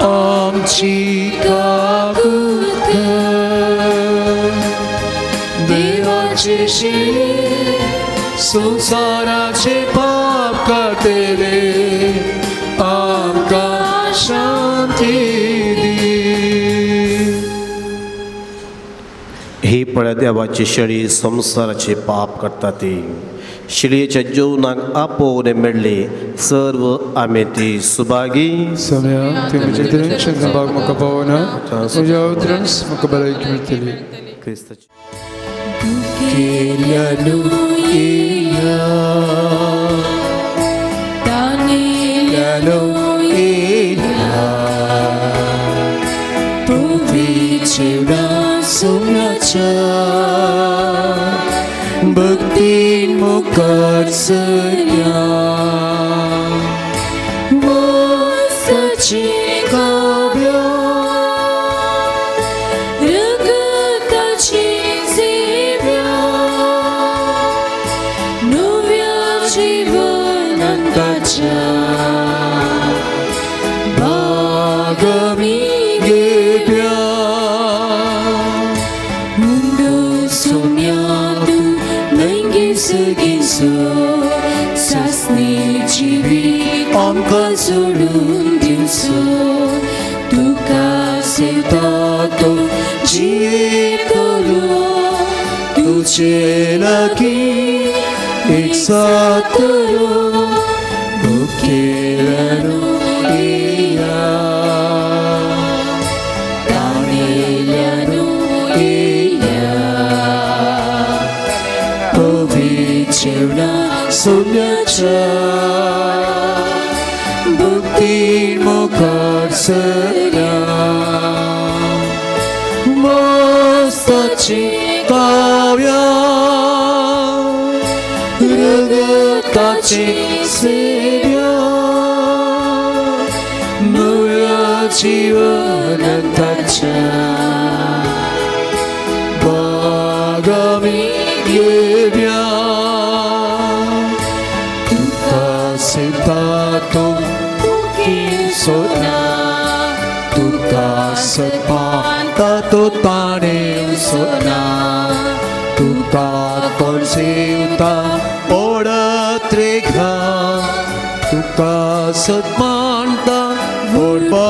आमची काकूत. देवाची शयी संसाराचे पाप काडटले, आमकां शांती दी. ही पळय देवाची शेळी संवसाराचे पाप काडटा ती. शेळयेच्या जेवणाक आपोवणें मेळ्ळी सर्व आमी ती सुभागी. सम्या तुवें म्हजें तरेन भाग म्हाका पावना, म्हज्या उतरान म्हाका भलायकी मेळटली. क्रिस्ताची दुखेल्यानु येया, तानेल्यानु येया, पृथ्वीचेवडा सोम्याच्या भक्तीन मुखार सरया. मस्ताची काव्या रगताची सेव्या नव्या जीवनाच्या भागमी घेव्या. मुंडो सोम्या तूं न्हंयगेस गिसो सासणी जिवीत आमकां सोडून दिवचो. तुका सेवता तो जियेतलो, तुजे लागीं एक जातलो. मुखेल्यानु येया, तानेल्यानु येया, पवित्र सोम्याच्या भक्तीन मुखार सरया. मस्ताची काव्या रगताची सेव्या नव्या जीवनाच्या भागमी घेव्या. तुका सेवता सोना तुका सत्पांता तो ताणेव सोना तुका कोण सेवता ओडत रेखा तुका सत्मानता ओडपा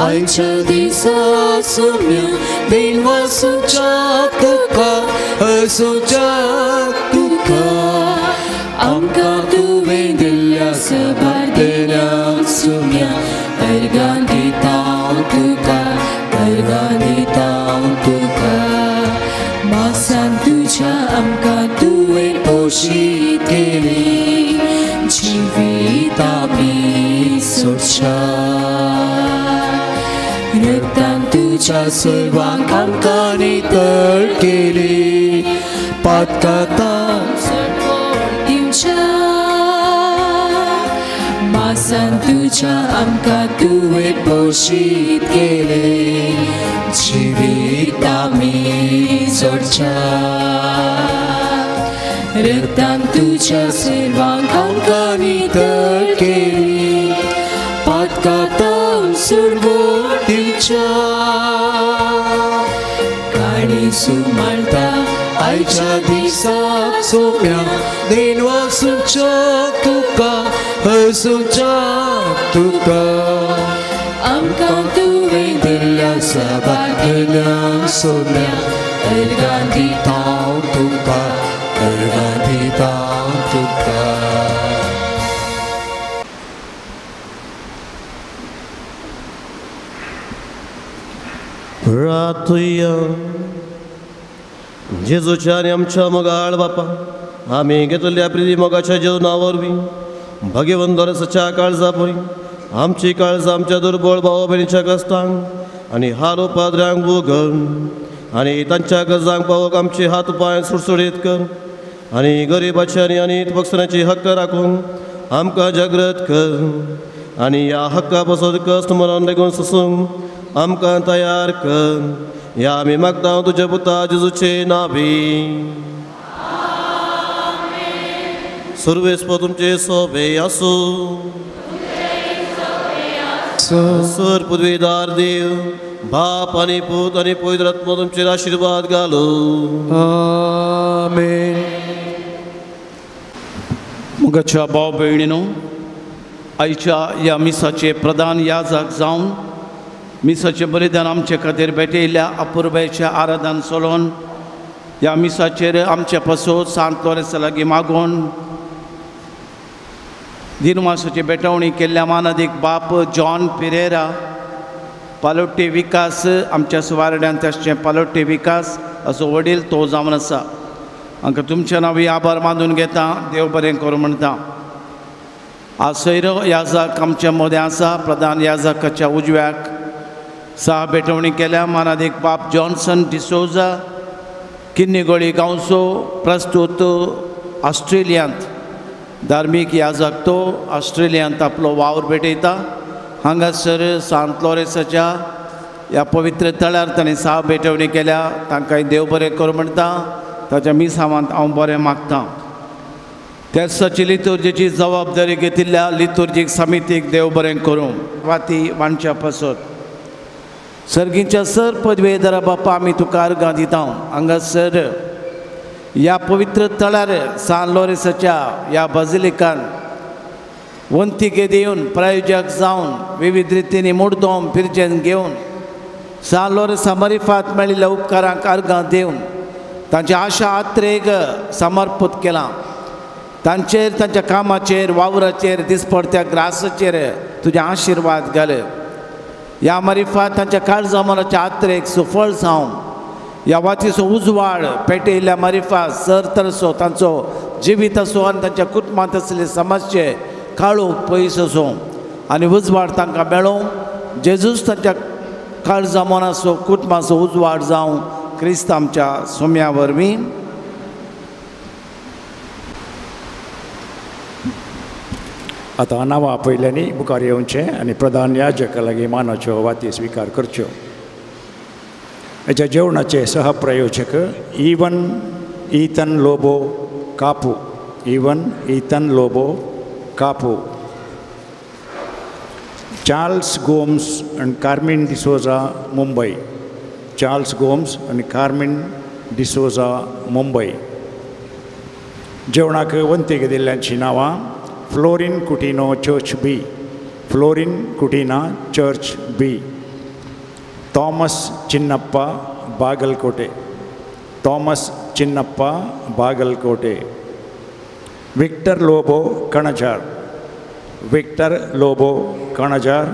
आयच्या दिसा सुम्या देवासूच्या तुका हसूच्या तुका आमकां तुवें दिल्ल्या सबार देण्या सुम्या अर्गां दिता तुका अर्गां दिता तुका मासान तुज्या आमकां तुवें पोशीत केली जिविता आमी सोडच्या रक्तान तुज्या सर्वांक आमकां नितळ केली पातकांत सोडवण दिवच्या मासान तुज्या आमकां तुवें पोशीत केले जिवीत आमी जोडच्या रक्तान तुज्या सर्वांक आमकां नितळ केली पातकांत सोडवण दिवच्या काणी सुमाळटा आयच्या दिसा सोम्या देवासूच्या तुका हसूच्या तुका आमकां तुवें दिल्ल्या सबार देण्या सोम्या अर्गां दिता तुका अर्गां दिता तुका. प्रार्थुया. जेजूच्या आनी आमच्या मोगाळ बापा आमी घेतल्या प्रिती मोगाच्या जेवणा वरवीं भगवंत रसाच्या काळजा परी आमची काळजां आमच्या दुर्बळ भाव भयणीच्या कश्टांक आनी हाल पाद्र्यांक उगड आनी तांच्या गरजांक पावोवंक आमचे हात पांय सुडसुडीत कर आनी गरिबाचे आनी अनीत पक्षांची हक्क राखूंक आमकां जागृत कर आनी ह्या हक्का पासत कश्ट मरण लेगून सोसूंक आमकां तयार कर. ह्या आमी मागता तुज्या पुता जेजूचे नावी. सर्वेस्पर तुमचे सोबे आसूं. सर पदवीदार देव बाप आनी पूत आनी पवित्र आत्मो तुमचेर आशिर्वाद घालू. आमेन. मोगाच्या भाव भयणीनो, आयच्या ह्या मिसाचे प्रधान याजक जावन मिसाचें बलिदान आमचे खातीर भेटयल्ल्या अपुरबायेचें आराधन चलोवन ह्या मिसाचेर आमचे पासत सांत लोरेंसा लागीं मागून दिनवासाची भेटवणी केल्ल्या मानादीक बाप जॉन पिरेरा पालोट्टी विकास आमच्या सुवार्ड्यांत आसचें पालोट्टी विकास असो वडील तो जावन आसा. हांकां तुमच्या नांवी आभार मानून घेता. देव बरें करूं म्हणटा. आज सैरो याजक आमच्या मदें आसा. प्रधान याजकाच्या उजव्याक सहा भेटवणी केल्या मानादीक बाप जॉन्सन डिसोजा किन्नीगोळी गांवचो प्रस्तूत ऑस्ट्रेलियांत धार्मीक याजक तो ऑस्ट्रेलियांत आपलो वावर भेटयता. हांगासर सांत लोरेंसाच्या ह्या पवित्र तळ्यार ताणें सहा भेटवणी केल्या. तांकां देव बरें करूं म्हणटा. ताच्या मिसावांत हांव बरें मागता. तेर्साची लितुर्जेची जबाबदारी घेतिल्ल्या लितुर्जीक समितीक देव बरें करूं. वाती वांटच्या पासत सर्गीच्या सर पदवेदारा बापा आमी तुका अर्गां दिता. हांगासर ह्या पवित्र तळार सान लोरेंसाच्या ह्या बाजिलिकान वंतिके दिवन प्रायोजक जावन विविध रितींनी मुर्दोम फिरजेन घेवन सान लोरेंसा मरिफात मेळिल्ल्या उपकारांक अर्गां दिवन तांची आशा आत्रेक समर्पत केलां. तांचेर तांच्या कामाचेर वावराचेर दिसपडत्या ग्रासाचेर तुजे आशिर्वाद घाले. ह्या मरिफात तांच्या काळजा मनाच्या आत्रेक सुफळ जावन ह्या वातीचो उजवाड पेटयल्ल्या मरिफात सर तरसो तांचो जिवीत आसूं आनी तांच्या कुटुंबांत आसले समाजचे काळोख पयस आसूं आनी उजवाड तांकां मेळों. जेजूस तांच्या काळजा मनाचो कुटुंबाचो उजवाड जावं क्रिस्त आमच्या सोम्या वरवीं. आतां नांवां आपयल्यांनी मुखार येवचें आनी प्रधान याजका लागीं मानाच्यो वाती स्विकार करच्यो. हेच्या जेवणाचे सहप्रयोजक इवन इथन लोबो कापू, इवन इथन लोबो कापू, चार्ल्स गोम्स आनी कार्मीन डिसोजा मुंबय, चार्ल्स गोम्स आनी कार्मीन डिसोजा मुंबय. जेवणाक वंतीक दिल्ल्यांचीं नांवां Florin Coutinho church B, Florin Coutinho church B, Thomas Chinnappa Bagalkote, Thomas Chinnappa Bagalkote, Victor Lobo Kanajar, Victor Lobo Kanajar,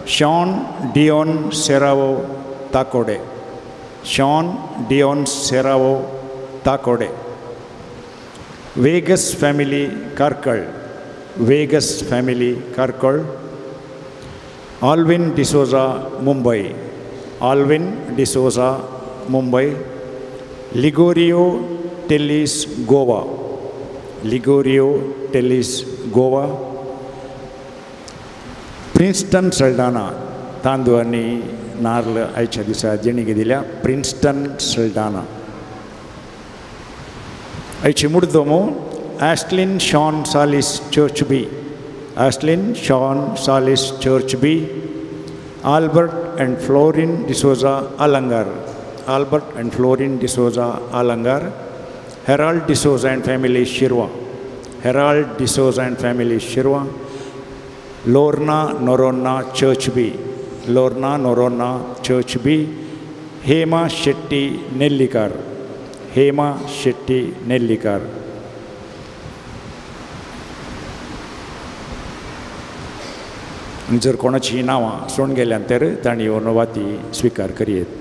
Shawn Dion Serrao Takode, Shawn Dion Serrao Takode, Vegas family Karkal, Vegas family Karkal, Alvin D'Souza Mumbai, Alvin D'Souza Mumbai, Ligorio Telis Goa, Ligorio Telis Goa, Princeton Saldanha, तांदूळ आनी नार्ल आयच्या दिसा देणगी दिल्या Princeton Saldanha. आयची मुर्दोमो Ashlin Sean Salis church B, Ashlin Sean Salis church B, Albert and Florin D'Souza Alangar, Albert and Florin D'Souza Alangar, Harold D'Souza and family Shirva, Harold D'Souza and family Shirva, Lorna Noronha church B, Lorna Noronha church B, Hema Shetty Nellikar, Hema Shetty Nellikar. जर कोणाची नांवां सोडून गेल्यान तर तांणी येवन वाती स्विकार करयेत.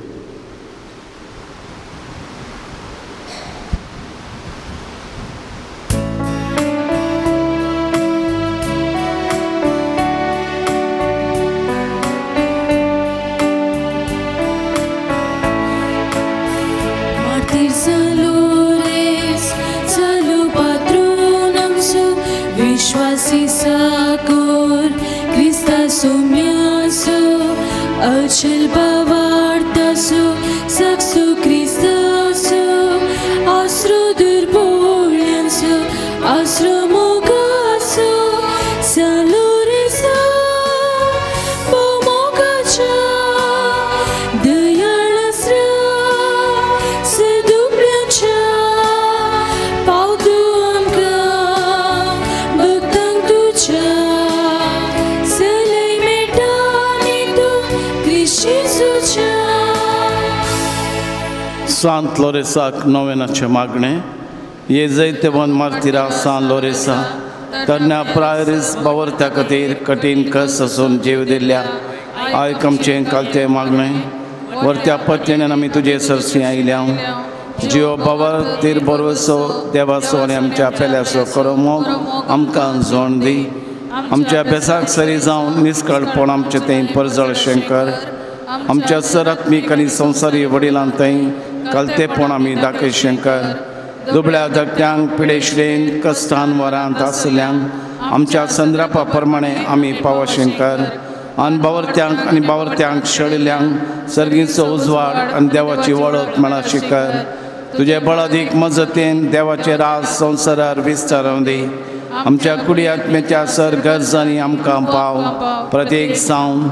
Achal bavartasu saksu Kristasu asru durbolyansu asru mogasu salurisa pomogacha dayalasra seduplyancha paudu amka bhaktang tucha. Sant लोरेसाक नोवेनाचें मागणें ये जैतेवन मार्तिरा सान लोरेसा तरण्या प्रायरीस बावरत्या खातीर कठीण कस आसून जीव दिल्ल्या आयक आमचें कालचें मागणें वरत्या पत्तेण्यान आमी तुजे सरशी आयल्या जियो बावर तीर बरवसो देवाचो आनी आमच्या पेल्याचो करो मोग आमकां जोण दी आमच्या अभ्यासाक सरी जावन निस्कळपण आमचें थंय परजळ शंकर आमच्या सरात्मीक आनी संवसारी वडिलां थंय कलतेपण आमी दाखय शंकर दुबळ्या धाकट्यांक पिडेश्रेन कश्टान वरांत आसल्यांक आमच्या संद्रापा प्रमाणे आमी पावा शंकर आनी बावरत्यांक आनी बावरत्यांक शेळिल्ल्यांक सर्गीचो उजवाड आनी देवाची वळख मेळा शिकर तुजे बळादीक मजतीन देवाचे राज संवसारार विस्तार दी आमच्या कुडी आत्म्याच्या सर गरजांनी आमकां पाव प्रत्येक जावन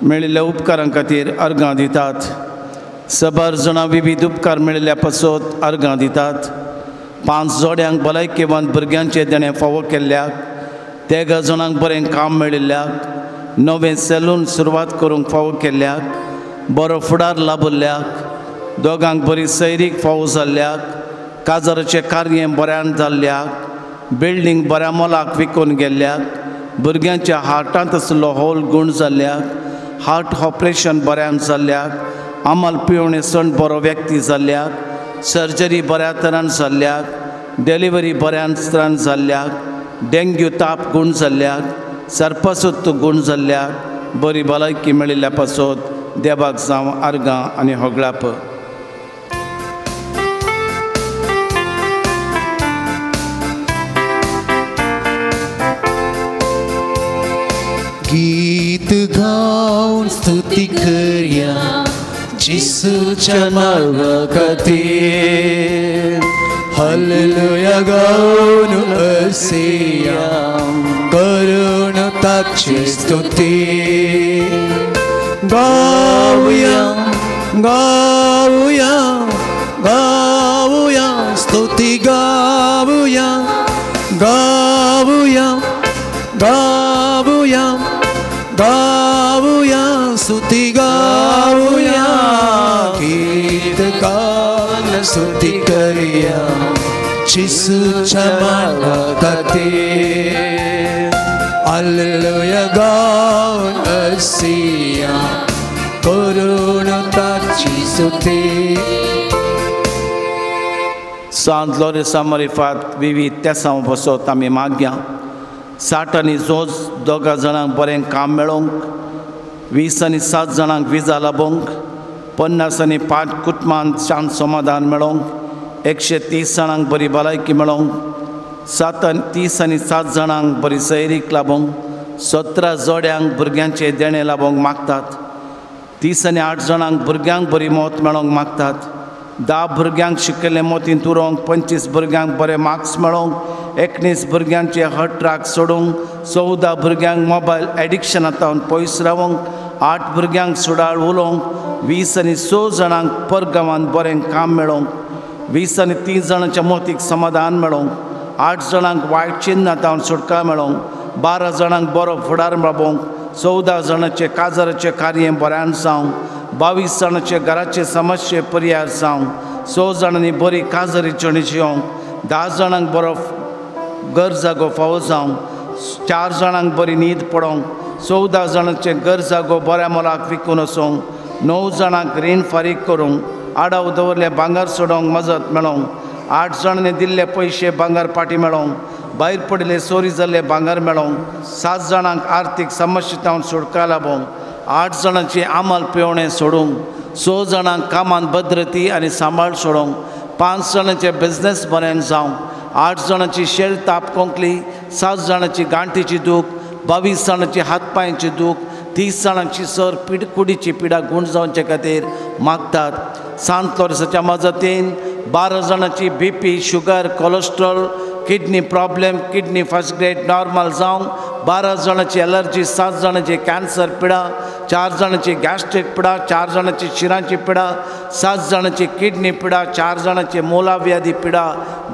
मेळिल्ल्या उपकारां खातीर अर्गां दितात सबर जाणां विविध उपकार मेळिल्ल्या पासत अर्गां दितात 5 जोड्यांक भलायकेवान भुरग्यांचें देणें फावो केल्ल्याक 13 जाणांक बरें काम मेळिल्ल्याक नवें सॅलून सुरवात करूंक फावो केल्ल्याक बरो फुडार लाभिल्ल्याक दोगांक बरी सैरीक फावो जाल्ल्याक काजाराचें कार्य बऱ्यान जाल्ल्याक बिल्डींग बऱ्या मोलाक विकून गेल्ल्याक भुरग्यांच्या हार्टांत आशिल्लो होल गूण जाल्ल्याक हार्ट ऑपरेशन बऱ्यान जाल्ल्याक आमल पिवणे सण बरो व्यक्ती जाल्ल्याक सर्जरी बऱ्या तरान जाल्ल्याक डिलिव्हरी बऱ्यान तरान जाल्ल्याक डेंग्यू ताप गूण जाल्ल्याक सर्पसत्व गूण जाल्ल्याक बरी भलायकी मेळिल्ल्या पासत देवाक जावं आर्गां आनी होगळाप. गावन स्तुती करया जेसूच्या नांवा खातीर. हालेलुया गावन असिया करून ताची स्तुती. गावया गावया गावया स्तुती गावया गावया गावया गावया स्तुती गावया. गीत गान स्तुती करया जेसूच्या नांवा खातीर. हालेलुया गावन असिया करून ताची स्तुती. सांत लोरेसा मरिफात विवीध तेसांव बसत आमी मागया. 60 आनी 2 दोगां जाणांक बरें काम मेळोवंक, 20 आनी 7 जाणांक विजा लाबोवंक, 50 आनी 5 कुटुंबांत शांत समाधान मेळोवंक, 130 जाणांक बरी भलायकी मेळोवंक, 30 आनी 7 जाणांक बरी सैरीक लाबोवंक, 17 जोड्यांक भुरग्यांचें देणें लाबोवंक मागतात, 30 आनी 8 जाणांक भुरग्यांक बरी मौत मेळोवंक मागतात, 10 भुरग्यांक शिकयल्ले मोतींत उरोवंक, 25 भुरग्यांक बरे मार्क्स मेळोवंक, 19 भुरग्यांचे हट ट्राक सोडूंक, 14 भुरग्यांक मोबायल एडिक्शनांत पयस रावोंक, 8 भुरग्यांक सुडाळ उलोवंक, 20 आनी 6 जाणांक परगांवांत बरें काम मेळोवंक, 20 आनी 3 जाणांच्या मोतीक समाधान मेळोवंक, 8 जाणांक वायट चिन्नां तावन सुटका मेळोवंक, 12 जाणांक बरो फुडार मेळोवंक, 14 जाणांचे काजाराचें कार्य बऱ्यान जावंक, 22 जाणांचे घराचे समस्ये पर्याय जावंक, 6 जाणांनी बरी काजारी चणी जेवंक, 10 जाणांक बरो घर जागो फावो जावंक, 4 जाणांक बरी न्हीद पडोवंक, 14 जाणांचें घर जागो बऱ्या मोलाक विकून वचोंक, 9 जाणांक रीण फारीक करूंक, आडाव दवरलें भांगर सोडोवंक मजत मेळोवंक, 8 जाणांनी दिल्ले पयशे भांगर पाटी मेळोवंक, भायर पडिल्ले चोरी जाल्ले भांगर मेळोवंक, 7 जाणांक आर्थीक समस्येंत सुटका लाबोवंक, 8 जाणांची आमल पिवणें सोडूंक, 6 जाणांक कामांत भद्रती आनी सांबाळ सोडोवंक, 5 जाणांचे बिजनेस बरें जावंक, 8 जाणांची शेळ ताप कोंकली, 7 जाणांची गांठीची दूख, 22 जाणांची हातपांयची दूख, 30 जाणांची सर पीड कुडीची पिडा गूण जावचे खातीर मागतात. सांत लोरेसाच्या मजतीन 12 जाणांची BP, sugar, cholesterol, kidney problem, kidney first grade normal जावंक, 12 जाणांची एलर्जी, 7 जाणांची कॅन्सर पिडा, 4 जाणांची गॅस्ट्रीक पिडा, 4 जाणांची शिरांची पिडा, 7 जाणांची किडनी पिडा, 4 जाणांची मोलाव्याधी पिडा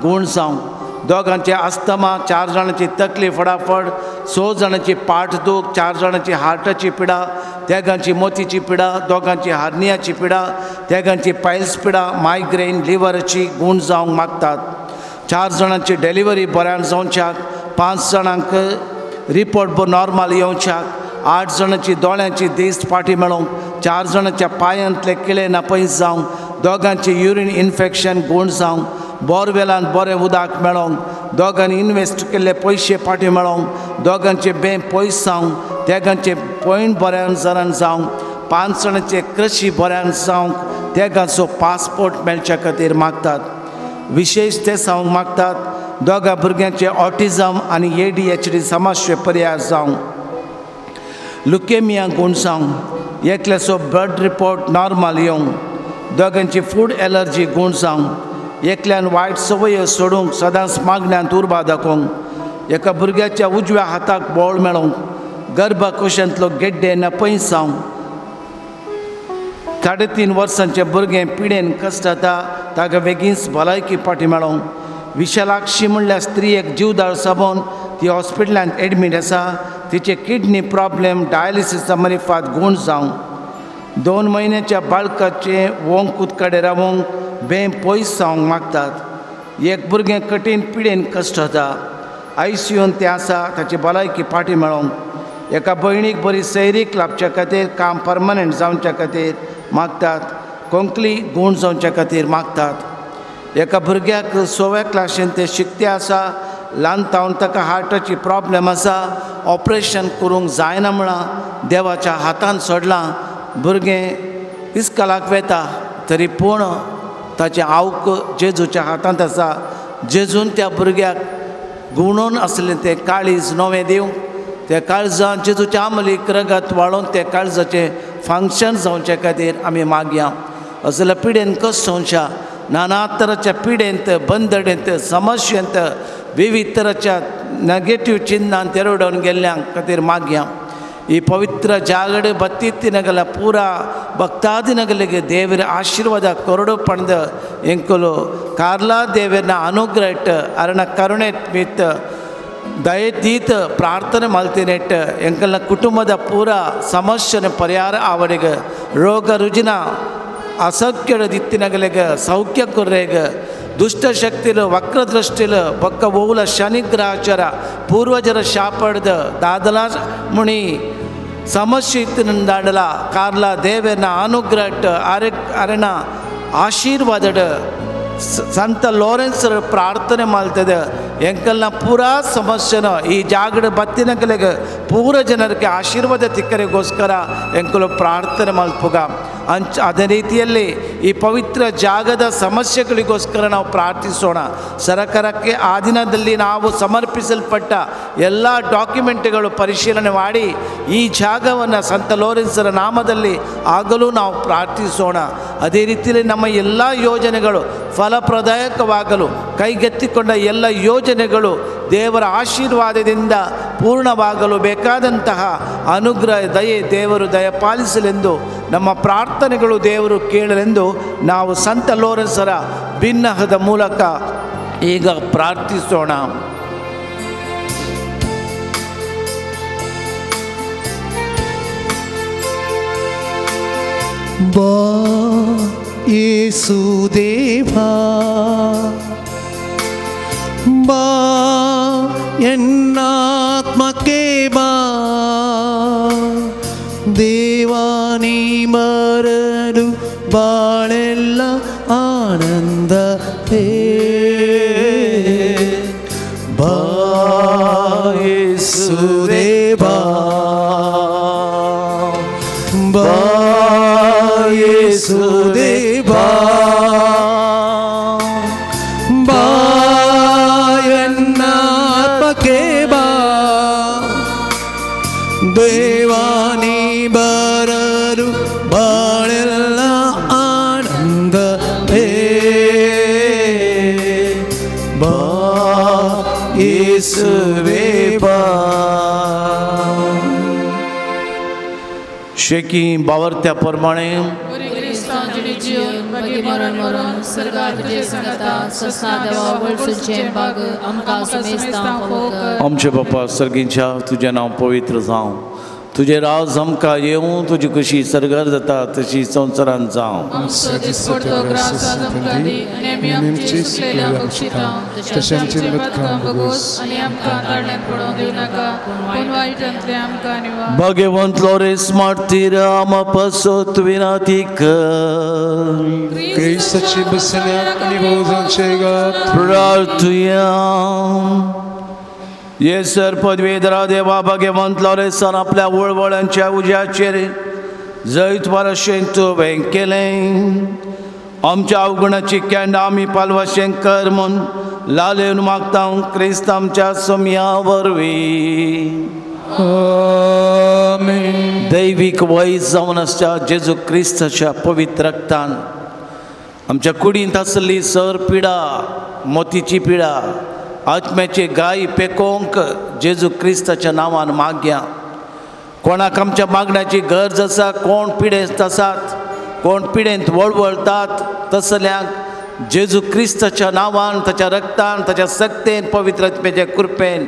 गूण जावंक, दोगांचे अस्थमा, 4 जाणांची तकली फडाफड, 6 जाणांची पाठ दूख, 4 जाणांची हार्टाची पिडा, तेगांची मोतीची पिडा, दोगांची हार्नियाची पिडा, तेगांची पायल्स पिडा, मायग्रेन, लिवरची गूण जावंक मागतात. 4 जाणांची डिलिव्हरी बऱ्यान जावच्याक, 5 जाणांक रिपोर्ट बरो नॉर्मल येवच्याक, 8 जाणांची दोळ्यांची दिश्ट फाटी मेळोवंक, 4 जाणांच्या पांयांतले किळे नापयस जावंक, दोगांची युरीन इन्फेक्शन गूण जावंक, बोरवेलान बरें उदक मेळोवंक, दोगांनी इन्वेस्ट केल्ले पयशे फाटी मेळोवंक, दोगांचे बें पयस जावंक, तेगांचे पॉयंट बऱ्यान जाणान जावंक, 5 जाणांचे कृशी बऱ्यान जावंक, तेगांचो पासपोर्ट मेळच्या खातीर मागतात. विशेश ते सांगूंक मागतात दोगां भुरग्यांचे ऑटिजम आनी ADHD समस्ये पर्याय जावंक, लुकेमिया गूण जावंक, एकल्याचो ब्लड रिपोर्ट नॉर्मल येवंक, दोगांची फूड एलर्जी गूण जावंक, एकल्यान वायट संवय सोडूंक सदांच मागण्यांत उर्बा दाखोवंक, एका भुरग्याच्या उजव्या हाताक बोळ मेळोवंक, गर्भकोशांतलो गेड्डे नपयस जावंक, 3.5 वर्सांचें भुरगें पिडेन कश्ट जाता ताका बेगीनच भलायकी फाटी मेळोवंक, विशालाक्षी म्हणल्यार स्त्रियेक जिवदाळ साबोन ती हॉस्पिटलांत एडमीट आसा, तिचे किडनी प्रॉब्लेम डायलिसिसा मरिफात गूण जावंक, 2 म्हयन्याच्या बाळकाचें वोंक उदकाडे रावोंक बें पयस जावंक मागतात. एक भुरगें कठीण पिडेन कश्ट जाता, ICUन तें आसा, ताची भलायकी फाटी मेळोवंक, एका भयणीक बरी सैरीक लाबच्या खातीर काम परमनंट जावच्या खातीर मागतात, कोंकली गूण जावच्या खातीर मागतात. एका भुरग्याक 6व्या क्लासीन तें शिकते आसा, ल्हान तावन ताका हार्टाची प्रॉब्लम आसा, ऑपरेशन करूंक जायना म्हळां देवाच्या हातान सोडलां, भुरगें इस्कॉलाक वेता तरी पूण ताचें आवक जेजूच्या हातांत आसा. जेजून त्या भुरग्याक गुणोन आसलें तें काळीज नवें दिवंक, त्या काळजान जेजूच्या आमलीक रगत वाळोवन त्या काळजाचें फंक्शन जावचे खातीर आमी मागया. असल्या पिडेन कसोवच्या नाना तराच्या पिडेंत बंदडेंत समस्येंत विविध तराच्या नेगेटीव चिन्हान तेरवडून गेल्ल्या खातीर मागया. ಈ ಪವಿತ್ರ ಜಾಗಡೆ ಬತ್ತಿತ್ತಿನಗಲ ಪೂರಾ ಭಕ್ತಾದಿನಗಲಿಗೆ ದೇವರ ಆಶೀರ್ವಾದ ಕೊರಡು ಪಣದ ಎಂಕುಲು ಕಾರ್ಲಾ ದೇವರನ್ನ ಅನುಗ್ರಹ ಇಟ್ಟು ಅರಣ ಕರುಣೆ ಮಿತ್ ದಯದೀತ ಪ್ರಾರ್ಥನೆ ಮಲ್ತಿನೆಟ್ಟು ಎಂಕಲ್ನ ಕುಟುಂಬದ ಪೂರಾ ಸಮಸ್ಯೆನ ಪರಿಹಾರ ಅವರಿಗೆ ರೋಗ ರುಜಿನ ಅಸೌಖ್ಯದಿತ್ತಿನಗಲಿಗೆ ಸೌಖ್ಯ ಕೊರ್ರೆಗೆ ದುಷ್ಟಶಕ್ತಿಲು ವಕ್ರದೃಷ್ಟಿಲು ಬೊಕ್ಕ ಓಲ ಶನಿಗ್ರಹಚರ ಪೂರ್ವಜರ ಶಾಪಡ್ದ ದಾದಲಾ ಮುಣಿ ಸಮಸ್ಯೆ ಇತ್ತಿನಂದಾಡಲ ಕಾರ್ಲ ದೇವನ ಅನುಗ್ರಹ ಅರೆ ಅರಣ ಆಶೀರ್ವಾದಡ್ ಸಂತ ಲಾರೆನ್ಸರ್ ಪ್ರಾರ್ಥನೆ ಮಾಡ್ತದೆ. ಎಂಕಲ್ನ ಪೂರಾ ಸಮಸ್ಯೆನ ಈ ಜಾಗಡ ಬತ್ತಿನಕಲಿಗೆ ಪೂರ ಜನರಿಗೆ ಆಶೀರ್ವಾದ ತಿಕ್ಕರಿಗೋಸ್ಕರ ಎಂಕಲು ಪ್ರಾರ್ಥನೆ ಮಲ್ಪುಗ. ಅದೇ ರೀತಿಯಲ್ಲಿ ಈ ಪವಿತ್ರ ಜಾಗದ ಸಮಸ್ಯೆಗಳಿಗೋಸ್ಕರ ನಾವು ಪ್ರಾರ್ಥಿಸೋಣ. ಸರಕಾರಕ್ಕೆ ಆ ದಿನದಲ್ಲಿ ನಾವು ಸಮರ್ಪಿಸಲ್ಪಟ್ಟ ಎಲ್ಲ ಡಾಕ್ಯುಮೆಂಟ್ಗಳು ಪರಿಶೀಲನೆ ಮಾಡಿ ಈ ಜಾಗವನ್ನು ಸಂತ ಲಾರೆನ್ಸರ ನಾಮದಲ್ಲಿ ಆಗಲೂ ನಾವು ಪ್ರಾರ್ಥಿಸೋಣ. ಅದೇ ರೀತಿಯಲ್ಲಿ ನಮ್ಮ ಎಲ್ಲ ಯೋಜನೆಗಳು ಫಲಪ್ರದಾಯಕವಾಗಲು ಕೈಗೆತ್ತಿಕೊಂಡ ಎಲ್ಲ ಯೋಜನೆಗಳು ದೇವರ ಆಶೀರ್ವಾದದಿಂದ ಪೂರ್ಣವಾಗಲು ಬೇಕಾದಂತಹ ಅನುಗ್ರಹ ದಯೆ ದೇವರು ದಯಪಾಲಿಸಲೆಂದು ನಮ್ಮ ಪ್ರಾರ್ಥನೆಗಳು ದೇವರು ಕೇಳಲೆಂದು ನಾವು ಸಂತ ಲಾರೆನ್ಸರ ಭಿನ್ನಹದ ಮೂಲಕ ಈಗ ಪ್ರಾರ್ಥಿಸೋಣ. ಬಾ ಯೇಸು ದೇವಾ ಬಾ ಎನ್ನಾತ್ಮಕ್ಕೆ ಬಾ ದೇವಾ ನೀ ಬರಲು ಬಾಳೆಲ್ಲ ಆನಂದವೇ ಬಾ ಯೇಸು ದೇವಾ ಬಾ ಯೇಸು ದೇವಾ ಬಾ ಎನ್ನಾತ್ಮಕ್ಕೆ ಬಾ ದೇವಾ ನೀ ಬರಲು ಬಾಳೆಲ್ಲ ಆನಂದವೇ ಬಾ ಯೇಸುವೇ ಬಾ. शेकी बावरत्या प्रमाणे आमचे बापा सर्गींच्या तुजें नांव पवित्र जावं, तुजें राज आमकां येवं, तुजी खुशी सर्गार जाता तशी संवसारांत जावं. भगवंत लोरेस मार्तीर आमा पासत विनाती कर. प्रार्थुया. येसर पदवेधरा देवा भगवंत लॉरेसान आपल्या वळवळांच्या उज्याचेर जैत वारशें तुवें केलें. आमच्या अवगुणाची कॅन्ड आमी पालवाशें कर म्हूण लालेवन मागता क्रिस्त आमच्या सोम्या वरवीं. दैवीक वय जावन आसच्या जेजू क्रिस्ताच्या पवित्र रक्तान आमच्या कुडींत आसली सर पिडा, मोतीची पिडा, आत्म्याचे गाय पेकोंक जेजू क्रिस्ताच्या नांवान मागया. कोणाक आमच्या मागण्याची गरज आसा, कोण पिडेस्त आसात, कोण पिडेंत वळवळतात, तसल्यांक जेजू क्रिस्ताच्या नांवान, ताच्या रक्तान, ताच्या सक्तेन, पवित्र आत्म्याच्या कृपेन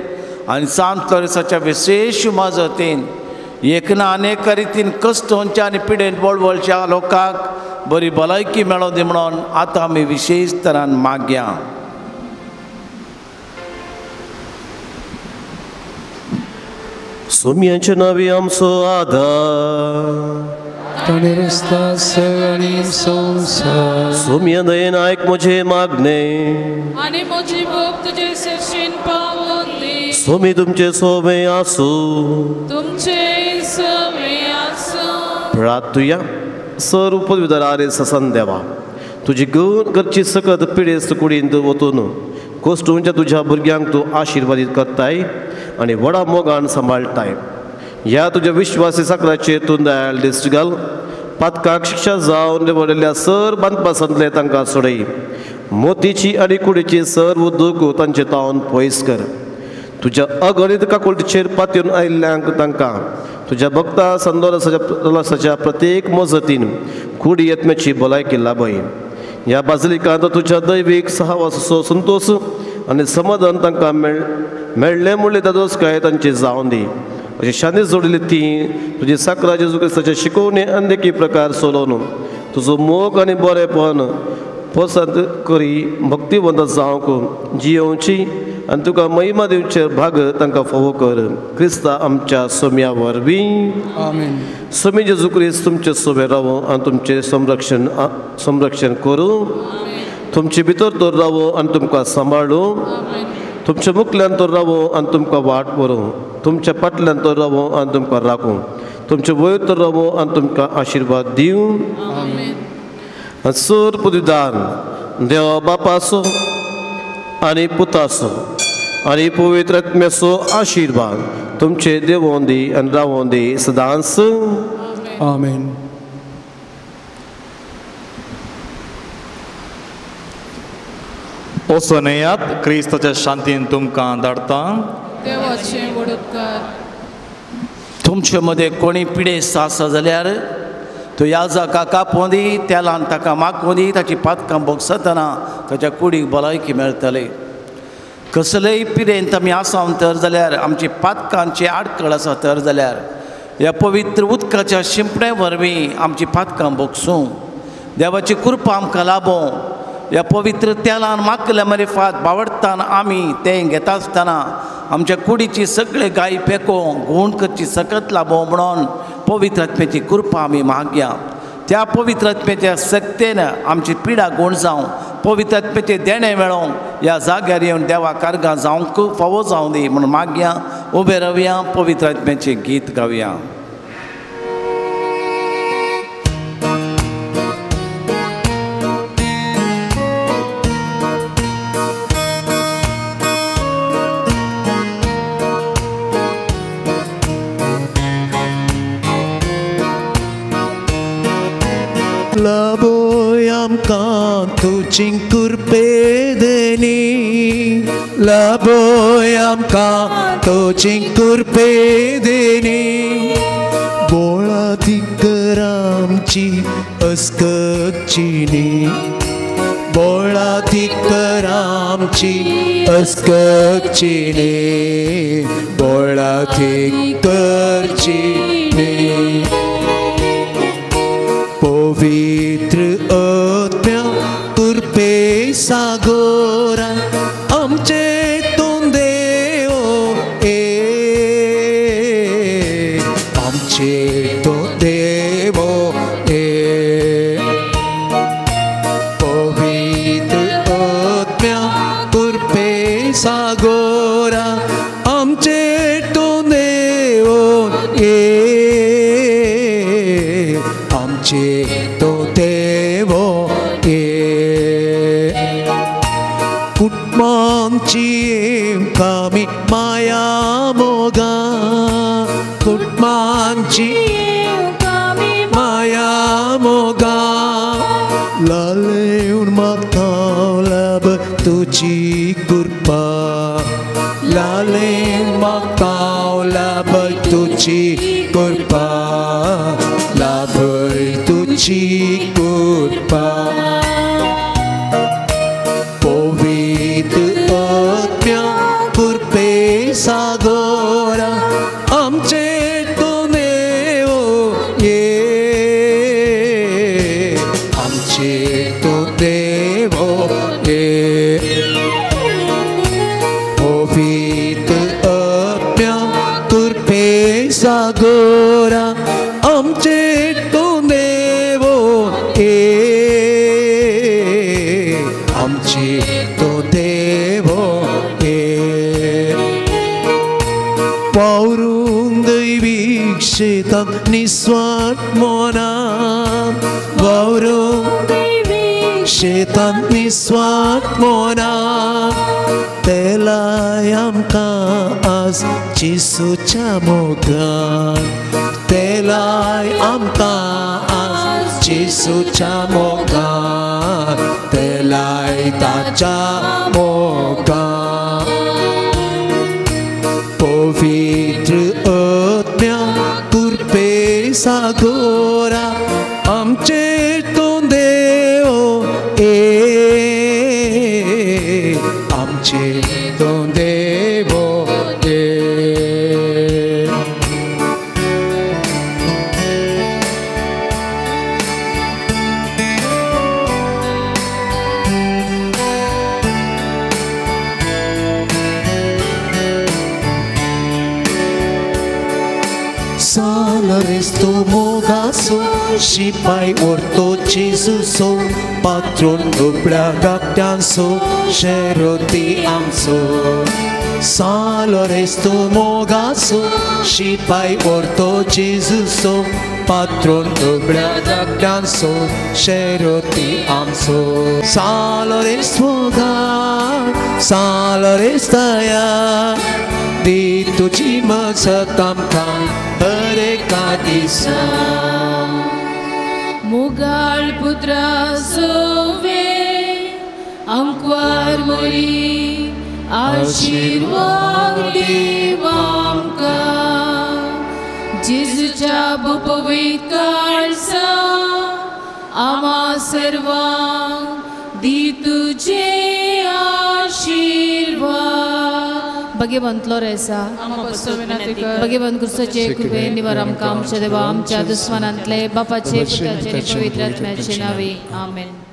आनी सांत लॉरेसाच्या विशेश मजतीन एकना अनेक रितीन कश्ट आनी पिडेंत वळवळच्या लोकांक बरी भलायकी मेळों दी म्हणून आतां आमी विशेश तरान मागया. सोम्यांचे नावे आमचो आधार सोम्या दयेन आयक म्हजें मागणें आनी म्हजी भोग तुजे सरशीन पावोवन दी. सोमी तुमचें सोबें आसूं, तुमचें सोबें आसूं. प्रार्थुया. सर उपविदारे ससन देवा तुजी गण करची सकत पिडेस्त कुडींत वतून कोश्टूंच्या तुज्या भुरग्यांक तूं आशिर्वादीत करताय आनी व्हडा मोगान सांबाळटाय. ह्या तुज्या विश्वासी साकराचेर तूं दयाळ दिश्ट घाल. पातकाक शिक्षा जावन व्हडल्या सर बांदपासांतले तांकां सोडय. मोतीची आनी कुडीची सर्व दूख तांचे तावन पयस कर. तुज्या अगणीत काकुळटीचेर पातयेवन आयिल्ल्यांक तांकां तुज्या भक्ता संदोरसाच्या प्रत्येक मजतीन कुडी यत्मेची भलायकी लाभय. ह्या बाजलिकांत तुज्या दैवीक सहवासाचो संतोश आनी समाधान तांकां मेळ्ळें म्हणले दादोसकाय तांची जावन दी. अशी शांती जोडिल्ली ती तुजी साकरा जेजू क्रिस्ताचे शिकोवणी आनी देखी प्रकार सोलोवन तुजो मोग आनी बरेपण पसंत करी भक्तिवंत जावंक जियोवची आनी तुका महिमा दिवचे भाग तांकां फावो कर. क्रिस्ता आमच्या सोम्या वरवीं. आमेन. सोमी जेजू क्रिस्त तुमचे सोबे रावो आनी तुमचें संरक्षण करूं. तुमचे भितर तर रावो आनी तुमकां सांबाळूं. तुमच्या मुखल्यान तर रावो आनी तुमकां वाट व्हरूं. तुमच्या फाटल्यान तर रावो आनी तुमकां राखूं. तुमचे वयर तर रावो आनी तुमकां आशिर्वाद दिवं. सर पुदिदान देवा बापाचो आनी पुताचो आनी पवित्र आत्म्याचो आशिर्वाद तुमचे देवों दी आनी रावों दी सदांच. आमेन. वचून येयात, क्रिस्ताच्या शांतीन तुमकां धाडटा. देवाचे व्हड उपकार. तुमचे मदें कोणी पिडेस्त आसा जाल्यार तो याजका कापोवन दी, तेलान ताका माकोवन दी, ताची पातकां भोगसतना ताच्या कुडीक भलायकी मेळटली. कसलेय पिडेंत आमी आसाम तर जाल्यार आमची पातकांची आडखळ आसा तर जाल्यार ह्या पवित्र उदकाच्या शिंपणे वरवीं आमची पातकां भोगसूं. देवाची कृपा आमकां लाभों. ह्या पवित्र तेलान माकल्या मरिफात बावडतान आमी तें घेता आसतना आमच्या कुडीची सगळे गाय पेको गूण करची सकत लाभो म्हणून पवित्र आत्म्याची कृपा आमी मागया. त्या पवित्र आत्म्याच्या सक्तेन आमची पिडा गूण जावं, पवित्र आत्म्याचें देणें मेळोवंक ह्या जाग्यार येवन देवा कारगां जावंक फावो जावं दी म्हणून मागया. उबे रावया, पवित्र आत्म्याचें गीत गावया. लाभोय आमकां तुजी कृपेदेनी, लाभोय आमकां तुजी कृपेदेनी, बोळा कर आमची अस्कचिनी, बोळा कर आमची अस्कचिनी, बोळा करचिनी. पवित्र आत्म्या कृपे सागोरा आमचे तूं देव ए, आमचे तूं देव ए. पवित्र आत्म्या कृपे सागोरा आमचे तूं देव ए, आमचे तो देव ए. कुटुंबांची कामी माया मोगा, कुटुंबांची माया मोगा, लालेवन मागता लाभ तुजी कृपा, लालेवन मागता लाभ तुजी कृपा, लाभय तुजी कृपा. पवित्र आत्म्या कृपे सागोरा आमचे तूं देव ये, आमचे तूं देव ये. पवित्र आत्म्या कृपे सागोरा आमचे तूं देव ए, आमचे तूं देव ए. वावरून दैवीक शेतांत निस्वार्थ मना, वावरून दैवीक शेतांत निस्वार्थ मना, तेलाय आमकां आज जेजूच्या मोगान, तेलाय आमकां आज जेजूच्या मोगान, तेलाय ताच्या मोगान. पवित्र आत्म्या कृपे सागोरा आमचे तूं देव ए, आमचे तूं देव ए. Salores tu mogaso, शिपाय orto जेजूसो, पात्रोन दुबळ्या धाकट्यांचो, शेरोती आमचो. सालोरेस तूं मोगासो, शिपाय orto जेजूसो, पात्रोन दुबळ्या धाकट्यांचो, शेरोती आमचो. सालोरेस मोगा, सालोरेस दया, दी तुजी मजत आमकां हर एका दिसा. मुगाळ पुत्रा सोवे अंकवार मोरी आशीर्वाद दीव आमकां, जेजूच्या पवित्र काळजा आमा सर्वांक दी तुजे आशीर्वाद. भगवंतलो रेसा भगवंत क्रिस्ताचे कृपे निवार आमकां आमच्या देवा आमच्या दुस्मानांतले बापाचे पुताचे पवित्र आत्म्याचे नावे आमेन.